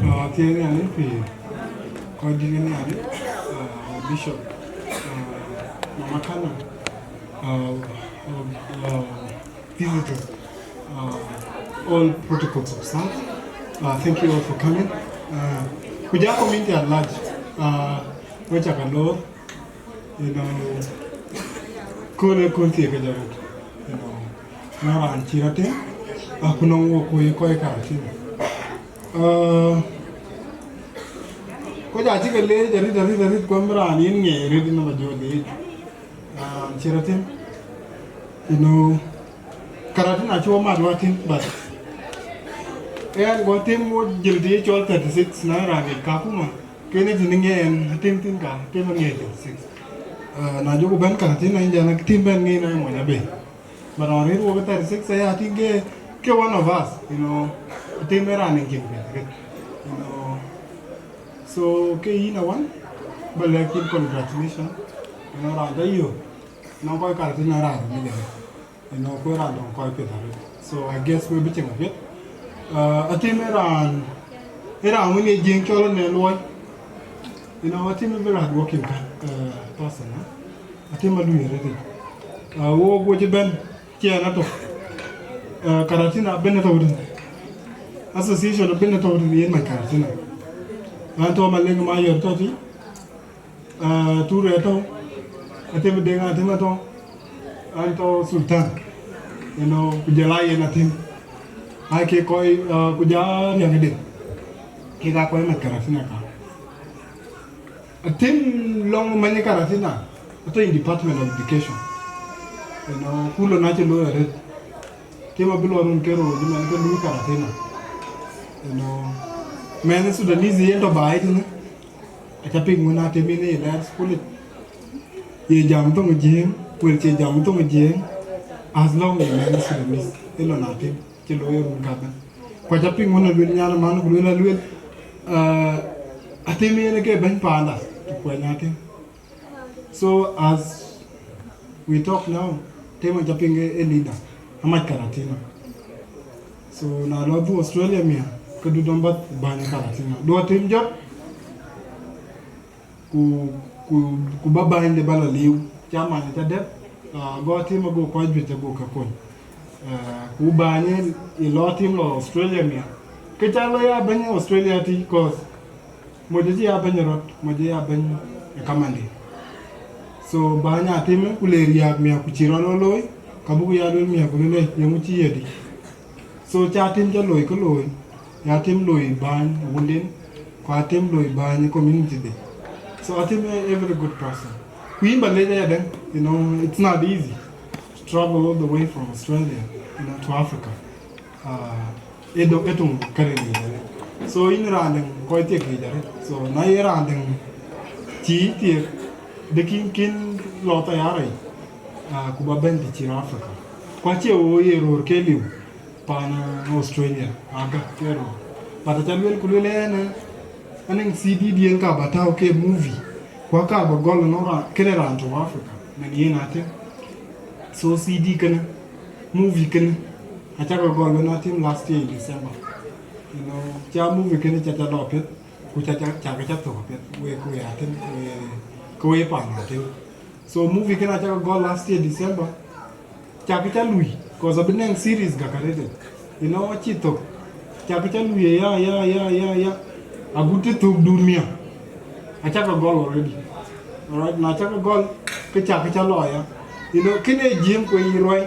Ah, thiëëc Nhialic pïïr, kɔc dït ë Nhialic, ah, Bishop, ah, Mama Canon, ah, ah, ah, visitors, uh, all protocols observed. Uh, thank you all for coming. Uh, ku ja community at large, uh, we cak a loor, you know, kööl ë kööl thiek ke jɔt, you know, na raan cï rɔt tïŋ, uh, ku nɔŋ wok ku ye kɔc kar tïŋ. Uh, ku ja cï ke leec arït, arït, arït, ku raan yen ŋiɛc rëët ënɔm ajɔ leec. Ah, cï rɔt tïŋ, you know, ka rɔt tïŋ acï wɔ mat wɔ tïŋ, but ɣɛn guɔ tim wɔ jël të ye cɔl thirty six na raan ŋic Kakuma, kënë tïŋ ŋiɛc ɣɛn tim thïn ka, tim ŋiɛc thirty six. Uh, na jɔku bɛ̈n Karatina, in jana team bɛ̈n ŋic na mony abei. But on rëër wok thirty six aya, I think ke, ke one of us, you know, team ë raan in cin piɛth arëët, you know. So ke yïn awan, ba lɛ̈k yïn congratulation, you know, raan ca yök, nɔŋ kɔc Karatina raan mi jana. You know, ku raan dɔŋ kɔc piɛth arëët. So I guess we bï cieŋ apiɛth. Uh, atim ë raan, ë raan wën ye Jiëëŋ cɔl në luɔi. You know, atim ë bï raan working kan, uh, person, eh? Atim ë lui arëët. Uh, wo wo cï bɛ̈n, cï ɛn atɔ̈. Uh, Karatina bɛ̈n atɔ̈ tënë. Association bɛ̈n atɔ̈ tënë yen mac Karatina. An tɔ̈ Malek Mayɔr tɔ̈ tï. Ah, Ture atɔ̈, Atem Deŋ Atem atɔ̈, an tɔ̈ Sultan, you know, ku jɔl a yen Atem. Ai ke kɔc, ah, ku ja riäŋ Deŋ. Kek aa kɔc mac Karatina ka. Atem lɔŋ many Karatina, atɔ̈ in Department of Education. You know, ku lɔ na cï looi arëët. Tim abï lɔ run ke rou, cï man ke lui Karatina. You know, mɛn Sudanese yen tɔ̈ baai tënë. Aca piŋ wën Atem yen ye lɛɛr school yic. Ye jam thoŋ Jiëëŋ, wël cie jam thoŋ Jiëëŋ, as long ye mɛn Sudanese, ë lɔ na Atem, cï looi run ka bɛ̈n. Ku aca piŋ wën aluel nyan man, ku luel aluel, ah, Atem yen ke bɛ̈ny paanda, të kuɛny Atem. So as we talk now, Atem aca piŋ ë, ë leader, amac Karatina. So na lɔ dhuk Australia miäk, ke du dɔm bath bäny Karatina. Du Atem jɔt, ku, ku, ku ba bäny de ba la liu. Ca many ca dɛp, ah, go Atem ago kɔc juëc ago ke kony. Ah, ku bäny ë lɔ Atem lɔ Australia miäk. Ke ca lɔ ya bɛ̈ny Australia tï, 'cause moc acï ya bɛ̈ny ë rɔt, moc acï ya bɛ̈ny ë kamande. So bäny Atem ku le riääk miäk ku cï rɔt lɔ looi, ka buk ya luel miäk ku luel, "Ei, yeŋö cï ye dï?" So ca Atem ca looi kë looi, ya Atem looi bäny wunden, ku Atem looi bäny community de. So Atem a, a very good person. Ku yïn ba lec ayadäŋ, you know, it's not easy to travel all the way from Australia, you know, to Africa. Ah, ë dɔ̈ŋ, ë töŋ käril yic arëët. So yïn raan däŋ kɔc thiek yic arëët. So na ye raan däŋ cï thiek, de kïn kïn lɔ tayara yic, ah, ku ba bɛ̈n të cï rɔt Africa. Ku acie wo ye röör ke liu paan, ah, Australia, agäk ke röör. But aca luel ku luel ënë, anɛŋ C D diɛn ka ba tääu ke movie. Ku aka ba gɔl ënɔŋ raan, kënë raan tɔ̈ Africa, mɛn yen Atem. So C D kënë, movie kënë, aca ke gɔl wën Atem last year in December. You know, ca movie kënë ca ca lɔ piɛth, ku ca ca, ca ke ca thök piɛth, wek, wek Atem, wek, ke wek paan Atem. So movie kënë aca ke gɔl last year December, ca ke ca lui, 'cause abï nɛŋ series gäk arëët. You know, acï thök. Ca ke ca lui ya, ya, ya, ya, ya. Agut të thök dun miäk. Aca ke gɔl already. All right, na ca ke gɔl, ke ca ke ca lɔ ya. You know, kënë Jiëëŋ ku ye ruai.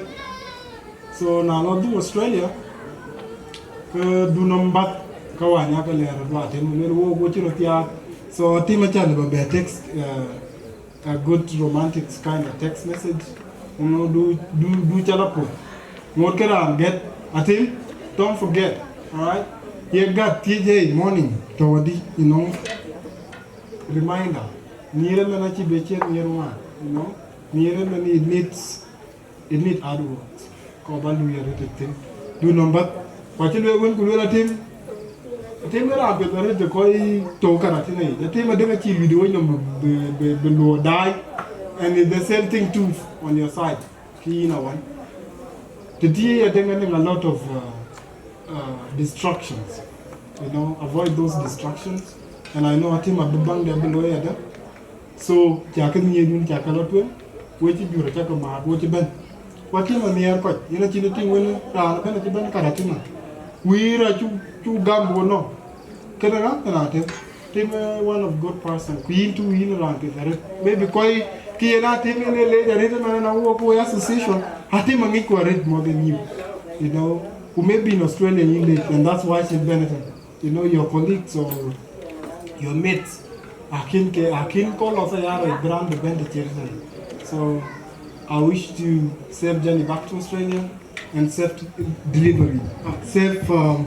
So na lɔ dhuk Australia, ke du nɔm bath, ka wany ake lɛɛr rɔt wa Atem, luel wo, wo cï rɔt thiaak. So Atem aca lë ba bɛ text, uh, a good romantic kind of text message. You know, du, du, du ca la puɔ̈th. Ŋot ke raan gɛ̈t, Atem, don't forget, all right? Ye gät thiëc, "Hey, morning, tɔ̈ wadï?" You know, reminder. Nhiëër ëmën acï be ciɛ̈n nhiëër wään, you know. Nhiëër ëmën, it needs, it need hard work. Kɔc ba lui arëët ëtëthiin. Du nɔm bath. Ku acï lueel wën ku lueel Atem. Atem ë raan piɛth arëët ë kɔc tɔ̈ Karatina yic. Atem adëŋ acï luic wec nɔm bï, bï, bï luɔ̈ɔ̈r daai. And it's the same thing too on your side. Kï yïn awan. Të tï adëŋ anëŋ a lot of, uh, uh, distractions. You know, avoid those distractions. And I know Atem abï baŋ de abï looi adë. So, ca ke nhiëëc wun, ca ke lɔ tueŋ, we cï jur, ca ke maak, we cï bɛ̈n. Ku Atem anhiɛɛr kɔc, yen acïn ë tïŋ wën raan ëbɛ̈n acï bɛ̈n Karatina. Wïïr acuk, cuk gam bï we nɔ̈k. Kënë ŋa? Kënë Atem. Atem, eh, one of good person. Ku yïn too, yïn raan piɛth arëët. Maybe kɔc kë yen Atem yen ë leec arëët ëmɛn, na wok we association, Atem aŋicku arëët more than you. You know, ku maybe in Australia yïn leec, and that's why she's benefiting. You know, your colleagues or your mates, akïn ke, akïn kɔc lɔ tayara bï raan bï bɛ̈n të cït tënë. So I wish you safe journey back to Australia and safe delivery. Ah, safe, um,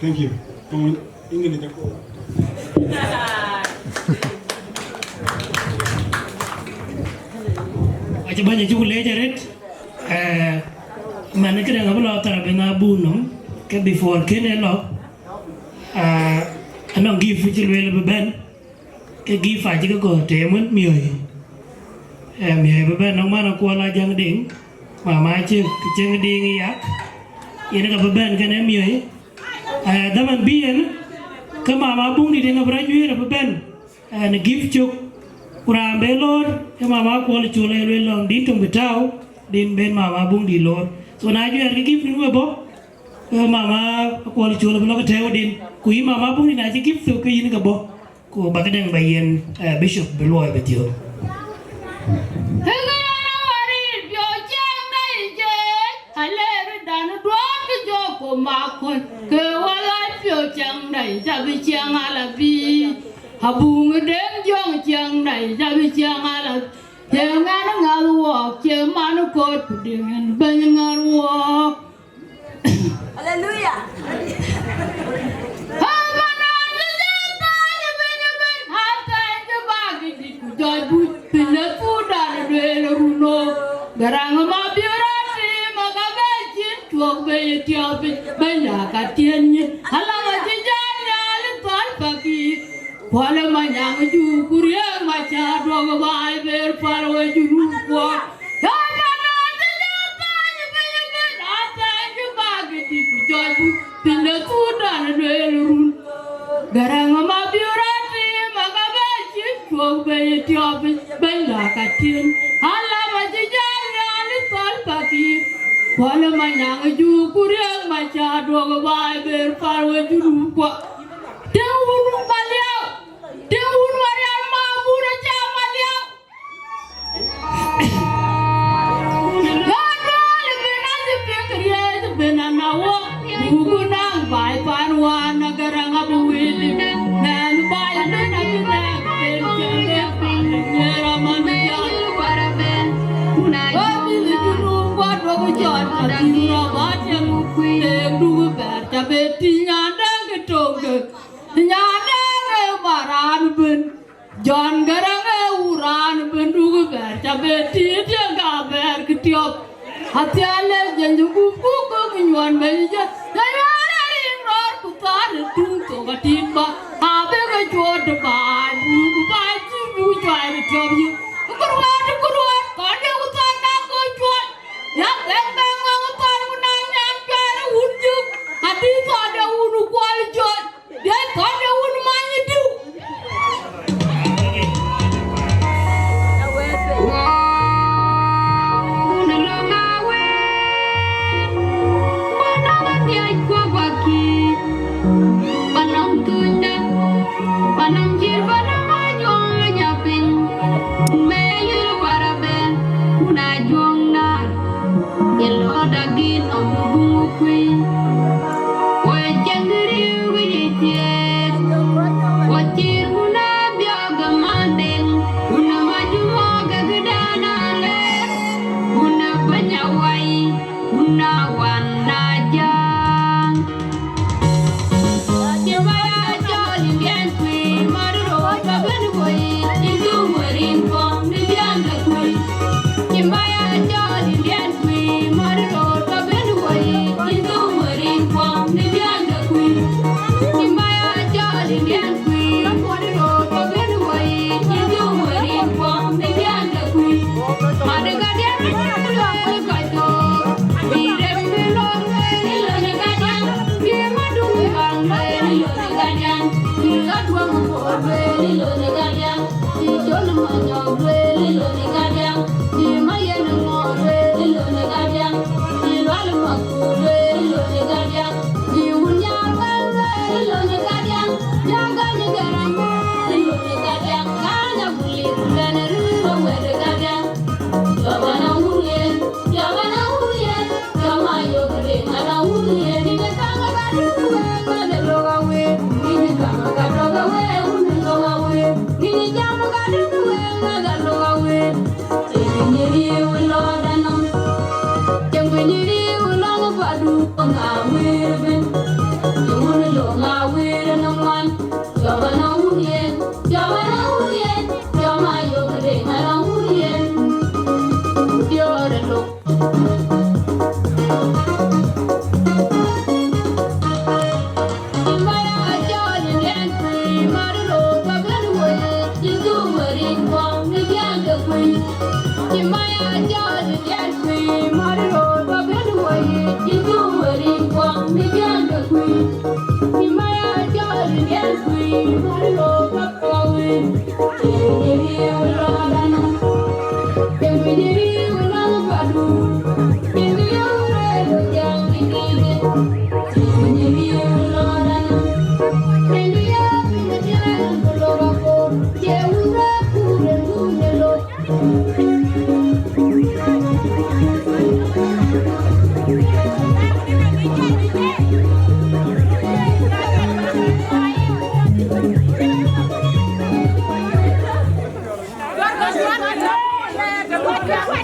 thank you. Tong English ako. Acï bäny acuk leec arët, eh, man këdäŋ abï lɔ thar abï na bun nɔm, ke before kën e lɔ, eh, anɔŋ gift cï lueel bï bɛ̈n, ke gift acï ke gɔ̈ɔ̈r teem wën miɔ̈i. Eh, miɔ̈i bï bɛ̈n nɔŋ man Akuɔl Ajaŋ Deŋ, mama cï cieŋ Deŋ yak, yen ka bï bɛ̈n kënë miɔ̈i. Eh, dhaman bï yen, ke mama Buŋdït yen abï rɔt juëër abï bɛ̈n. Ɛn gift cök, ku raan bë loor, ke mama Akuɔl Col ë lueel lɔŋ din töŋ bï tääu, din ben mama Buŋdït loor. So na juɛɛr ke gift din we bɔ̈, ke mama Akuɔl Col bï lɔ ke tɛ̈ɛ̈u din. Ku yïn mama Buŋdït na cï gift thök ke yïn ke bɔ̈. Ku ba këdäŋ ba yen, eh, bishop bï luɔi bï thiöök. Ëŋë yen awär yïn piɔ̈u ciɛɛŋda yï jeec, alɛɛrdan duɔ̈ɔ̈t kë jɔ ku makun, ke wala piɔ̈u ciɛɛŋda yï ca bï ciɛɛŋ ala bï. Abuŋ Deŋ Jɔŋ ciɛɛŋda yï ca bï ciɛɛŋ ala. Ciɛɛŋ ɛn ŋäth wɔɔk, ciɛɛŋ man kot ku Deŋ ɛn bɛ̈ny ŋäth wɔɔk. Haleluya. Aman an cï jam bäny bɛ̈ny bɛ̈ny, athɛɛny cï bak dït ku jɔc buc, piny de Thudan lueel runo. Garaŋ ma biöör atim, aka bɛ cin cuɔk bɛ ye tiɔp piny, bɛ̈ny aka tiɛ̈n nyin. Alam acï jam nhial ë thɔl pakïr. Kuɔl ë Manyaŋ Juuk ku Riëëk Macaar duɔ̈k baai ber pal we Junub kuɔɔr. Yɔn man na cï jɔ thany piny ëbën, athany cï bak dït ku jɔc buc, piny de Thudan lueel run. Garaŋ ma biöör atim, aka bɛ cin cuɔk bɛ ye tiɔp piny, bɛ̈ny la ka tiɛ̈n. Alam acï jam nhial ë thɔl pakïr. Kuɔl ë Manyaŋ Juuk ku Riëëk Macaar duɔ̈k baai ber pal we Junub kuɔɔr. Tëë wun Maliau, tëë wun Marial Mabur aca Maliau. Yɔn duɔl ben a cï piŋ riɛɛc ben a na wok, buku naŋ baai pan wan a Garaŋ abï wili. Mɛn baai ben a bï nɛɛk ben cɛn ben pan nyiɛɛr aman jal. Wek mïth Junub guɔ duɔ̈k cɔl ka thïn rɔt ba tiɛm, teek duk bɛ̈ɛ̈r ca be tïc nyan däŋ kë töŋkë. Nyan däŋ ë ba raan bën, Jɔn Garaŋ ë wun raan bën duk bɛ̈ɛ̈r ca be tiit ye ka bɛ̈ɛ̈r kë tiɔp. Athial ë jeny gup ku kök nyuɔn bɛ̈ny jë, jë nyuɔn ë riŋ rɔɔr ku thaar ë tuŋ thok atit ba. Abï ke cuɔt baai buk baai cï buk cuai ë tiɔp yï. Ku ruaat, ku ruaat, kɔn ye ku thaar na ku cuɔt. Yak bɛ̈n bɛ̈n ŋɔ̈ŋ thɔn ku na nyan cuɛɛr ë wun Juuk, adï thɔn de wun Kuɔl Col, de thɔn de wun Many Diu. Wun ë lɔ̈ŋ awëër, wun ë lɔ̈ŋ athiɛc kuɔ̈k wakï, ba nɔm thunyde. Panam cïr panam ajuɔŋ nya piny, me yïr warabɛ, kun ajuɔŋ nar. Ye lɔ dagin ɔm buŋ kuï, we cɛŋ riu ye thiek. Wa cïr kun abiɔk madeŋ, kun amajumɔ ke gëdan alɛɛr, kun abäny awai, kun awan ajaŋ.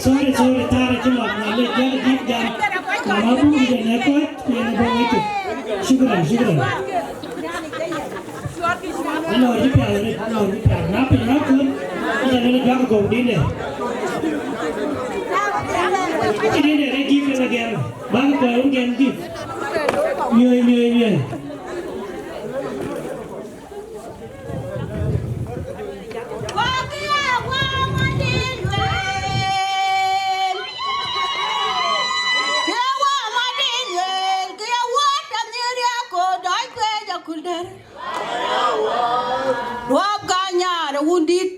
Sorry, sorry, tare cï lɔk, na le jal gift jam. Mama bu de ne ko, yen bo ngi tu. Shukran, shukran. Alo ji pial re, alo ji pial. Na piny na kun, aja le jak go dine. Aja le re gift na gɛm. Ba ko un gɛm gift. Mioi, mioi, mioi. Ruɔp ka nyaar wundït,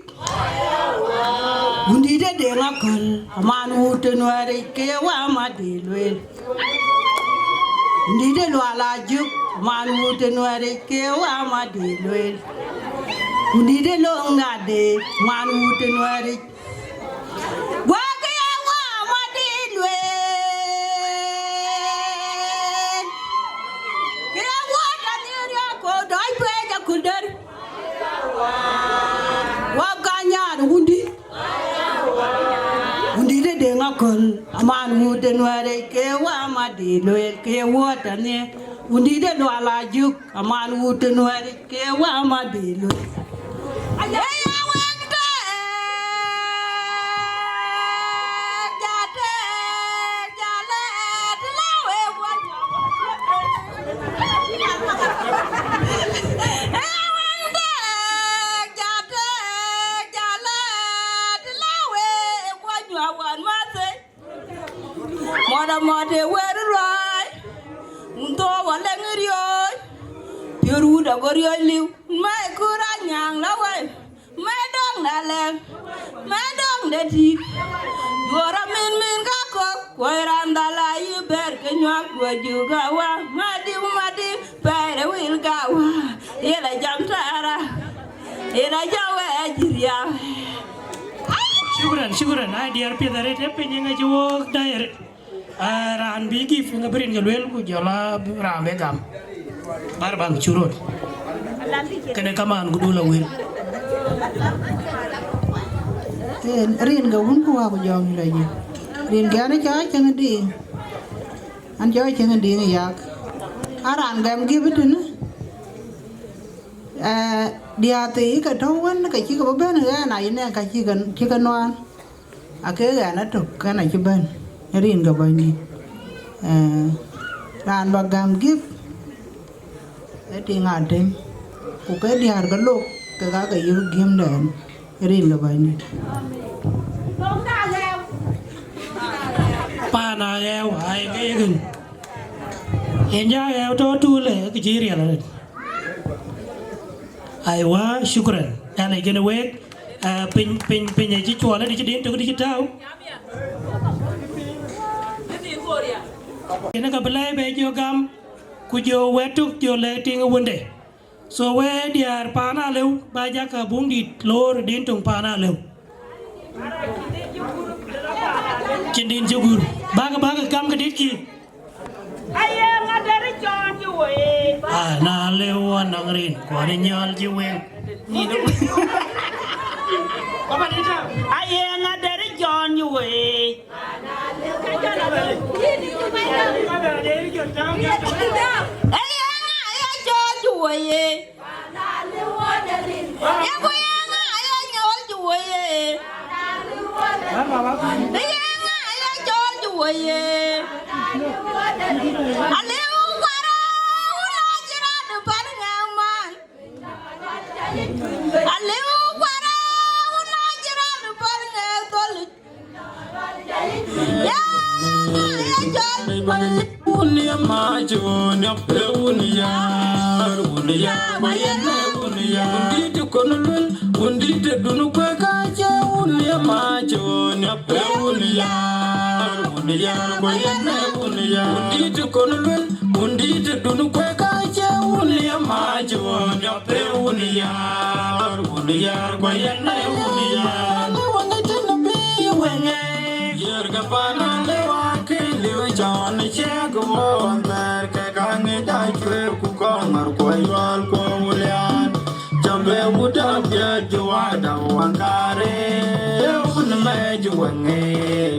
wundït ë Deŋ Aköl, aman wut ë Nuɛɛric ke ye wä Madï lueel. Wundït ë Lual Ajök, aman wut ë Nuɛɛric ke ye wä Madï lueel. Wundït ë Loŋ Ŋadë, aman wut ë Nuɛɛric. Wek ye wä Madï lueel. Ke ye wä Daniel Riako dɔc pec aköl dɛ̈t. Wä ka nyaar wundït. Wundït ë Deŋ Aköl, aman wut ë Nuɛɛric ke wä Madï lueel, ke ye wä Daniel. Wundït ë Lual Ajök, aman wut ë Nuɛɛric ke wä Madï lueel. Aya wek tɛɛk, ja tɛɛk, ja lɛɛt, la wek wä. Aya wek tɛɛk, ja tɛɛk, ja lɛɛt, la wek wä nyuak wän mathë. Mɔt amɔt ë wër ruääi, wun thou wä lëŋ riööc, piöör wut ago riööc liu, mɛi kör anyaŋ la wei, mɛi dɔŋ da lɛŋ, mɛi dɔŋ de tïk, duɔ̈ɔ̈r amin min ka kɔ̈k, kuɔc raan dhal ayï bɛ̈ɛ̈r ke nyuak duɔ̈c jök awä, Madï, Madï, pɛɛr ë wil ka wä, yen a jam tɛɛra, yen a jam wɛɛc riau. Shukran, shukran. Ai diɛɛr piɛth arëët, ë piny ŋa cï wok dai arëët. Ah, raan bï gift ŋa bï rin ke lueel ku jɔl a raan bï gam. Bär baŋ cuk röt. Kënë kaman ku dul awil. Eh, rin ke wun ku wa ku jɔŋ la yï. Rin ke an cä cäŋ diiŋ. An cä cäŋ diiŋ yak. A raan gɛm gift tënë. Eh, diäär thii ke tɔ̈u wën ke cï ke bï bɛ̈n ɣɛn, ayï nɛn ka cï ke, cï ke nuaan. Ake ɣɛn atök, ɣɛn acï bɛ̈n, ë rin ke Bɛ̈nydït. Eh, raan ba gäm gift, ë tiŋ Adem, ku ke diäär ke lok, kek aake yök gift dɛn, ë rin ke Bɛ̈nydït. Paan aɣɛɛu, ai ke ye kën. Yen jɔ aɣɛɛu tɔ̈ tuul, ë kë cï riɛl arëët. Aiwa, shukran. Nhialic kënë week, ah, piny, piny, piny acï cuɔl, adï cï din tök, adï cï tääu. Kënë ka bï lɛ̈i bɛ jɔ gam, ku jɔ wɛ̈t tök jɔ lɛ̈k tiŋ ë wënde. So we diäär paan alëu, ba jak ka buŋ dït loor din töŋ paan alëu. Cïn din cï gur. Bäk, bäk gam kë dït kï. Aye ŋa deri cɔɔn cï woi. Ana lëu anɔŋ rin, kuɔn nyɔl cï weŋ. Aye ŋa deri cɔɔn cï woi. Ë yeŋa ye cɔɔl cï woi ye? Ye ku yeŋa ye nyɔɔl cï woi ye? Ë yeŋa ye cɔɔl cï woi ye? Aliu kuara, wun a cï raan pan ŋɛk man. Aliu kuara, wun a cï raan pan ŋɛk Wun ye mac, wun ye pe, wun yar, wun yar, wun yar, wun yar. Wun dït kɔn luel, wun dït dun kuek acie, wun ye mac, wun ye pe, wun yar, wun yar, wun yar, wun yar. Wun dït kɔn luel, wun dït dun kuek acie, wun ye mac, wun ye pe, wun yar, wun yar, wun yar, wun yar. Wun yar. Yer ke pan Alewa ke liu cɔn ciɛk wɔ wan thɛɛr ke ka ŋic a cuëër ku kɔŋ ŋɔr kuɔ yual kuɔ wulian. Cä be wut a biɛt juada wankare wun mɛc weŋe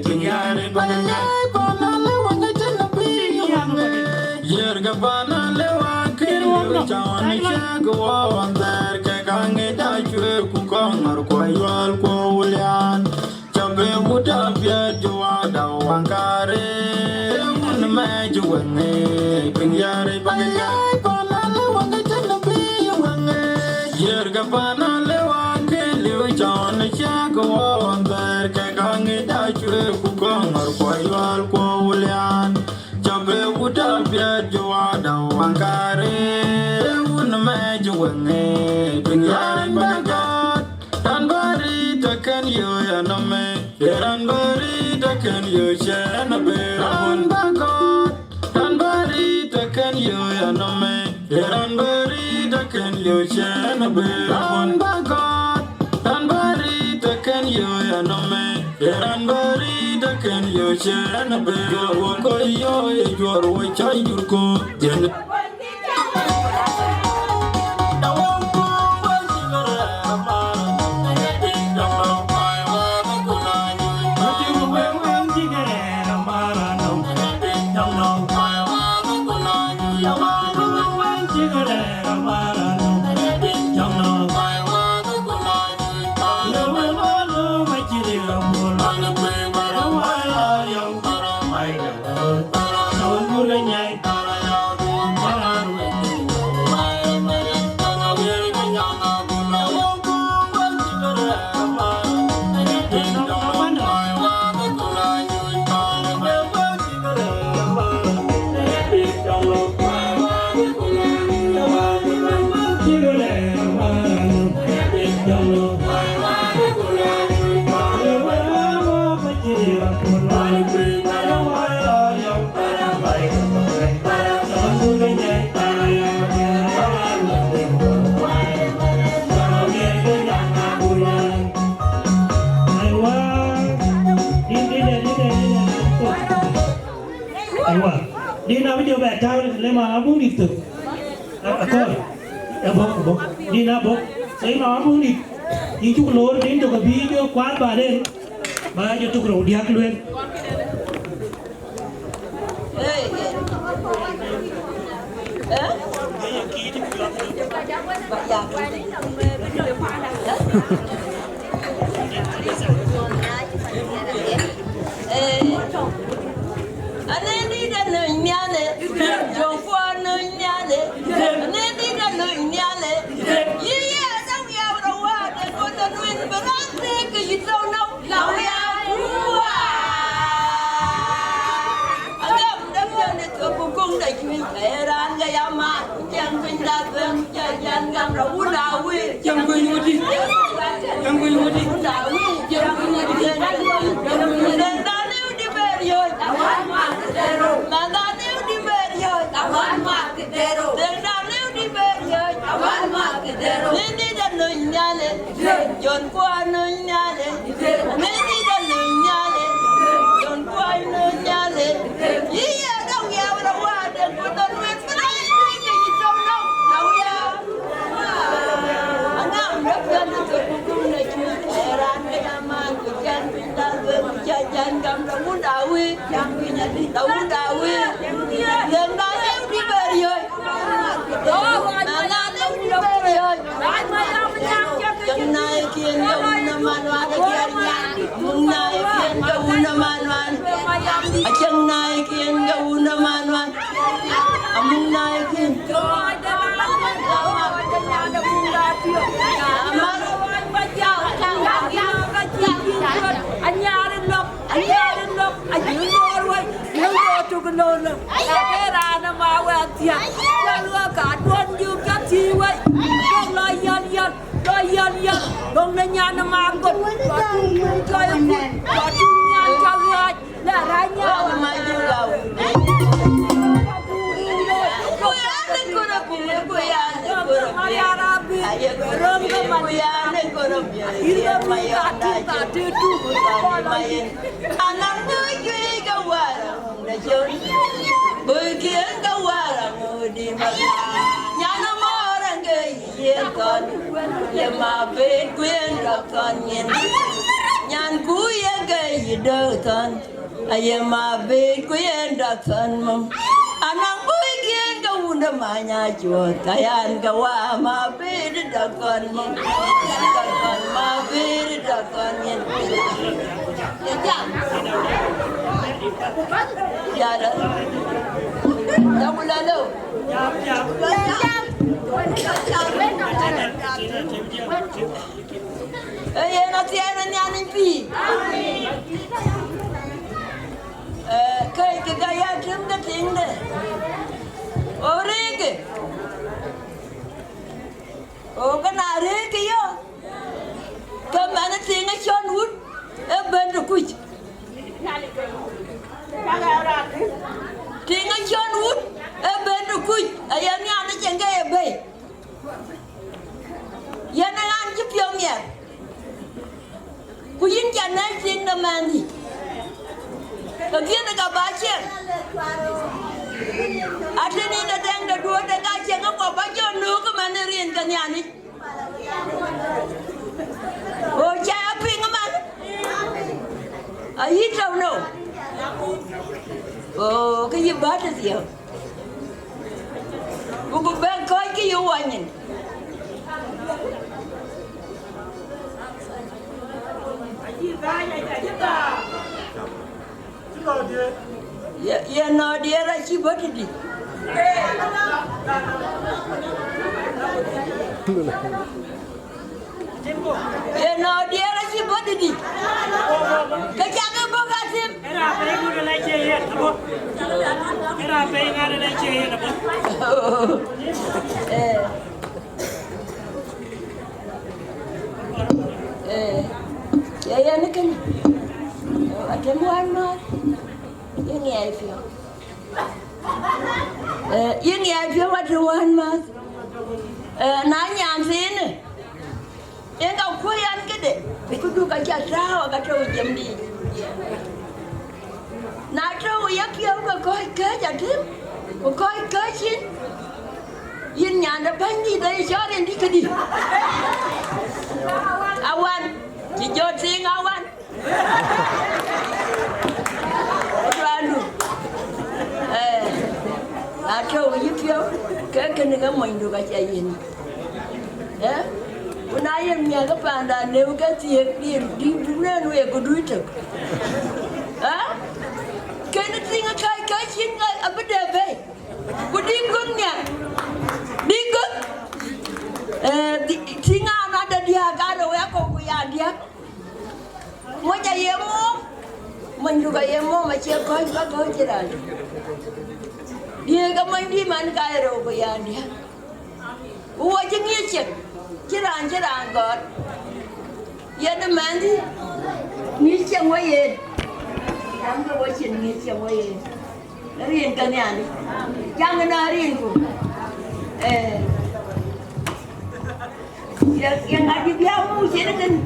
piny yari bäk. Pan Alewa ke tën piny weŋe. Yer ke pan Alewa ke liu cɔn ciɛk wɔ wan thɛɛr ke ka ŋic a cuëër ku kɔŋ ŋɔr kuɔ yual kuɔ wulian. Cä be wut a biɛt juada wankare wun mɛc weŋe piny yari bäk. Pan Alewa ke tën piny weŋe. Yer ke pan Alewa ke liu cɔn ciɛk wɔ wan thɛɛr ke ka ŋic a cuëër ku kɔŋ ŋɔr kuɔ yual kuɔ wulian. Cä be wut a biɛt juada wankare wun mɛc weŋe piny yari bäk. Ran bäri të kën yö ya nɔmë, ë ran bäri të kën yö cɛn abë. Ran bä gɔ̈t, ran bäri të kën yö ya nɔmë, ë ran bäri të kën yö cɛn abë. Ran bä gɔ̈t, ran bäri të kën yö ya nɔmë, ë ran bäri të kën yö cɛn abë. Juɔr wä kɔc yö, ë juɔr wä cɔc jur ko, jɛn. Aiwa. Din abï jɔ bɛ tääu le ma abuk dik thok. Akɔr. Ë bɔ̈k, ë bɔ̈k. Din abɔ̈k. So, yïn ma abuk dik. Yïn cuk loor din tök abï jɔ kuath baden. Ba jɔ tök rou diäk lueel. Aneni da nöny nhiale, jɔŋ kuɔ nöny nhiale. Aneni da nöny nhiale. Yï ye adam ya wura wade kota nuin berante ke yï tɔu nau. Lau ya kuwa. Agam da pian de to ku kung da jui. Eran ga ya ma. Jam piny da ben ja jan gam ra wunda wi. Jam piny wudi. Jam piny wudi. Wunda wi. Jam piny wudi. Deng da ne wudi ber yo. Ma da ne wudi ber yo. Deng da ne wudi ber yo. Ni ni da no nyale. Jon kuɔ nöny nhiale. Meni da nöny nhiale. Jon kuɔ nöny nhiale. Yï ye dɔŋ ya wura wade ku dɔn wek bï rɔt piny ke yï tɔŋ nɔm. Awia. Anam dɔk dɔn ke ku kum na cu. Ran ke ya man ku jan piny da wek ku ja jan gam da wunda wi. Jan piny adi. Da wunda wi. Len da ne wudi ber yo. Cäŋ naikiën ke wun ë man wän ë diɛɛr nyan. Amuŋ naikiën ke wun ë man wän. Acäŋ naikiën ke wun ë man wän. Amuŋ naikiën. Aman. Anyaar ë lɔk, anyaar ë lɔk, anyaar ë lɔk, anyaar ë lɔk, Yɛn, yɛn ɣɔ̈k ka duɔ̈n yök cä thii wei. Duɔ̈k lɔ yɛn yɛn, lɔ yɛn yɛn. Duɔ̈k në nyan ë maŋ gɔl. Lɔ tuŋ tuŋ cɔi ë kuc. Lɔ tuŋ nyan cä ɣaac. Lɛ rany nyan. Ku yɛn ë kɔ̈rë bï, ku yɛn ë kɔ̈rë bï. Aye kɔ̈rë bï, ku yɛn ë kɔ̈rë bï. Yɛn ma yɔn da cï. Ku yɛn ma yɛn. Anɔŋ bï juëc ke wäär. Bï kiën ke wäär aŋöödï maka. Nyan amɔɔr aŋke yï yen thɔn. Ye ma bït ku yen dɔk thɔn nyin. Nyan ku yen ke yï dɔk thɔn. Aye ma bït ku yen dɔk thɔn mum. Anɔŋ bï kiën ke wun de many acuɔth. Ka yan ke wa ma bït dɔk thɔn mum. Dɔk thɔn ma bït dɔk thɔn nyin. Ye jam. Jada. Jam ulalo. Jam, jam. Jam, jam. Eh, yen athiɛɛn ë Nhialic pïïr. Eh, këc kë ka ya tïŋ ke tiŋde. O rëëkë. O ke na rëëkë yɔ. Ke man ë tiŋ ë cɔn wut ë bɛ̈n të kuc. Tiŋ ë cɔn wut ë bɛ̈n të kuc, aye Nhialic cieŋ ke ye bei. Yen ë raan cï piɔ̈u miɛt. Ku yïn ca nɛ̈k tiŋ de mɛnhdï. Ke thiëëndë ka ba cieŋ. Atënë yïn de dɛŋ de duɔ̈ɔ̈r de ka cieŋ ë kɔ̈k ba jɔ nöök ëmɛn ë rin ke Nhialic. O ca ya piŋ man. Ayï tɔ̈u no. O kë yï bä të thiëëu. Ku ku bɛ kɔc kë yï wanyïn. Ye, ye nɔɔdiɛɛr acï bɔ̈ tëdï. Ye nɔɔdiɛɛr acï bɔ̈ tëdï. Ke cak e bɔ̈ ka tim. Eh. Eh, ye yen kënë, atem wään mäth, ye ŋiɛc piɔ̈u. Eh, ye ŋiɛc piɔ̈u atem wään mäth. Eh, na nyan thiinë, yen ka kuɔ̈c an këde, ku du ka ca tääu aka tɔ̈u jemdïït. Na tɔ̈u ye piɔ̈u ke kɔc kääc atem, ku kɔc kääc yïn, yïn nyan de bɛ̈nydït de cɔɔr yen dï këdï. Awan, cï jɔ tiiŋ awan. Tuandu. Eh, na tɔ̈u yï piɔ̈u, ke kënë ke monydu ka ca yiën. Eh? Ku na yen miäk ë paanda lëu ke thiëëk, dï, dï, dï nɛn wek ku dui tök. Eh? Kënë tiiŋ ë kääc, kääc cïn abï dɛ bei. Ku dï gök niäk. Dï gök. Eh, dï, tiiŋ an adɛ diäk, an ë wek kɔ̈k ku ya diäk. Moc aye mom, monydu ka ye mom acie kɔ̈c, ka kɔ̈c cï raan. Diëëk ke monydït man ka ye rou ku ya diäk. Ku wo cï ŋiëc cieŋ, cï raan, cï raan gɔ̈ɔ̈r. Yen ë mɛnhdï, ŋiëc cieŋ wo yen. Jam ke wo cin ŋiëc cieŋ wo yen. Rin ke Nhialic. Jam ënɔɔnë rinku. Eh. Ye, ye ŋa dï bï a muk cïn kënë?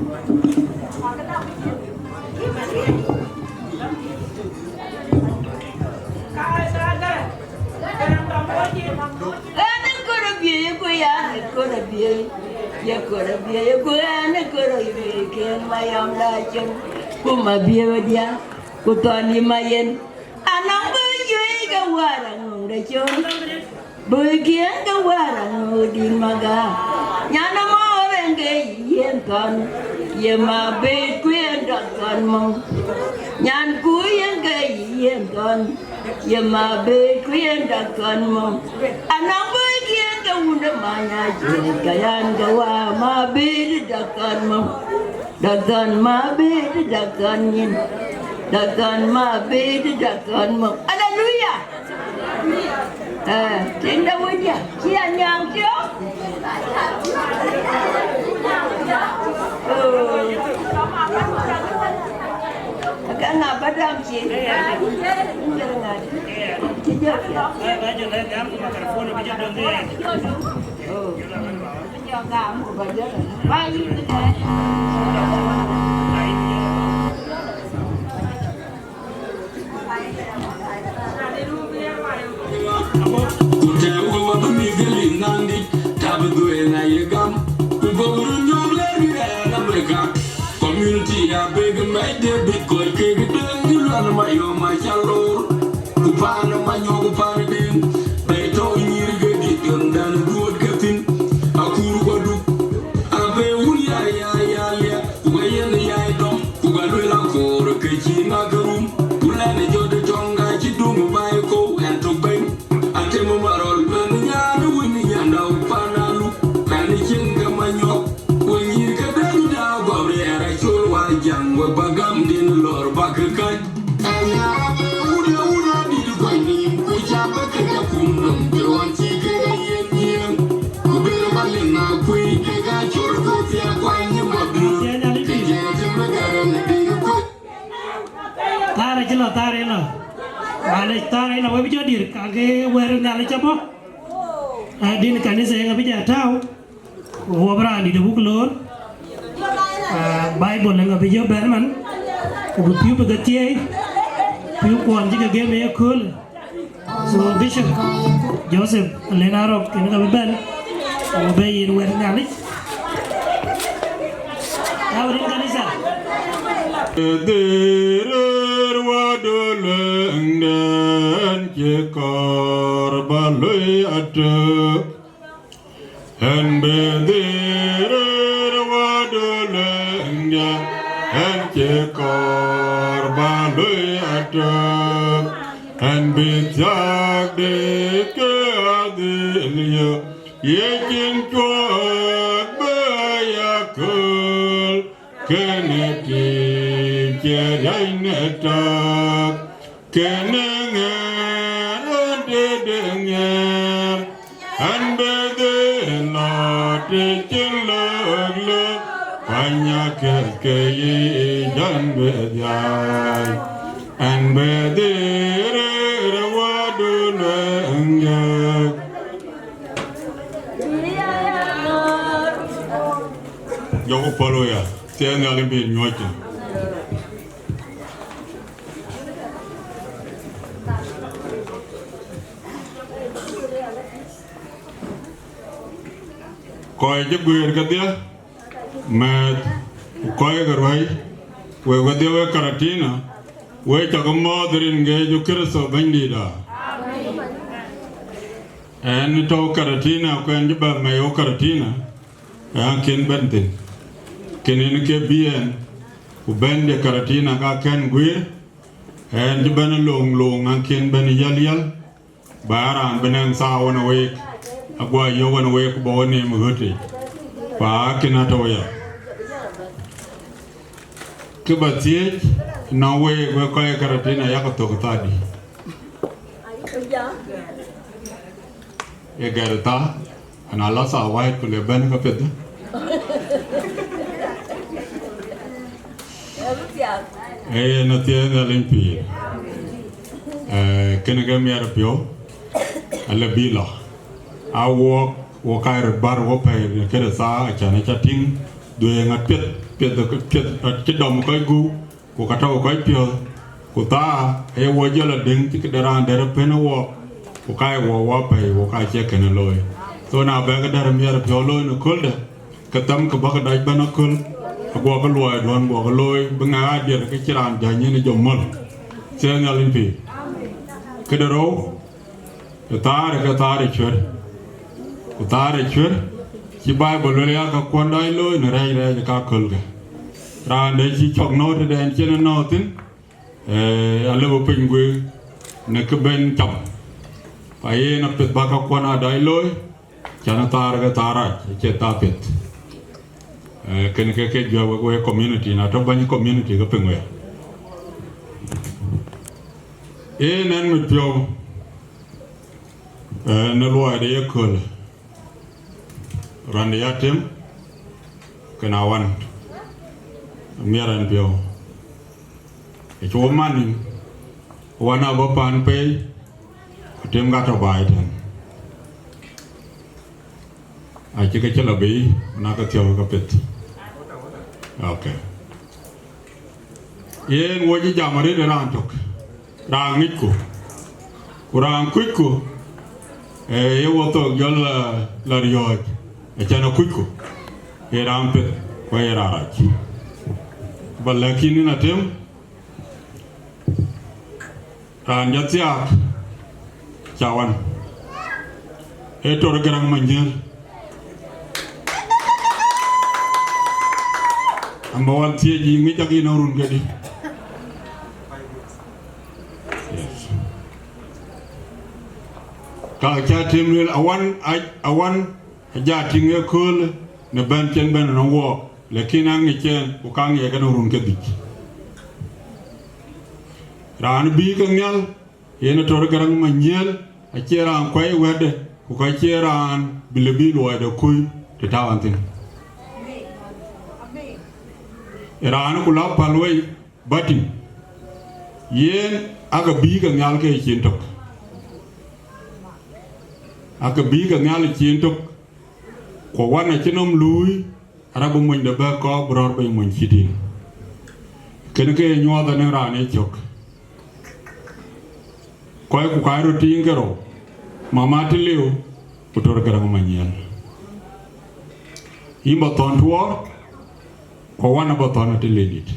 Ɣɛn ë kɔɔr abï ye ku ya, ë kɔɔr abï ye, ye kɔɔr abï ye ku ɣɛn ë kɔɔr abï ye kën mayɔm la cïn, ku ma bï ye diäk, ku thɔn yï ma yen. Anɔŋ bï juëc ke wäär aŋöŋ de cöl, bï kiën ke wäär aŋöŋ dït maga. Nyan amɔɔr en ke yen thɔn, ye ma bït ku yen dɔk thɔn mɔ̈u. Nyan ku yen ke yen thɔn, ye ma bït ku yen dɔk thɔn mɔ̈u. Anɔŋ bï kiën ke wun de many ajuëc, ka yan ke wa ma bït dɔk thɔn mɔ̈u. Dɔk thɔn ma bït dɔk thɔn nyin. Dɔk thɔn ma bït dɔk thɔn mɔ̈u. Aleluya. Ee, tiŋda wëc ya, cï ya nyaaŋ tiɔ̈u. Ee, ka ŋa ba dam cin? Cï jɔ piath. Ee. Ku tɛ̈ɛ̈u ke wä bï mïth ke lim nandït, tap ë dhuëëŋ aye gam, ku bɔ̈ röt nyuɔ̈ɔ̈m lɛ̈k rɛ̈ɛ̈r America. Community abëk mɛc de bïk kɔc kek dëŋ cï luɛl Mayɔm aca loor, ku paan Manyɔk ku paan Deŋ, bɛ̈i tɔ̈u nyïïr ke dït gämdan duööt ke thïn, akuur ku aduk, abë wun ya ya ya liɛk. Ku ka yen yai dɔm, ku ka luel akoor ke cï ŋa ke rum, ku lɛn ë jɔt ë tɔŋ ka cï duŋ baai kou ɛn tök bɛ̈ny. Atem marɔl mɛn nyan wën nyandau pan aluk, mɛn cieŋ ke Manyɔk, ku nyïïr ke däŋ da gɔm riɛɛr acol wa jaŋ we ba gamden lɔɔr ba ke kac. Thaar acï lɔ, thaar ë lɔ. Malec, thaar ë lɔ. Wek bï jɔ dïr, ka ke wɛ̈ɛ̈r Nhialic abɔ̈. Aa, din kanitha ë ŋa bï jɔ tääu. Ku wɔ bï raan dït abuk loor. Aa, Baibol ë ŋa bï jɔ bɛ̈n man. Ku bï pïu bï ke thieei. Pïu kuɔn cï ke gem ë kööl. So Bishop Joseph Alen Arok yen ka bï bɛ̈n. Ku bï yen wɛ̈ɛ̈r Nhialic. Tääu rin kanitha. Dhil rëër wädu luɛɛŋden cï kɔɔr ba luɔi atök. Ɣɛn bï dhil rëër wädu luɛɛŋdiɛ̈, ɣɛn cï kɔɔr ba luɔi atök. Ɣɛn bï thiääk de ke adhil yök, ye cïn cuɔɔk bï ya kööl. Kënë tik cï riäi në tak, kënë ŋɛɛr ɣɛn tëde ŋɛɛr, ɣɛn bï dhil lɔ të cïn lëk lëk, kuany akɛ̈th ke yic ɣɛn bï dhiai, ɣɛn bï dhil rëër wädu luɛɛŋdiɛ̈. Jɔku päl wëya, thiëëc Nhialic bï nyuɔ̈c thïn. Kɔc cï guëër kedhie, mɛ̈ɛ̈th, ku kɔc ke ruäi, wek wedhie wek Karatina, wek cä ke mɔ̈ɔ̈th rin ke Yecu Kërtho Bɛ̈nydïïtda. Ɣɛn tɔ̈u Karatina, ku ɣɛn cï bɛ mɛc wo Karatina, ɣɛn kën bɛ̈n thïn. Kënë ke bï ɣɛn, ku bɛ̈n de Karatina ka kën guiir, ɣɛn cï bɛ̈n loŋ loŋ, ɣɛn kën bɛ̈n yäl yäl, ba raan bï nɛŋ thaa wën week, aguɔ yök wën week bɔ̈ wën neem ɣöt yic, ku akën atɔ̈u ya. Kë ba thiëëc, nɔŋ week, wek kɔc Karatina, yakë thök thaa dï? Ye gɛ̈r thaa, ana la thaa wait ku le bɛ̈n ka piɛth. Ee, na thiëëc Nhialic pïïr. Ee, kënë ke miɛt piɔ̈u, alë bï lɔ. A wuɔk, wo kac röt bär wo pɛ̈i në këde thaa, acän acä tïŋ, dhuëëŋ apiɛth, piɛth, piɛth, acï dɔm kɔc gup, ku ka tɔ̈u kɔc piɔ̈ɔ̈th, ku thaa aye wo jɔl adïŋ cï këde raan dɛ̈t ë pën ë wɔɔk, ku kac wɔ wɔ pɛ̈i, wo ka cie kënë looi. So na bɛ këdɛ̈t miɛt piɔ̈u looi në köldä, ke thɛm kë bäk dac bɛ̈n aköl, aguɔkë luɔiduɔ̈n guɔkë looi, bï ŋɛk adiɛt ke cï raan jäny yen ë jɔ mɔ̈l. Thiëëc Nhialic pïïr. Këde rou, ë thaar ke thaar ë cuër, ku thaar ë cuër, cï Baibul lueel ya ka kuɔn dac looi në rɛɛc rɛɛc ë kakölkë. Raan de cï cɔk nɔ̈ɔ̈r tëde ɣɛn cïn ë nɔ̈ɔ̈r thïn, ee, alëu bï piny guëër në kë ben cam. Ku ayen apiɛth bä ka kuɔn aa dac looi, cän ë thaar ke thaar rac, acie thaa piɛth. Ee, kën ke ke juɛ̈k wek, wek community, na tɔ̈ bäny community ke piŋ wek. Ee, nɛn mit piɔ̈u. Ee, në luɔi de ye köölë, raan de ya Tem, kënë Awan, miɛt ɛn piɔ̈u. Ë cï wo man nïm, Awan abɔ̈ paan pei, ku Tem ka tɔ̈ baai tɛ̈n. Acï ke cï lɔ bei, na ke thiɔ̈k ke pith. Ok. Yen wo cï jam arëët ë raan tök, raan ŋicku, ku raan kucku, ee, ye wo thok jɔl la, la riɔ̈ɔ̈c, acän akucku, ye raan pith, ku ye raan rac. Ba lɛ̈k yïn, yïn Atem, raan jɔ thiaak, ca wan, ee Tor Garaŋ Manyiël. Amba wan thiëëc yï ŋic akï nɔŋ run kedï? Yes. Ka ca Tem lueel, Awan, a, Awan, aja tïŋ ëköölë në bɛ̈n cïn bɛ̈n ënɔŋ wook, lakin aŋic cɛn, ku ka ŋiɛc ke nɔŋ run ke dhïc. Raan bï ke nhial, yen Tor Garaŋ Manyiël, acie raan kuɛi wɛ̈tde, ku ka cie raan bï lë bï luɔide kuc të tääu ɣɛn thïn. Ë raan ku la päl wei, bä tïŋ, yen ake bïï ke nhial ke cin tök, ake bïï ke nhial cin tök, ku Awan acï nɔm luui, arabï monyde bɛ̈k kɔɔr bï rɔ̈ɔ̈r bei mony cït yïn. Kënë ke ye nyuɔɔth anëŋ raan ë cök. Kɔc ku kac röt tiiŋ ke rou, Mama Tiliu, ku Tor Garaŋ Manyiël. Yïn bä thɔ̈n tuɔɔr, ku Awan abä thɔ̈n Atilindït.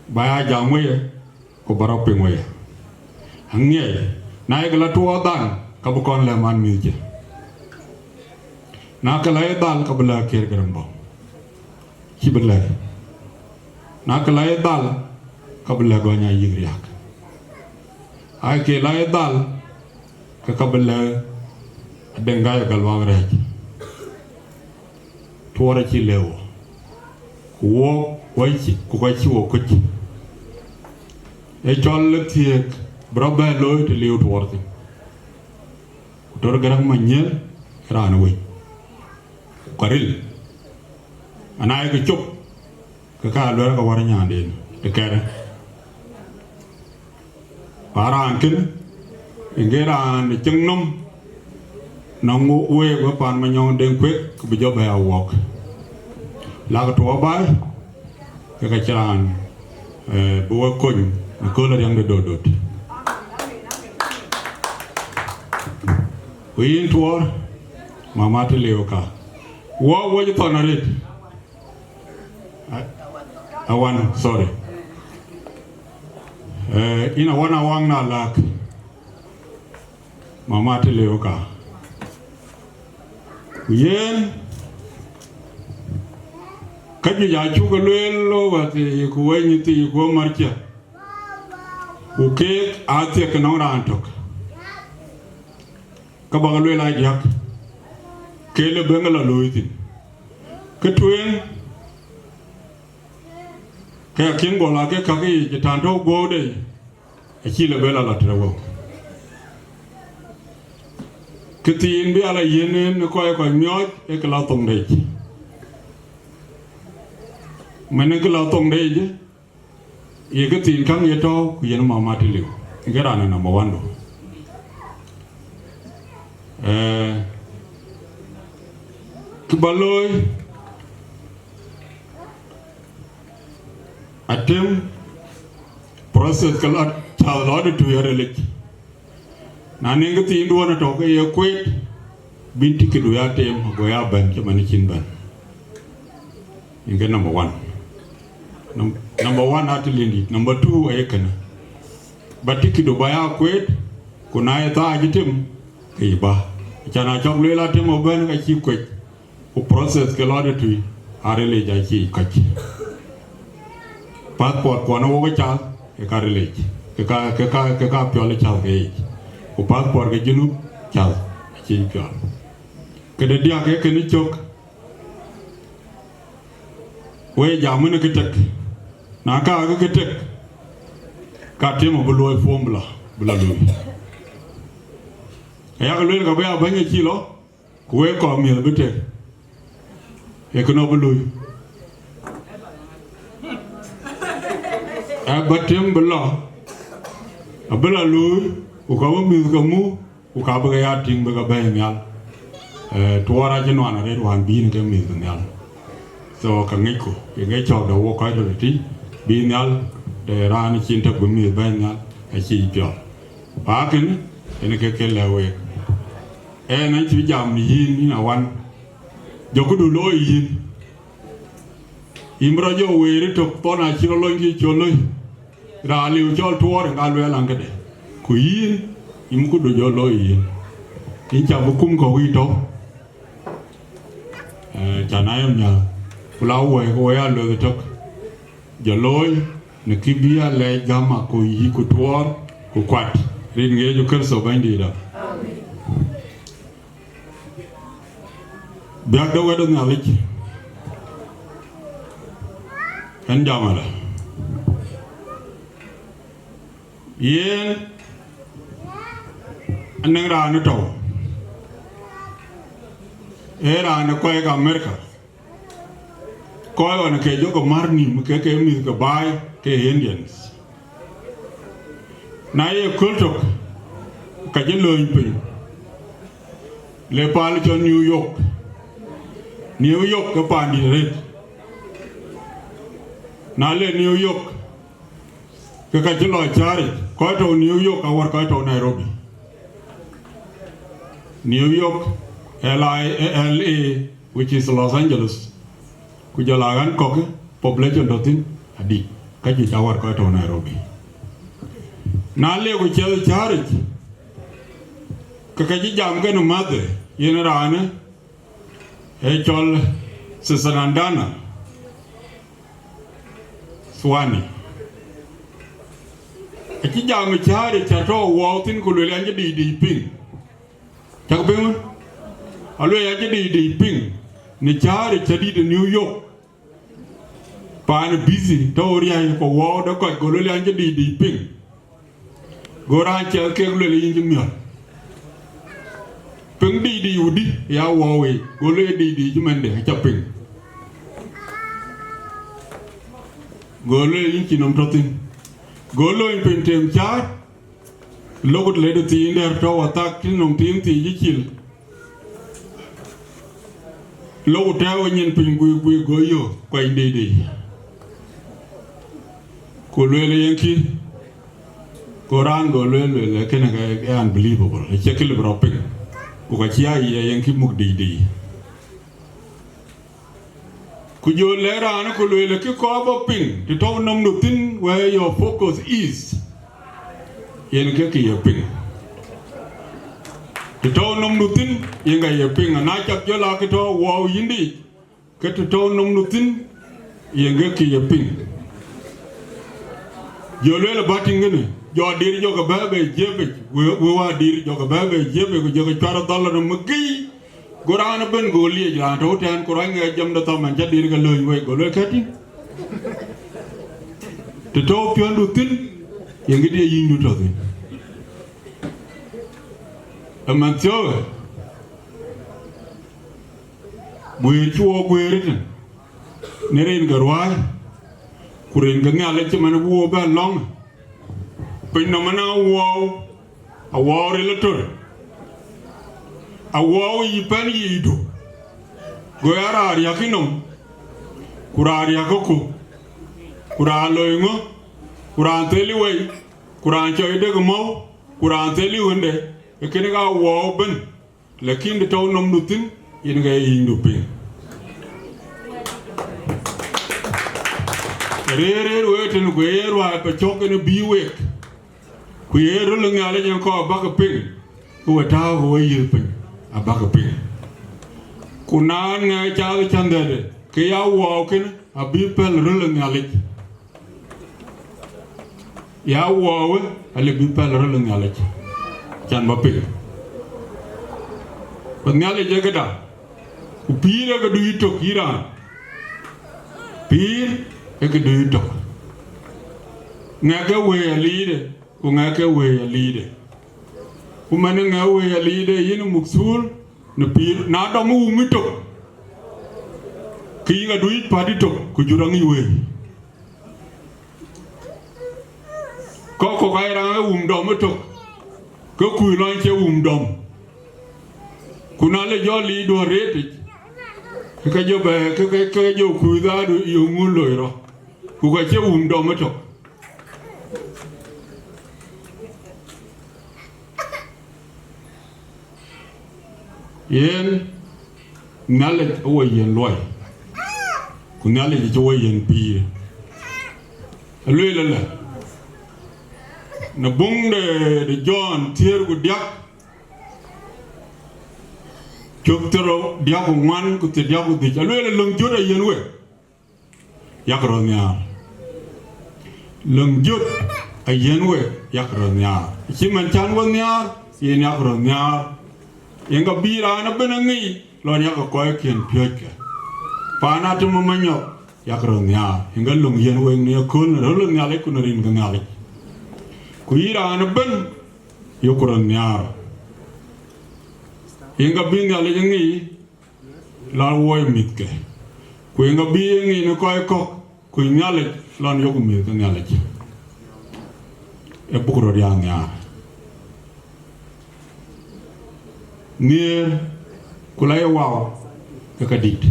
Bä ya jam wëye, ku bä rɔt piŋ wëye. Aŋiɛc, na yek la tuɔɔr dhan, ka bï kɔn lɛ̈k man mïth cë. Na ke la ye dhal, ka bï lɛ̈k Kiir Garaŋ Bɔ̈. Cï bï lɛ̈k. Na ke la ye dhal, ka bï lɛ̈k Gɔny Ayïk Riäk. Ai ke la ye dhal, ke ka bï lɛ̈k Adeŋ Gai Galuak Rɛ̈ɛ̈c. Tuɔɔr acï lëu wo, ku wook, wo cï, ku ka cï wo kuc. Ee cɔl ë thiëëk bï rɔt bɛ looi të liu tuɔɔr thïn. Ku Tor Garaŋ Manyiël, raan wei. Ku ka ril. Ana ye ke cop, ke ka luɛɛl ke wär nyanden ë kɛ̈rë. Ba raan kënë, yen ke raan ë cieŋ nɔm, nɔŋ week we paan Manyɔŋ Deŋ Kuek, ku bï jɔ bɛ̈ɛ̈i awuɔ̈k. Lak tuɔɔr baai, ke ka cï raan, eh, bï we kony në kööl ë riäŋ de dot dot. Ku yïn tuɔɔr, Mama Tiliu ka. Wɔ, wɔ cï thɔn arëët. A-, Awan, sorry. Eh, yïn Awan Awaŋ na lak. Mama Tiliu ka. Ku yen, ka juëc acuk ke lueel lo wäthii, ku wëny thii, ku marcia. Ku keek aa thiek ke nɔŋ raan tök. Ka bä ke lueel aa diäk, ke lë bɛ̈n ke la looi thïn. Kë tueŋ, ke akïn gɔl ake käk yiic ë tän tɔ̈u guɔ̈ude, acï lë bɛ̈n la la tëde wëu. Këthiin bï ala yiën en ë kɔc kɔc miɔɔc, ee kë la thoŋde yic. Mɛn ë kë la thoŋde yic, ye këthiin käŋ ye tɔ̈u, ku yen Mama Tiliu, yen ke raan ë number one do. Eh, kë bä looi, Atem, process ke la cath lɔ de tui arilic. Na niŋ këthiinduɔn ë tɔ̈u ke ye kueet, bïn tikidu ya tem, ago ya bɛ̈n cï man cïn bɛ̈n. Yen ke number one. Num-, number one Atilindït, number two aye kënë. Ba tikidu ba ya kueet, ku na ye thaa cï tem, ke yï bä. Acan acɔk lueel Atem abɛ̈n ka cï kuec. Ku process ke lɔ de tui, arilic acï kɔc. Passport kuɔn ë wok ë cath, ke ka rilic, ke ka, ke ka, ke ka piɔl ë cath ke yic. Ku passport ke Junub cath, acï piɔl. Këde diäk ee kënë cök, we jam wën ë kë tek. Na ka ke kë tek, ka Atem abï luɔi formula. bï lɔ luui. Ayak lueel ka bï a bɛ̈ny acï lɔ, ku wek kɔɔr miëth bï tek, ee kënɔ bï luui. Ë bä tim bï lɔ, abï lɔ luui, ku ka bï mïth ke muk, ku ka bï ke ya tïŋ bï ke bɛ̈ɛ̈i nhial. Eh, tuɔɔr acï nuan arëët wään bïïn ke mïth nhial. So, ka ŋicku, ye ŋic cɔɔk de wok kɔc röt ëtï, bï nhial, de raan cïn tök bï mïth bɛ̈ɛ̈i nhial, acï piɔl. Pakïn, yen ke ke lɛ̈k week. Ɛn acï jam në yïn, yïn awan. Jɔ këdu looi yïn. Yïn bï rɔt jɔ wëër ëtök, thɔn acï rɔt lony kï cɔl loi. Raan liu cɔl tuɔɔr, ka lueel an këde. Ku yïn, yïn këdu jɔ looi yïn. Yïn ca bï kum kɔ̈k yï tɔ̈u. Eh, ca na yam nya, ku la woi, ku woi a lueth ëtök. Jɔ looi, në kï bï a lɛc gäm a ku yï ku tuɔɔr, ku kuat. Rin ŋiɛc Kërtho Bɛ̈nydïïtda. Biäk de wɛ̈t de Nhialic, ɣɛn jam alë. Yen anɔŋ raan ë tɔ̈u, ee raan ë kɔc ke America, kɔc ɣɔn ke jɔ ke mär nïm ke ke mïth ke baai ke Indians. Na ye kööl tök, ka cï lööny piny, le paan cɔl New York. New York ke paandït arëët. Na le New York, ke ka cï lɔ cääric, kɔc tɔ̈u New York awär kɔc tɔ̈u Nairobi. New York, L I, L A, which is Los Angeles, ku jɔl a ɣän kɔ̈k, population tɔ̈ thïn adï, ka juëc awär kɔc tɔ̈u Nairobi. Na le ku ciɛth cääric, ke ka cï jam kenë mäthë, yen raanë, ee cɔl Sister Nandana Swani. Acï jam ë cääric ca tɔ̈u wɔɔu thïn, ku lueel an, cï dïït dïït piŋ. Cäk piŋ wën? Alueel an, cï dïït dïït piŋ në cääric ca dïït ë New York. Paan ë busy, tɔ̈u riäi ku wɔɔu de kɔc, go lueel an, cï dïït dïït piŋ. Go raan ciɛth kek lueel, yïn cï miɔ̈l. Piŋ dïït dïït wudï ya wɔɔu wei, go lueel dïït dïït cï mɛnde, aca piŋ. Go lueel, yïn cï nɔm tɔ̈ thïn. Go lööny piny tem cääc, lok lëdë thiin dɛ̈r tɔ̈u athak, cï nɔm thiin thiic ë cil. Lok tɛ̈ɛ̈u ë nyin piny guik guik, go yök kuany deidei. Ku lueel yen kï, ku raan go lueel, lueel, kënë ke ë unbelievable, acie kë lëu bï rɔt piŋ. Ku ka cï a yic yen kï muk deidei. Ku jɔ lɛ̈k raan ku lueel, kë kɔɔr bä piŋ, të tɔ̈u nɔmdu thïn, where your focus is, yen ke kë ye piŋ. Të tɔ̈u nɔmdu thïn, yen ka ye piŋ, ana cak jɔl a kë tɔ̈u wɔɔu yïndï, ke të tɔ̈u nɔmdu thïn, yen ke kë ye piŋ. Jɔ lueel bä tïŋ kënë, jɔ dïïr jɔ ke bɛ̈ɛ̈i bei jiëpic, wë, wë wa dïïr jɔ ke bɛ̈ɛ̈i bei jiëpic, ku jɔ ke cuar dhɔl në mïgëi, go raan ëbën go liec, raan tɔ̈u tɛ̈ɛ̈n, ku rɔny ŋɛk jam de thɔm, man cä dïïr ke lööny wei, go lueel, kɛ̈t tïŋ. Të tɔ̈u piɔ̈ndu thïn, yen këdï ye yïnydu tɔ̈ thïn. Ëmën thiɔ̈kë, guëër cï wɔ guëër ëtën, në rin ke ruääi, ku rin ke Nhialic cï man bï wɔ bɛ̈n lɔ̈ŋ. Piny nɔm ëna wɔɔu, awɔɔu ril ë tör, awɔɔu yï pɛ̈n yï duk, go ya raan riäk ë nɔm, ku raan riäk ë ku, ku raan loi ŋö, ku raan thel ë wei, ku raan cɔi dek ë mɔ̈u, ku raan thel ë ɣönde, ee kënë ka wɔɔu ëbën. Lakin të tɔ̈u nɔmdu thïn, yen ka ye yïnydu piŋ. Rëër, rëër wek tënë, ku ye ruääi pa cök ënë bïï wek, ku ye röl ë Nhialic yen kɔɔr bäk piŋ, ku we tääu ku we yïth piny abäk piŋ. Ku na ŋɛk cath cändhɛ̈de, ke ya wɔɔu kënë abï pɛ̈l röl ë Nhialic. Ya wɔɔu, alë bï pɛ̈l röl ë Nhialic, can bä piŋ. Ku Nhialic ee këda, ku pïïr ee këdu yïtök yï raan, pïïr ee këdu yïtök. Ŋɛk ke wëi aliide, ku ŋɛk ke wëi aliide. Ku man ë ŋɛk wëi aliide, yïn muk thuul në pïïr, na dɔm wum ë tök, ke yïn aduic pät ë tök, ku jur aŋic wëi. Kɔc kɔ̈k aa ye raan ë wum dɔm ë tök, ke kuc lɔny cie wum dɔm. Ku na le jɔ liic duɔ̈r reetic, ke ke jɔ bɛ, ke ke, ke jɔ kuc dhaadu yök ŋun loi rɔt, ku ka cie wum dɔm ë tök. Yen Nhialic ë wo yiɛ̈n luɔi, ku Nhialic acï wo yiɛ̈n pïïr. Alueel ëlë, në buŋ de, de Jɔn thiëër ku diäk, cök thiërrou diäk ku ŋuan ku thiërdiäk ku dhïc, alueel, löŋ jöt ayiɛ̈n we, yak röt nhiaar. Löŋ jöt ayiɛ̈n we, yak röt nhiaar. Cï man cän we nhiaar, yen yak röt nhiaar. Yen ka bï raan ëbën aŋic, lɔn yak kɔckiɛ̈n piööckë. Paan Atem Manyɔk, yak röt nhiaar. Yen ka löŋ yiɛ̈n we në ëkööl në röl ë Nhialic ku në rin ke Nhialic. Ku yï raan ëbën, yok röt nhiaar. Yen ka bï Nhialic aŋic, lɔn woi mïthke. Ku yen ka bï ye ŋic në kɔc kɔ̈k, kuc Nhialic, lɔn yok mïth ke Nhialic. Ee buk röt ya nhiaar. Nhiëër, ku la ye wau, ee ka dït.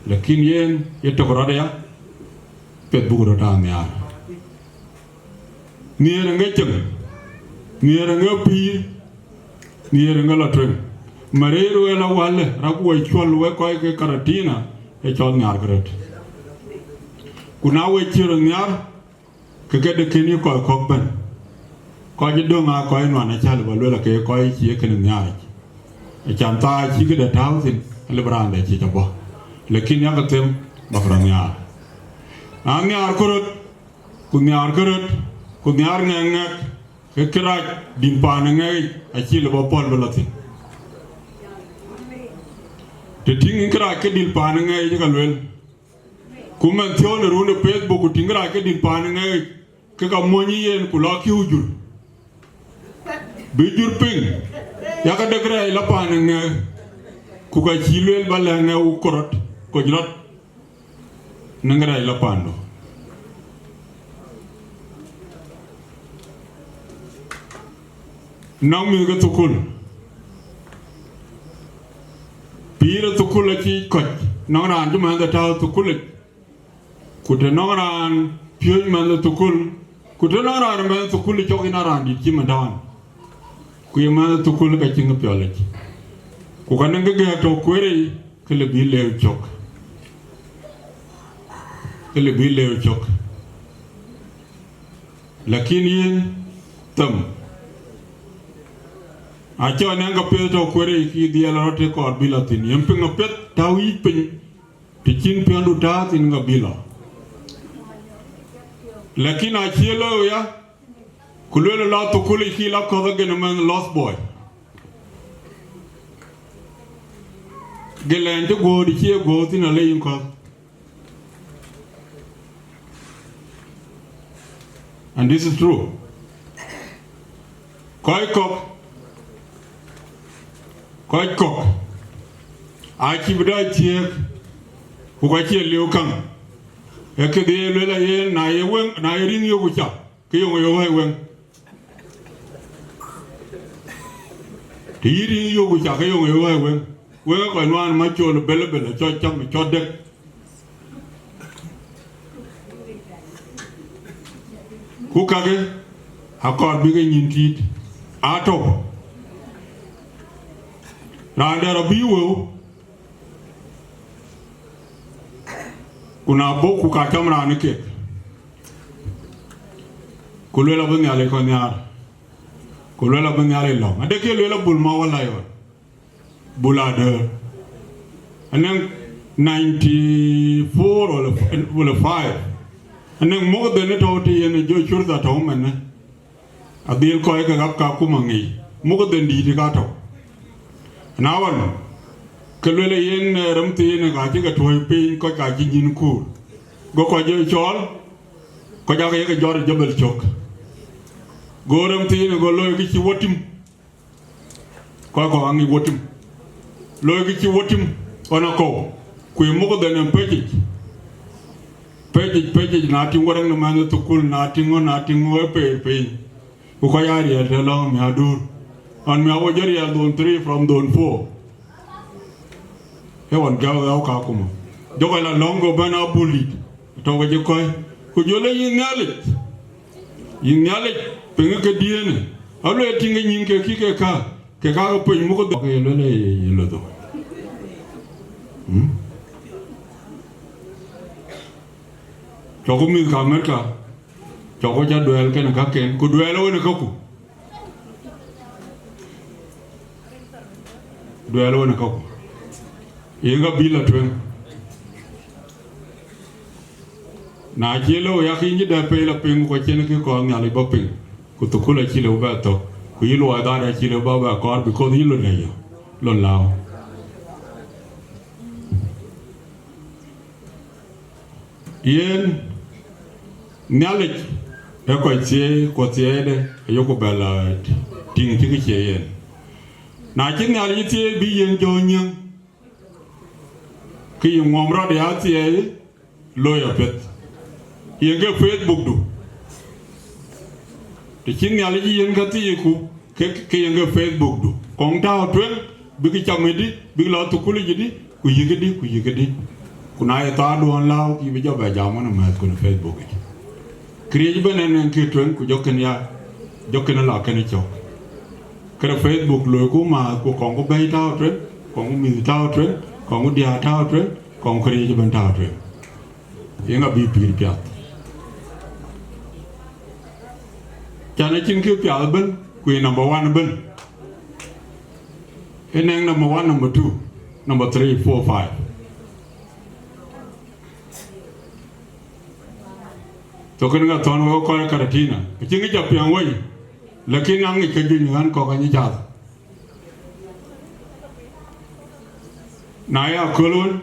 Lakin yen, ye tök rɔt aya, piɛth buk röt aa nhiaar. Nhiëër ë ŋic cieŋ, nhiëër ë ŋic pïïr, nhiëër ë ŋic lɔ tueŋ. Marëër we la wälë, rap we cuɔl we kɔc ke Karatina, ee cɔl nhiaar ke röt. Ku na we cï röt nhiaar, ke ke de kën yï kɔc kɔ̈k bɛ̈n. Kɔc ë döŋ aa kɔc nuan acä lë bä luel, ake kɔc cï ye kën nhiaaric. Acan thaa cï këde tääu thïn, alë bï raan dɛ cï cä bɔ̈. Lakin yak them bäk röt nhiaar. Na nhiaar ku röt, ku nhiaar ke röt, ku nhiaar ŋɛk ŋɛk, ke kërac dïn paan ë ŋɛk yic acï lë bä pɔ̈l bï lɔ thïn. Të tïŋ yïn kërac ke dïn paan ë ŋɛk yic ka luel, ku man thiɔ̈u në run ë Facebook, ku tïŋ kërac ke dïn paan ë ŋɛk yic, ke ka muɔny yen, ku lɔ kiu jur. Bï jur piŋ, yak dek rɛɛc lɔ paan ë ŋɛk, ku ka cï lueel bä lɛ̈k ŋɛk wuk korot, kɔc rɔt. Në ŋärɛc lɔ pandu. Nɔŋ mïth ke thukul. Pïïr ë thukul acï kɔc, nɔŋ raan cï mɛnhde tääu thukulic. Ku të nɔŋ raan piööc mɛnhde thukul, ku të nɔŋ raan mɛnh thukul cɔk yen a raan dït cï mɛnhdan. Ku ye mɛnhde thukul ka cïn kë piɔlic. Ku ka nɔŋ kë gɛ̈ɛ̈k tɔ̈ kueer yic, ke lë bï lëu cök, ke lë bï lëu cök. Lakin yïn them, acï ɣɔn nɛŋ ka piɛth tɔ̈ kueer yic, kï dhiɛl rɔt të kɔɔr bï lɔ thïn, yen piŋ apiɛth tääu yic piny, të cïn piɔ̈ndu tääu thïn ka bï lɔ. Lakin acï lɔ ya, ku lueel lɔ thukul yic, kï lɔ kɔ̈th agën mɛnh lost boy. Gëlɛn cï guöör cï ye guöör thïn alë yïn kɔ̈th. And this is true. Kɔc kɔ̈k, kɔc kɔ̈k, acï bï dɔc thiëëk, ku ka cie liu käŋ. Ee këdhie lueel ayen, na ye weŋ, na ye riŋ yök ku cak, ke yöŋ ye wɛ̈i weŋ. Të yï riŋ yök ku cak, ke yöŋ ye wɛ̈i weŋ. Wek kɔc nuan ma col bel bel, cɔc cam, cɔt dek. Ku kakë akɔɔr bï ke nyïn tïït. Atɔ̈u. Raan dɛ̈ rɔ bï wëu, ku na bɔ̈, ku ka cam raan ë kek, ku luel abï Nhialic kɔn nhiaar, ku luel abï Nhialic lɔ̈ŋ. Ade ke luel abul ma wala yɔn. Bul adöör. Anɔŋ ninety four wala, wala five. Anɔŋ mukdhen ë tɔ̈u të yen ë jɔ curtha tɔ̈u mɛnë. Adhil kɔc ke ɣap ka kum aŋic. Mukdhen dïït ka tɔ̈u. Na ɣɔn, ke luel ë yen, eh, rem thiin ka cï ke tuɔ̈i piny, kɔc ka cï nyïn kuur. Go kɔc jɔ cɔɔl, kɔc aake ye ke jɔt ë jebel cök. Go rem thiin, go looi kë cï wɔ tim. Kɔc kɔ̈k aŋic wɔ tim. Looi kë cï wɔ tim ɣɔn akɔ̈u. Ku ë muk dhɛn ë pecic. Pecic, pecic, na tïŋ wärɛk në mɛnh ë thukul, na tïŋ ŋö, na tïŋ ŋö ë peer piny. Ku kɔc aa riɛl të lɔ̈ɔ̈m miäk duur. Ɣɔn miäk wɔ jɔ riɛl zone three from zone four. Ë ɣɔn gäu ɣäu ka kumä. Jɔkë la lɔ̈ŋ go bɛ̈n a bulit. Tɔ̈u ke cï kɔ̈i. Ku jɔ le yïn Nhialic. Yïn Nhialic, piŋ ke diënë. Aluel tïŋ ke nyïn ke kï ke ka. Ke ka ke piny muk dhok. Ke ye luel ye, ye luel dhok. Hmm? Cɔk ku mïth ka Amerika. Cɔk ku ca duɛɛl kenë kaken. Ku duɛɛl wën ë kaku. Duɛɛl wën ë kaku. Yen ka bï la tueŋ. Na cie lëu yak yïn cï dɛ pei la piŋ, ku acïn kë kɔɔr Nhialic bä piŋ, ku thukul acï lëu bɛ thök, ku yï luɔi dhaat acï lëu bä bɛ kɔɔr, because yïn lon aya, lon lääu. Yen Nhialic ë kɔc thieei, ku thieeide ayoku bɛ la tïŋ cï kë cie yen. Na cï Nhialic thieei bï yen jɔ nyieŋ, ke yï ŋuɔm rɔt ya thieei, loi apiɛth. Yen ke Facebook du. Të cï Nhialic yen ka thiiku, ke, ke yen ke Facebook du. Kɔŋ tääu tueŋ, bïk cam ëdï, bïk la thukul ëdï, ku yïk ëdï, ku yïk ëdï. Ku na ye thaarduɔ̈n lääu, ke yï bï jɔ bɛ jam ɣɔn ë mɛ̈thku në Facebook yic. Këriëëc ëbɛ̈n ɛn ɛn kë tueŋ, ku jɔ kën ya, jɔ kën la kën cɔk. Kërë Facebook loiku määth, ku kɔŋku bɛ̈i tääu tueŋ, kɔŋku mïth tääu tueŋ, kɔŋku diäär tääu tueŋ, kɔŋku këriëëc ëbɛ̈n tääu tueŋ. Yen abï pïïr piath. Can acïn kë piath ëbɛ̈n, ku ye number one ëbɛ̈n. Ë nɛŋ number one, number two, number three, four, five. Thok kën ŋa thɔ̈n wek kɔc Karatina. Acïn kë ca piɛŋ wei, lakin aŋic ke juëc ɣän kɔ̈k anyic cath. Na ya köl wën,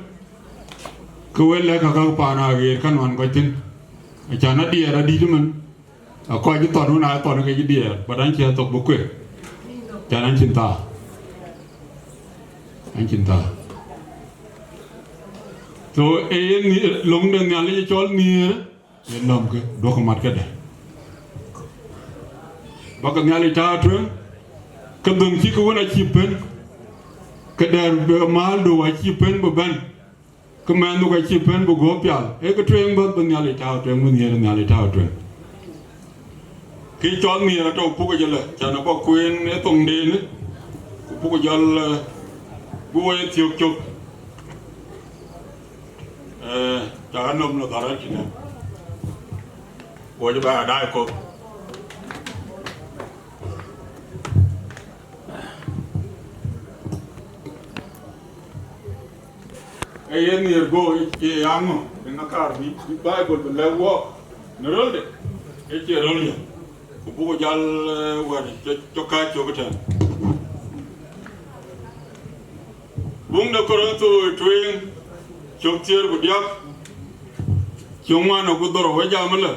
ke wek lɛ̈k ka käk paan aɣeer ka nuan kɔc thïn. Acan adiɛɛr adït ëmën, akɔc cï thɔn wën aa thɔn ke cï diɛɛr, but an cï thok bï kuek. Can an cïn thaar. An cïn thaar. So, ee yen ni-, löŋ de Nhialic cɔl nhiëër, yen nɔmkë, duɔ̈kkë mat këde. Bäkë Nhialic tääu tueŋ, ke dhöŋ cï ke wën acï pën, ke dɛ̈r bï määl du acï pën bï bɛ̈n, ke mɛnhdu ka cï pën bï guɔ̈p pial. Ee kë tueŋ bäth bï Nhialic tääu tueŋ, bï nhiëër Nhialic tääu tueŋ. Kë cɔl nhiëër atɔ̈ puk ëcë lë, can abä kueen ë thoŋden, ku puk jɔl, eh, bï woi thiök cök. Eh, cak anɔm në dhar acïn ë. Wɔ cï bɛ adaai kɔ̈th. Ee yen nhiëër go, ee cie ya ŋö, ë ŋa kaar bï, bï Baibol bï lɛ̈k wɔ në rölde, ee cie röl yɛn. Ku buk jal, eh, wɛ̈t cɔk, cɔk kääc cök ëtɛ̈ɛ̈n. Buŋ de Korintho ë tueŋ, cök thiëër ku diäk, cök ŋuan ku dhorou, wek jam ëlë.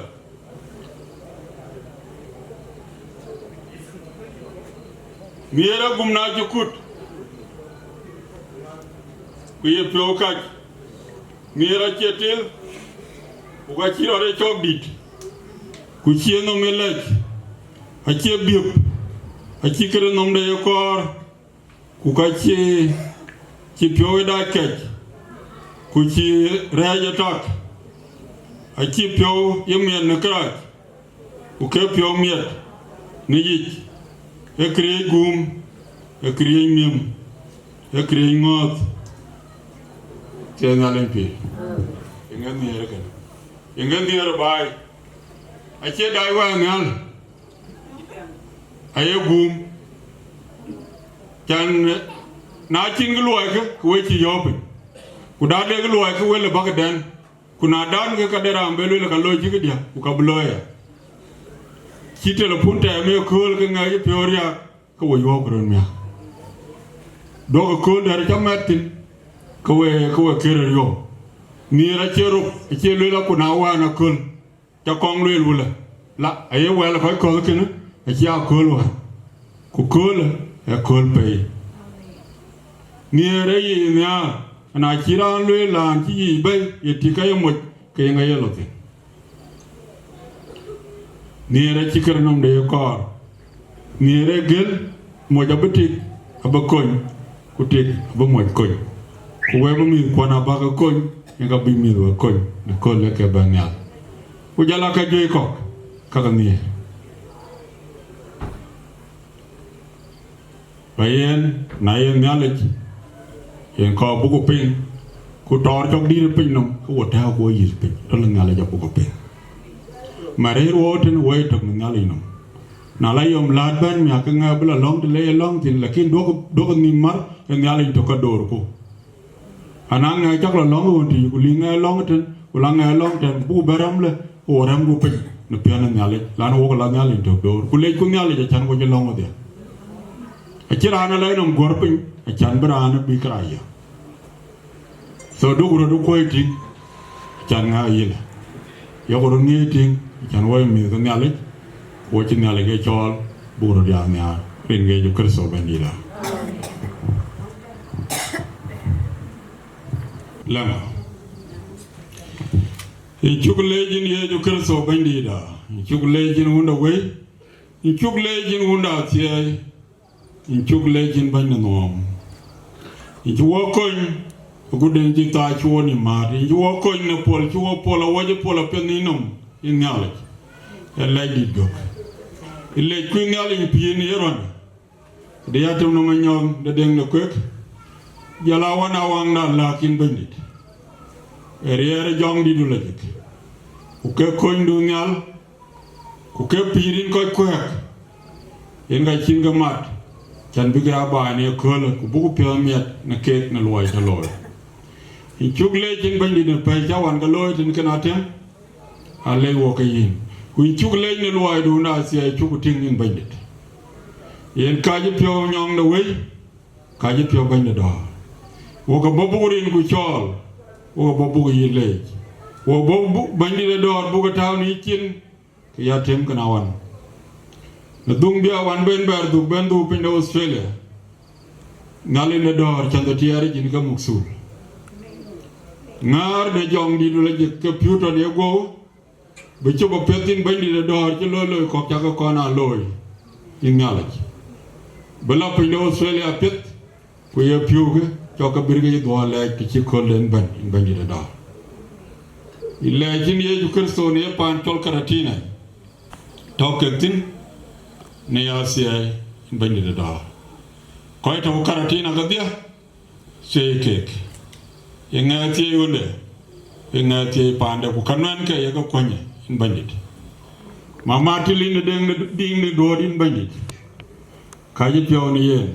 Nhiëër agum na cï kut, ku ye piɔ̈u kac. Nhiëër acie til, ku ka cï rɔt ë cɔk dït, ku cie nhom ë lɛc, acie biöp, acï këde nhomde ye kɔɔr, ku ka cï, cï piɔ̈u ë dac kɛc, ku cï rɛɛc ë tak, acï piɔ̈u ye miɛt në kërac, ku ke piɔ̈u miɛt në yic, ee këriëëc guum, ee këriëëc miëm, ee këriëëc ŋɔ̈ɔ̈th. Cie Nhialic pïïr. Yeŋö nhiëër kënë? Yeŋö nhiëër ë baai? Acie dac wɛ̈ɛ̈r nhial, aye guum. Can, na cïn kë luɔikë, ke we cï yɔ̈ɔ̈k piny. Ku na de kë luɔikë, we lë bäkë dɛ̈n. Ku na daan ke ka de raan bë lueel ka looi cï këdiäk, ku ka bï looi aya. Cï telepun tɛɛm ë kööl ke ŋɛk ë piɔ̈u riääk, ke we yuɔ̈ɔ̈k röt miäk. Duɔ̈kkë kööl dɛ̈t ca mɛt thïn, ke we, ke we kër riɔ̈ɔ̈k. Nhiëër acie rop, acie lueel aku na wään aköl, ca kɔŋ lueel wulë. La, aye wɛl kɔc kɔ̈th kënë, Acie akööl wär, ku köölë ee kööl pei. Nhiëër ee yic nhiaar, na cï raan lueel lɔn cï yic bɛ̈i ye tik ke ye moc, ke ye ŋa ye lɔ thïn? Nhiëër acï kërë nɔm de ye kɔɔr. Nhiëër ee gël, moc abï tik abï kony, ku tik abï moc kony. Ku wek bï mïthkuɔn abäk ke kony, yen ka bï mïth wek kony në kööl ë ke bɛ̈n nhial. Ku jɔl aa ka juëc kɔ̈k, ka ke nhiëër. Ba yen, na yen Nhialic, yen kɔɔr buk piŋ, ku tɔɔr cɔk dïït piny nɔm, ke wo tɛ̈ɛ̈u ku wo yïth piny, rɔl Nhialic abuk piŋ. Ma rëër wo tën, wo ye tök në Nhialic nɔm. Na la yom läät bɛ̈n miäk, ke ŋɛk bï la lɔ̈ŋ të le ye lɔ̈ŋ thïn, lakin duɔ̈k, duɔ̈k nhïïm mär, ke Nhialic tök ka doorku. Ana ŋɛk cak la lɔ̈ŋ ɣön tïc, ku lïŋ ŋɛk lɔ̈ŋ tën, ku la ŋɛk lɔ̈ŋ tën, buk bɛ̈n rɛm lë, ku wo rɛmku piny në piɔ̈n ë Nhialic, lan wok la Nhialic tök door, ku lecku Nhialic acän wo cï lɔ̈ŋ wedhie. Acïn raan ë lɛc nɔm guɔ̈r piny, acän bï raan ë bï kërac yök. So duk röt ë kuɔ̈c tïŋ, acän ŋɛk ayïlë. Yok röt ŋiëc tïŋ, acän wo ye mïth ke Nhialic, ku wo cï Nhialic ke cɔɔl, buk röt ya nhiaar, rin ke Yecu Kërtho Bɛ̈nydïïtda. Lɛ̈ŋ. Yïn cuk leec yïn Yecu Kërtho Bɛ̈nydïïtda, yïn cuk leec yïn Wun de Wëi, yïn cuk leec yïn Wun de Athiɛɛi, yïn cuk leec yïn Bɛ̈ny de Nhuɔɔm. Yïn cï wo kony, agut den cï thaa cï wo nïm määt, yïn cï wo kony në pol cï wo pol awɔc ë pol apiɛth nïn nɔm, yïn Nhialic, ë lɛc dït gök. Yïn lec kuc Nhialic pïïr në ye ruɔ̈n. Këdï ya tëm nɔm anyɔŋ de deŋ de kuek, jɔl a wan a waŋda lääk yïn Bɛ̈nydït. Ee riɛɛr ë jɔŋdïtdu lajik, ku ke konydu nhial, ku ke pïïr yïn kɔc kuɛ̈ɛ̈k, yen ka cïn ke mat, cän bï ke aa baai në ëköölë, ku buk piɔ̈ɔ̈th miɛt në keek në luɔi tɔ looi. Yïn cuk leec yïn Bɛ̈nydït në pɛ̈i cä wan ke looi tën kën atëm, alec wok ke yïn. Ku yïn cuk leec në luɔidu në athiɛɛi cuk tïŋ yïn Bɛ̈nydït. Yen kacï piɔ̈u nyɔŋ de wëi, kacï piɔ̈u Bɛ̈ny de dɔ̈ɔ̈r. Wok abɔ̈ buk rinku cɔɔl, wok abɔ̈ buk yï leec. Wok bɔ̈ buk Bɛ̈nydït de dɔ̈ɔ̈r buk tääu në yï cin, ke ya tëm kën awan. Në dhuŋ bï awan ben bɛ̈ɛ̈r dhuk ben dhuk piny de Australia, Nhialic de dɔ̈ɔ̈r cänh de tiɛɛr yïn ke muk thul. Ŋäär në jɔŋdïtdu lajik ke piu tɔ̈ në yeguɔ̈u, bï cop apiɛth yïn Bɛ̈nydït de dɔ̈ɔ̈r cï loiloi kɔ̈k cak ke kɔn aa looi, yïn Nhialic. Bï la piny de Australia apiɛth, ku ye piöökë cɔk ke bïr ke yï dhuɔɔr lɛɛc të cï köölden bɛ̈n, yïn Bɛ̈nydït de dɔ̈ɔ̈r. Yï lɛɛc yïn Yecu Kërtho në ye paan cɔl Karatina tɔ̈ kek thïn në ya thiɛɛi, yïn Bɛ̈nydït de dɔ̈ɔ̈r. Kɔc tɔ̈ Karatina kedhie, thiëi keek. Ye ŋɛk thiëi ɣönde, ye ŋɛk thiëi paande, ku ka nuɛɛnke ye ke kuɔ̈nyë, yïn Bɛ̈nydït. Mama Tilin de deŋ de diŋ de duɔ̈ɔ̈t, yïn Bɛ̈nydït. Kacï piɔ̈u në yen,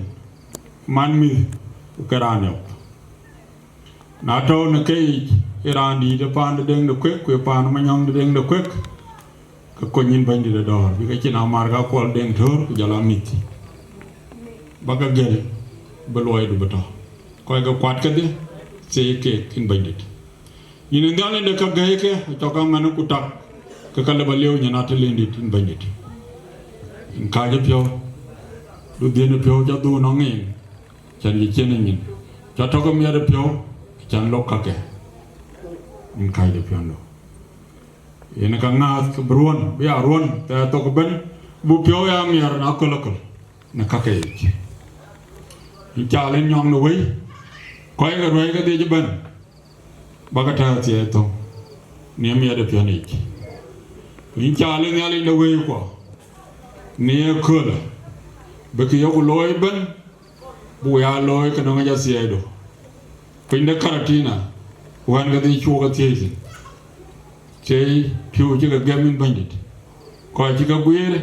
man mïth ku ke raan yɔ̈k. Na tɔ̈u në keyic, ë raandït ë paan de deŋ de kuek, ku ë paan manyɔŋ de deŋ de kuek, ke kony yïn Bɛ̈nydït de dɔ̈ɔ̈r, bï ke cin amar ka kuɔl deŋ töör, ku jɔl a mïth. Ba ke gël, bï luɔidu bï tɔ̈. Kɔc ke kuat kedhie, thiëi keek yïn Bɛ̈nydït. Yïn ë Nhialic de ka gɛ̈ike, acɔk amɛn ku tak, ke ka lëu ba lieu nyin atëlindït yïn Bɛ̈nydït. Yïn kacï piɔ̈u, du dhiën piɔ̈u ca dhuk nɔŋ en, cän cï cien ë nyin. Ca tɔ̈ ke miɛt ë piɔ̈u, cän lok kakë. Yïn kacde piɔ̈ndu. Yen ka ŋääth ke bï ruɔ̈n, bï ya ruɔ̈n, thɛɛr thok ëbën, bï piɔ̈u ya miɛr në akölaköl, në kakë yic. Yïn caal yïn nyɔŋ de wëi, kɔc ke ruɛ̈i kedhie cï bɛ̈n, ba ke tɛ̈ɛ̈u thiɛɛi thöŋ, në miɛt ë piɔ̈n yic. Ku yïn caal yïn Nhialic de wëikuɔ, në ëköölë, bï kë yok looi ëbën, buk ya looi ke nɔŋ yic athiɛɛidu. Piny de Karatina, wään kedhie cuɔk athiëëi thïn. Thiëi piɔ̈u cï ke gɛm yïn Bɛ̈nydït. Kɔc cï ke guiir,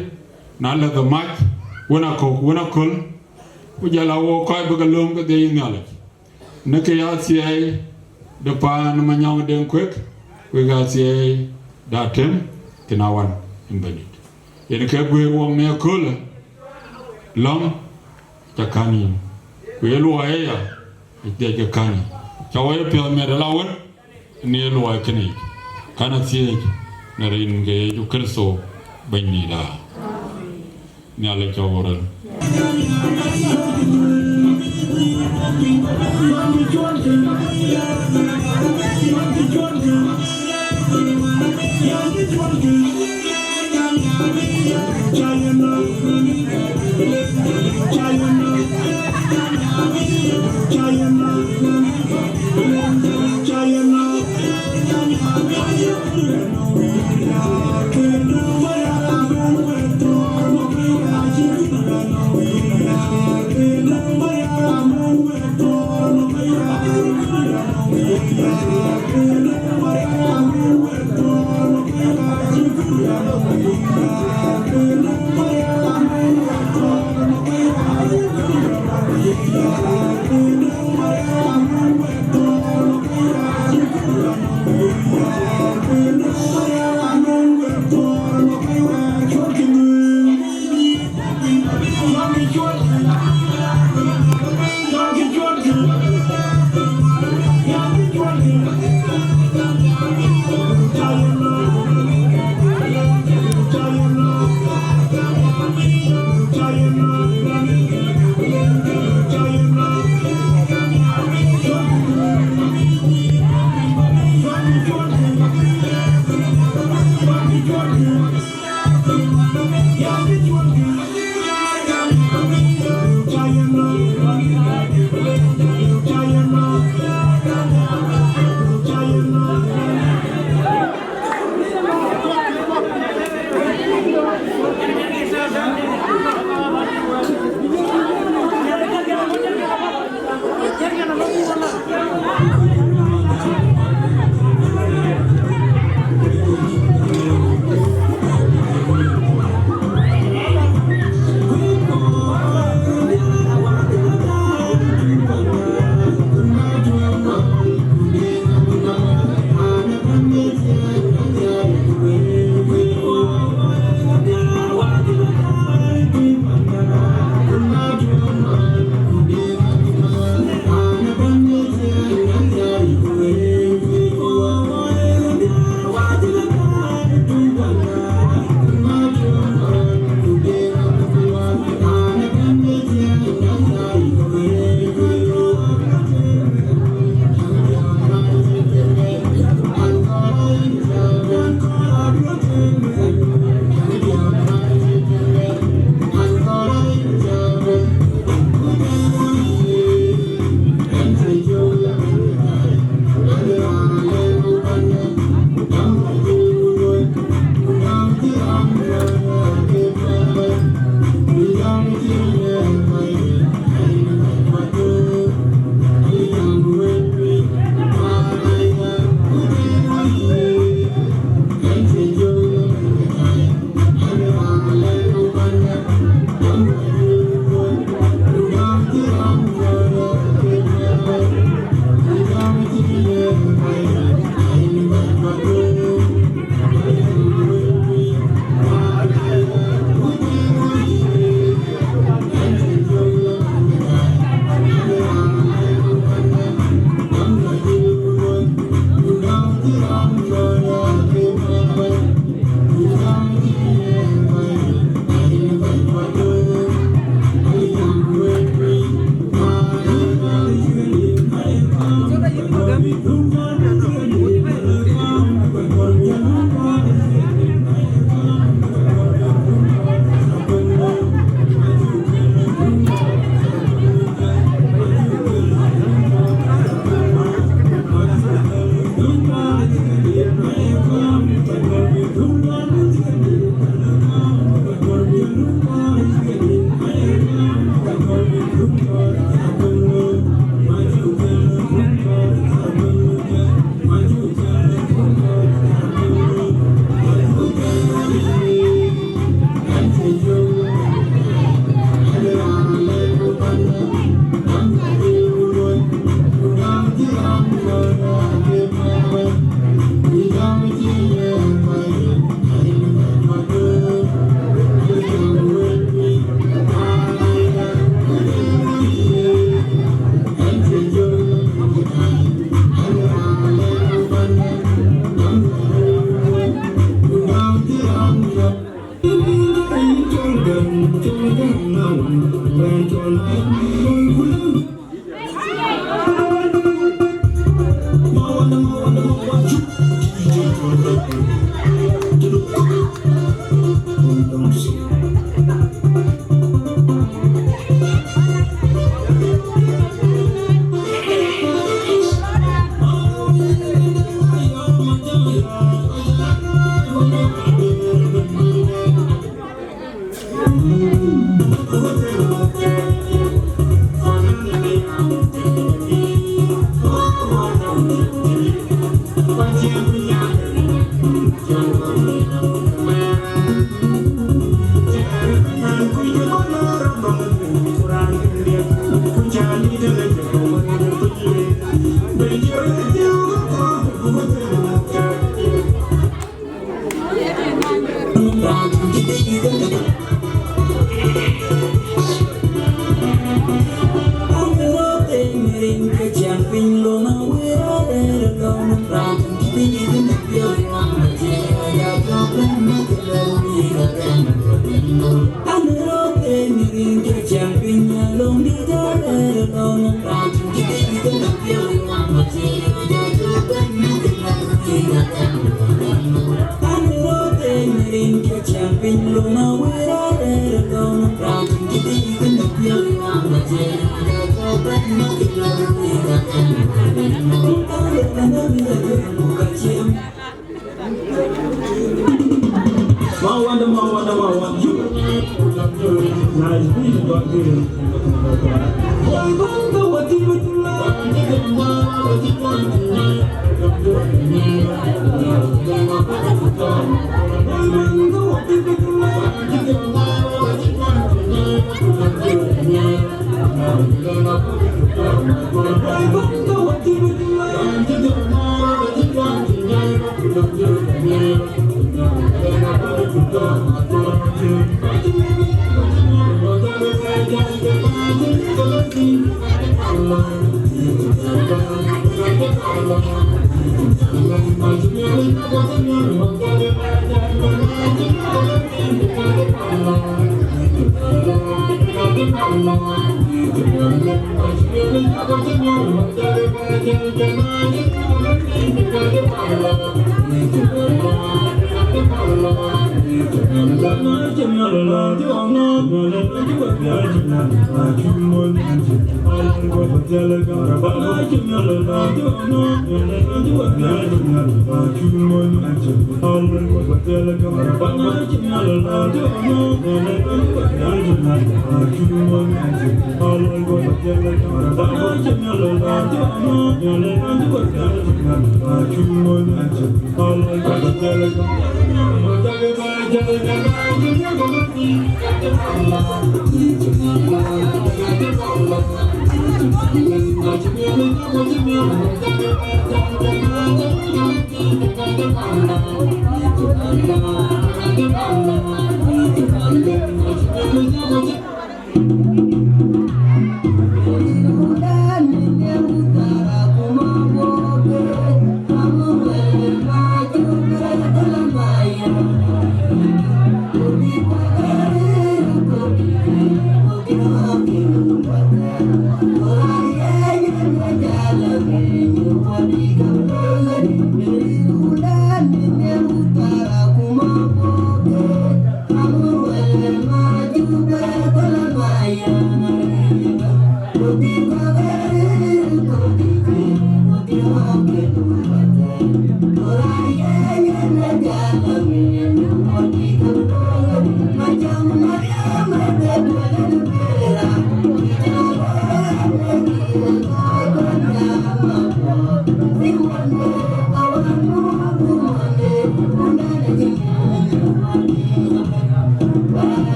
na lɛ̈th ë mac, wën akɔ̈u, wën aköl, ku jɔl a wok kɔc bï ke lööm kedhie yïn Nhialic. Në kë ya thiɛɛi de paan manyɔŋ deŋ kuek, wek athiɛɛi de atëm thïn awan yïn Bɛ̈nydït. Yen ke guëër wok në ëköölë, lɔ̈ŋ ca kän yïn. Ku ye luɔi aya, dhiɛc ke kän yïn. Ca wɔ ye piɔ̈ɔ̈th miɛt ëlä wën, në ye luɔi kënë yic. Kän athiëëc në rin ke Yecu Kërtho Bɛ̈nydïïtda. Nhialic cɔk wo ril. Mawanda, mawanda, mawanda. Nice beat, but good.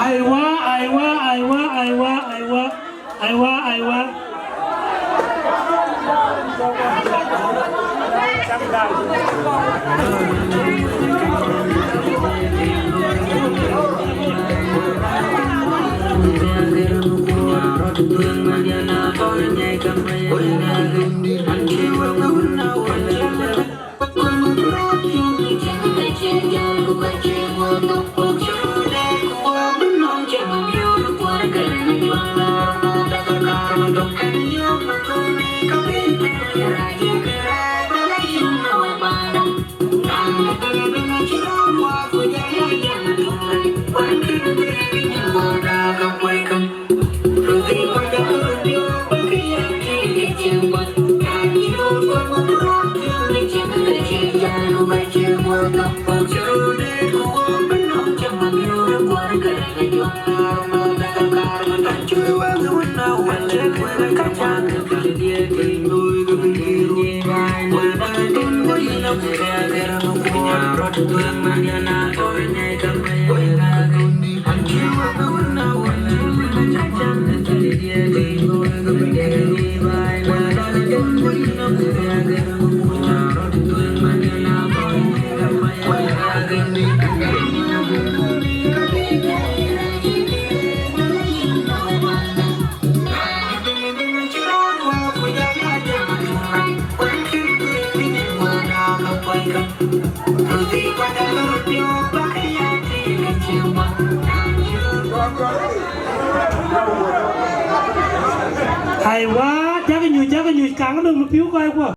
Aiwa, aiwa, aiwa, aiwa, aiwa. Aiwa, aiwa. Aiwa, jakë nyuc, jakë nyuc, kaŋ döŋ në pïu kɔckuɔ.